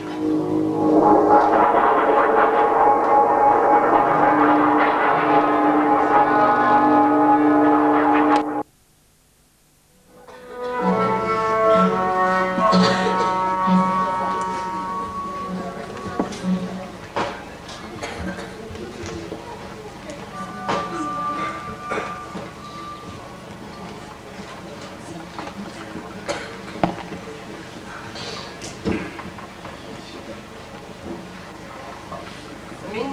Мин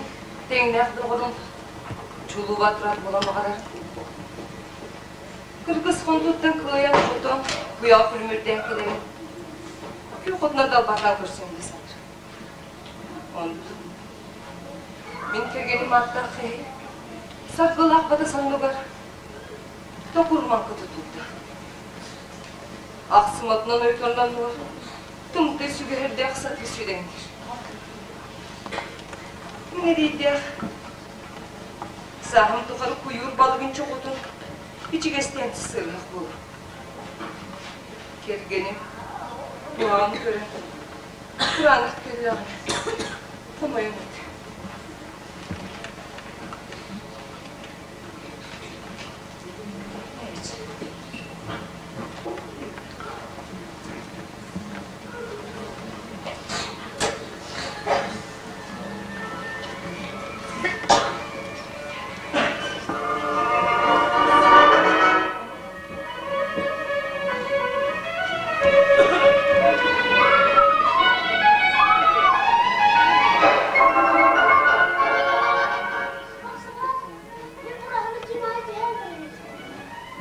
тэҥнээх доҕорум чулууба турар буолан баҕарар. Кыргыс хонтуттан кыайан хотон куйаҕа күлүмүрдээн кэлэрин күн хотунан далбаатаан көрсөн дии саныыр. Онтум мин кэргэним ааттаах киһи саргылаах бата санныгар токурмаҥка тутулда. Ахсыматынан ойутуннаннылар, тымтый сүгэһэрдээх сатыы сүдэҥниир. Мин эриэйдээх Сааһым тухары куйуур балыгын чоҕутун ичигэстээн сыарыһах буолар. Кэргэним куһаҕан көрөн, кураанах кэллэҕинэ хомойон этэ.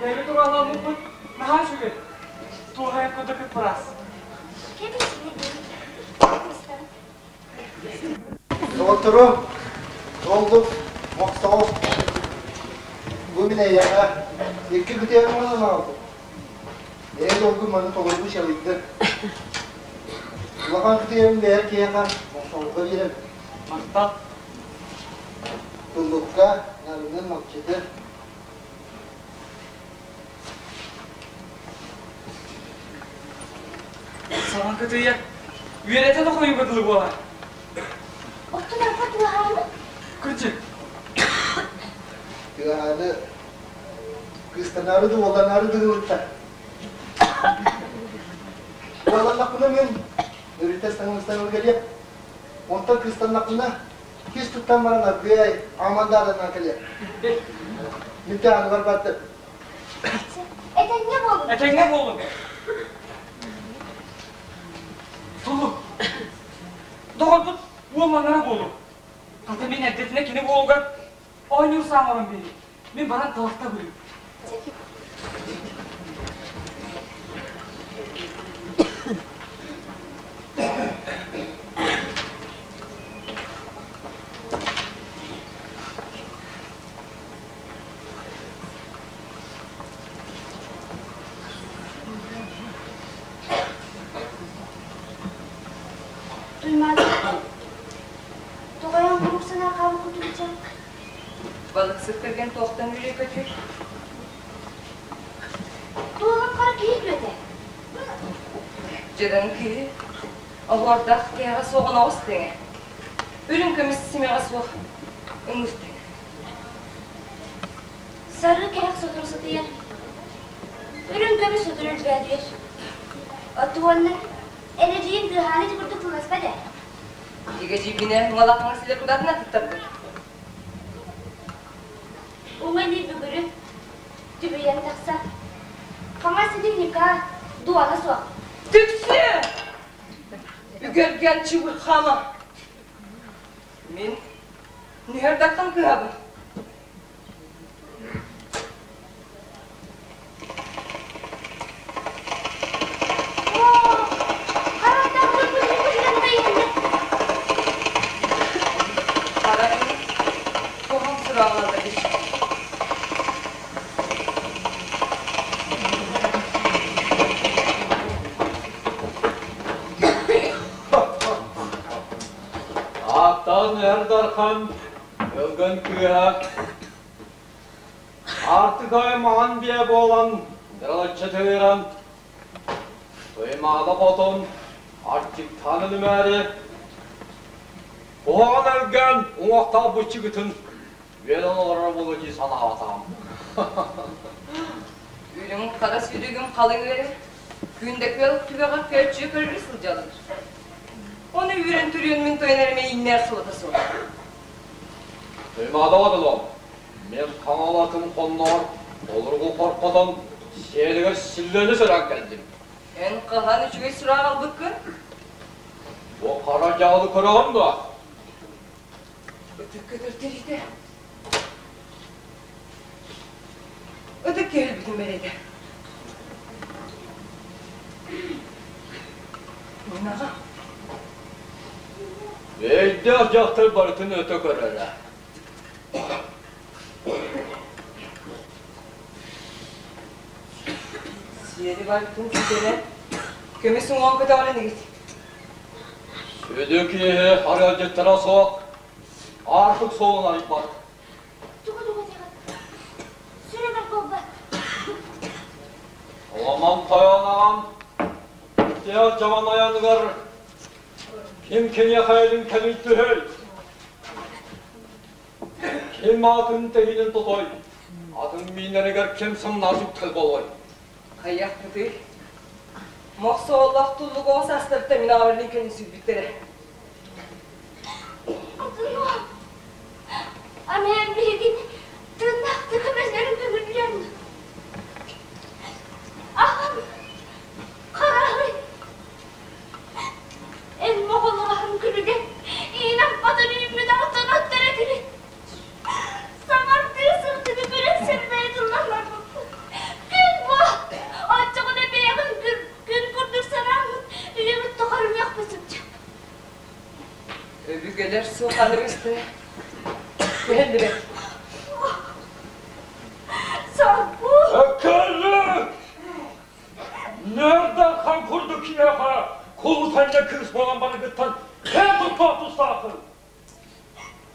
Бэйэбит ураһаламмыппыт наһаа үчүгэй. Туоһайан курдук ыппыраас. Доҕотторум, Доллук, Мохсоҕол, бу мин эйиэхэ икки күтүөм оҥорон аҕалбыт. Бэйэ долгун маны толору чалыйды. Улахан күтүөм бэйэр киһиэхэ Мохсоҕолго биэрэбин. Махтал. Туллукка, нарынын мапчыты. Саҥа кытыйа үөрэтэ да хойуга дылы буолар. Оттон арба тыаһааны? Кырдьык. Тыаһааны кыыстанаары да уолланаары дыгылыттар. Уолланнахпына мин өрүтэ саҥа кэлиэм. Онтон кыыстаннахпына. Кис туттан баран аргыай, амандаарынан кэлиэ. Мин тааныгар бардым. Этэҥҥэ буолуҥ. Этэҥҥэ буолуҥ. Тулук. Доҕорбут уолланара буолуҥ. Хата мин эрдэтинэ кини буолугар оонньуур саамарым биэрии. Мин баран талахта быһыы. Туймаада, тоҕо оҥорук санаа хаалбыккытын Балыксыт кэргэн туохтан үөрэ-көтүөр? Туолан хара киһи үтүөтэ. Дьадаҥ киһи оһуордаах кээҕэ суоҕун оҕус тэҥэ. Үрүҥ көмүс симэҕэ суох ыҥыр тэҥэ. Сарыы кэһэх сотору сытыйар. Үрүҥ көмүс сотору өлбөөдүйэр. Оттуонна энэдьийин тыаһааны ити курдук тылласпат ээ. Игэдьийбинэ уҥалаахаҥа силэр кудатына туттарбыт. Уҥа илии бүгүрү түбүйэн тахсар. Хаҥас илии ньыкаа, дуона суох. Түксү! Үгэргэн чыбырхама! Мин нүһэрдаттан кыһабын. Куһаҕан сураҕаларга Ааттаан Эр Дархан өлгөн кыыһа Аартыкай маҥан биэ буолан дыралаччы тыыран, Туймаада хотун аччыктаан өлүмээри, куһаҕан өлгөн уҥуохтаах быччыгытын үөлэн олорор буолуо дии санаабатаҕым. Үрүҥ хара сүрүгүм халыҥ үөрэ, күндэкөл түгэҕэр көөччү көрүрү сылдьаллар. Ону үүрэн түрүөн мин тойон эрэмэ ииннээр суота суох. Туймаада одолом, Мен хаҥалатым хонноор, олургу хорхотон, сиэлигэр силлэни сөрөөн кэлдим. Эн хаһан үчүгэй сураах албыккын? Бу хара дьаалы көрөҕүн дуо? Ытык көтөр тириитэ. Ытык киһи өлбүтүн бэлиэтэ. Мин аҕам. Өйдөөх дьахтар барытын өтө көрөрө. Сиэри барытын ситэрэн, көмүс уҥуоҕун көтөҕөлөн игит. Сүдү киһи арыалдьыттара суох, аартык суолун арыйбат. Тугу-тугу диэҕин, сүрүмэр буолбат. Оламан тойон аҕам, тыа дьабан айаныгар ким киниэхэ илин кэлин түһэй? Ким атын тэһиинин тотой, атын миинэригэр ким сымнаас үктэл болой? Хайыахпытый? Мохсоҕоллоох туллук оҕо саастарыттан мин аҕабын кэлин сүлбүттэрэ. Атынуом, Амиан биһигини тыыннаахтыы көмөлөрүн көҥүллүөн. Аҕам, хараһый, Эн моҕолоһон күлүгэ иинэн хотон үүммүт алтан оттор этибит. Саҥардыы сырдыгы көрөн сэрбэйэ тылланнарбыппыт. Күн бу! Оччоҕуна бэйэҕин күн, күн курдук санааммыт, үйэбит тухары үөхпүт сылдьа. Өбүгэлэр суох аныгыстыы күһэллибэт. Сарбу! Өккөллүк! Нөрдаххан курдук киһиэхэ кулутанньа кыыс буолан барыгыттан эн тутуох тустааххын.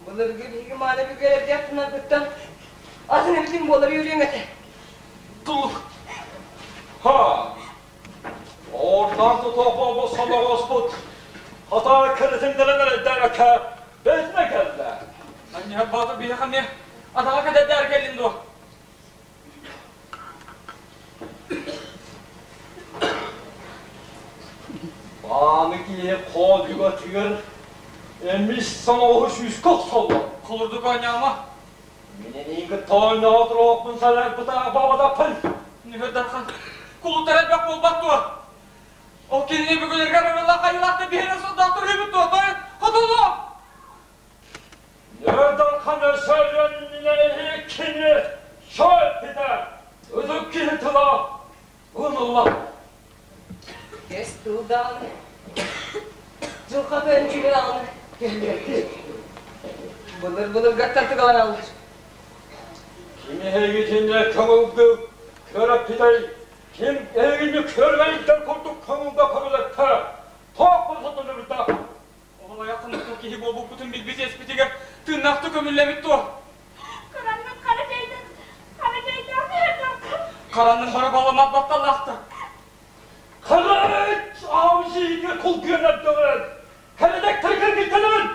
Былыргы биһиги мааны бүгэлэрдээх тунаргыттан атын эбитин буолар үөрүөҥ этэ. Тулук. Ха! Ордан тутуох буолбут соноҕоспут хата кырытындыран эрэйдээбэккэ бэйэтинэ кэллэ. Анньыһар Баатыр биһиэхэ эмиэ атаҕа кэтэрдээр кэллин дуо? Мааны киһи хоодугатыгар эмис Сонооһу сүүскэ охсоллор. Холурдук оонньоомо. Мин эниигин тоонньоот уруокпун салайбыта бабатаппын. Нүһэр Дархан, кулуттар элбэх буолбат дуо? Ол кинини бүгүлэргэ арыылаах айылаахта биһиэнэ сордоохтор үһүбүт дуо? Той хотулуо! Нүһэр Дархан өссө иннинэ кини шоэппитэ. Ытык киһи тыла ылыллар. Кэс тыл даҕаны, дьылҕа көнчүгү даҕаны кэллэрдир. Былыр-былыргаттан тыгаланаллар. Ким эһигитиннэ көҥүлгү көрөппүтэй, ким эһигини көрбөйдер курдук көҥүлгэ көрүлэттэ, тоох сотунубута. Ол айаххыныттан киһи буолбуппутун билбит эспитигэр тыыннаахты көмүллэбит дуо? Харанның хара дьайдан, хара дьайдаах Харанның бара баламат батталаахта. Кырыч аузиге кулгүөнөрдөгөр, кэледек тыргыргытынын!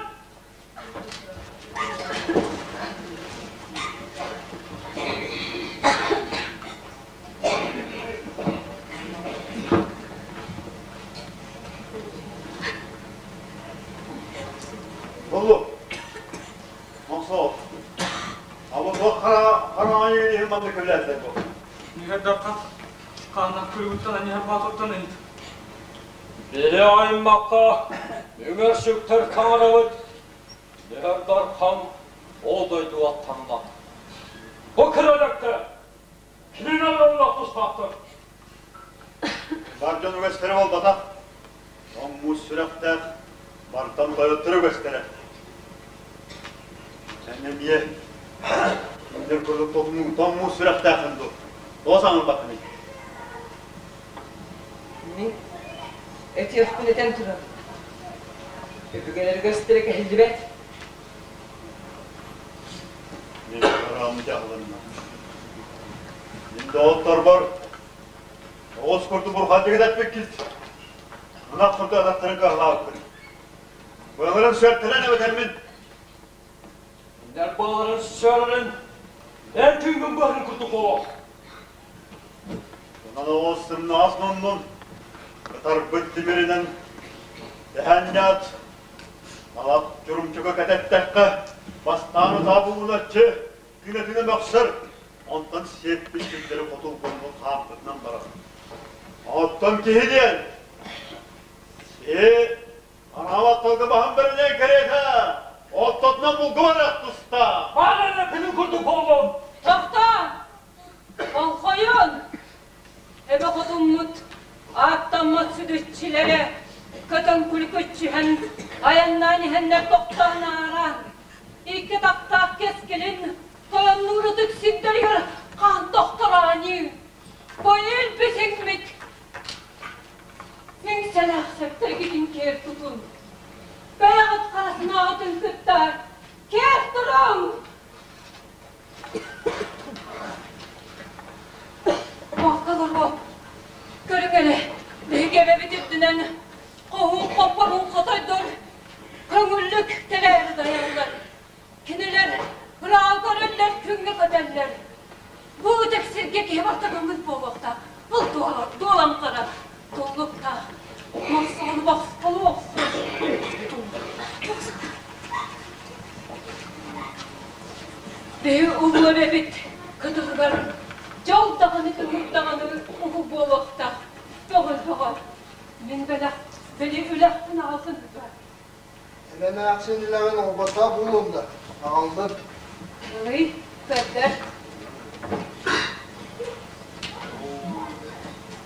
Боллу. Мохсоох. Абы туох хараҥа иһин манна көбүлээтилэр бу. Нигердархан хааннах күлүгүттэн аньыһар баатыртан ыйыт. Били аймакка үҥэр-сүктэр таҥарабыт Нигердархан ол дойдуга аттаммат. Бу кыралыкты кинилэр олох тустаахтар. Бар дьон үгэстэрэ буолбатах. Тоҥмут сүрэхтээх бартан тойоттор үгэстэрэ. Эн эмиэ кинилэр курдук тоҥмут сүрэхтээххин дуу? Тоҕо саҥарбаккыный? Мин этиэхпин этэн турабын. Өбүгэлэр үгэстэрэ кэһиллибэт. Мин араам дьаһалынна. Мин доҕотторбор оҕус курдук бурхан эппиккит. Ынах курдук атахтарын кыһалаабыккын. Быаларын сүөртэрэн эбэтэр мин. Кинилэр быаларын сүөрэрин эн түүҥҥүн быһарын курдук олох. Онон оҕус сымнаҕас муннун ытарбыт тимиринэн тэһэнньаат Алап чурумчуга кэтэттэххэ, бастаан утаа бууначчы күнэ-күнэ мөхсөр, онтон сиэппит сирдэри хотулгуннун хаампытынан барар. Оттон киһи диэн, си араабатталга баһын бэринэн кэриэтэ, оттотунан булгу барар туста. Баар эрэ күнүн курдук буоллун. Тохтоо! Олхойун! Эбэ хотуммут ааттаммат сүдүччүлэрэ көтөн күлүкүччүһэн айаннаан иһэннэр тохтоон аараан, икки тахтаах кэскилин тойоннуур ытык сирдэригэр хаан тохтороонньуу, бу өлбүт иҥмит иҥсэлээх сэптэргитин киэр тутун, бэйэҕит харасынааҕытын кытта киэр туруҥ! Баакаларо, көрүҥ эрэ, биһиги эбэбит үрдүнэн хоһуун хоппоруун хотойдор көҥүллүк тэлээри дайаллар. Кинилэр ыраах көрөллөр, күҥҥэ көтөллөр. Бу ытык сиргэ киһи барыта көҥүл буолуохтаах. Бұл дуолаҥхара, туллуктаах, мохсоҕону бохсолу охсор. Биһи улуу эбэбит кытылыгар дьол даҕаны көҥүл даҕаны уһу буолуохтаах. Бөҕө-бөҕө. Мин бэлэх, били үлэхпин аҕалгын дуо? Эмэмээхсин үлэҕин оҥорботоох буолуом да, аҕаллын. Ый, көрдөр.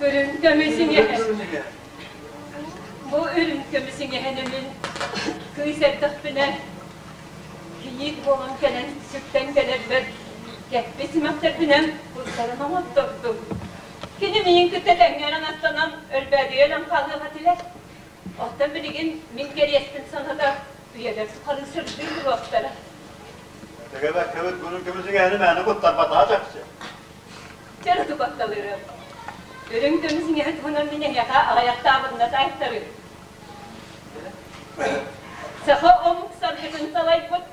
Үрүҥ көмүс иҥэһэ. Бу үрүҥ көмүс иҥэһэни мин кыыс эрдэхпинэ кийиит буолан кэлэн сүктэн кэлэрбэр кэппит симэхтэрбинэн курдарын оҥоттордум. Кини миигин кытта тэҥҥэ анастанан өлбөөдүйэн хаалыах этилэр. Оттон билигин мин кэриэспин саната үйэлэр тухары сырдыы туруохтара. Тэгэбэккэбит күнүн көмүсүгэһини мээнэ куттарбатаҕа чахчы. Чэ, тупатталыырым. Үрүҥ көмүс иҥэһэ туһунан мин эһиэхэ аҕыйахтаабынна таайтарыым. Саха омук саргытын салайбыт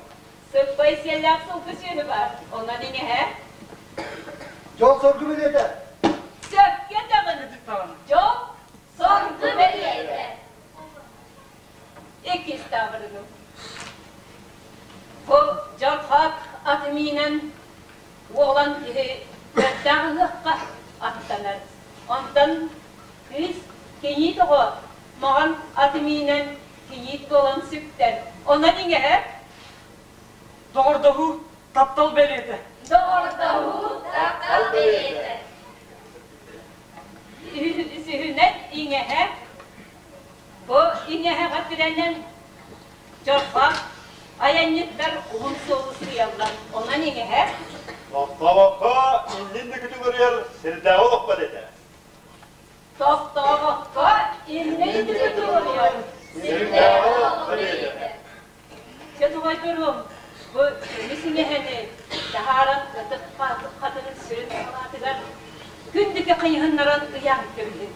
сыппай сиэллээх сылгы сүөһү баар. Онон иҥэһэ. Дьол соргу бэлиэтэ. Сөпкө даҕаны. Дьол соргу бэлиэтэ. Иккис таабырыным. Чорхоок аты миинэн уолан киһи бэртээх ыһыахха аттанар. Онтон кыыс кийиит оҕо маҕан аты миинэн кийиит буолан сүктэр. Онон иҥэһэ Доҕордоһуу таптал бэлиэтэ. Доҕордоһуу таптал бэлиэтэ. Үсүһүнэн иҥэһэ Бу иҥэһэҕэ тирэнэн Чорбох айанньыттар уһун суолу сыыйаллар. Онон иҥэһэ Тохтобокко иннин дүкүтү көрүөр сирдээҕи олохпот этэ. Тохтобокко иннин дүкүтү көрүөр сирдээҕи олохпот этэ. Чэ, тоҕойдорум, бу көмүс иҥэһэни таһааран ытык хатын сүрүн салаатыгар күндүкэ хайыһыннаран ыйаан кэбиһин.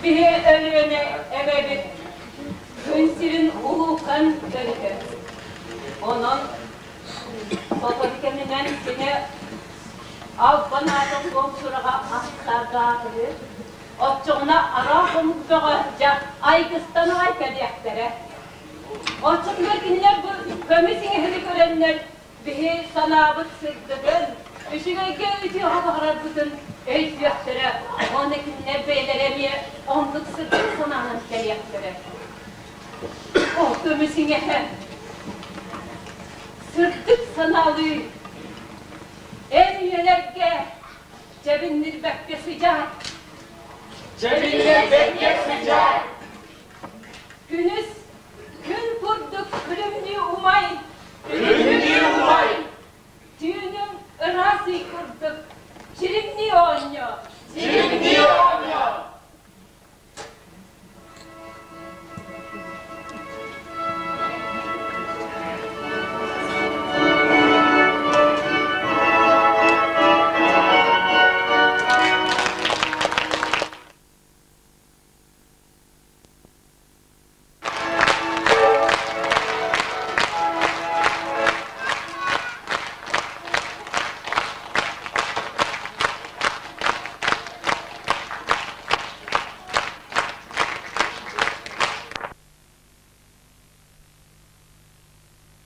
Биһи Өлүөнэ эбэбит күн сирин улуукан өрүтэ. Онон сотору кэминэн кини албан аатын суол сураҕа астардаатыгы, оччоҕуна араак омук бөҕө дьэ айгыстан аҕай кэлиэхтэрэ. Оччотугар кинилэр бу көмүс иҥэһини көрөннөр Биһи санаабыт сырдыгын, үчүгэйгэ үтүөҕэ баҕарарбытын өйдүөхтэрэ уонна кинилэр бэйэлэрэ эмиэ оннук сырдык санаанан кэлиэхтэрэ. Ол көмүс иҥэһэ сырдык санаалыы эн үйэлэргэ дьэбиннирбэккэ сыдьаай. Дьэбиннирбэккэ сыдьаай. Күнүс күн курдук күлүмнүү умай. Күлүмнүү.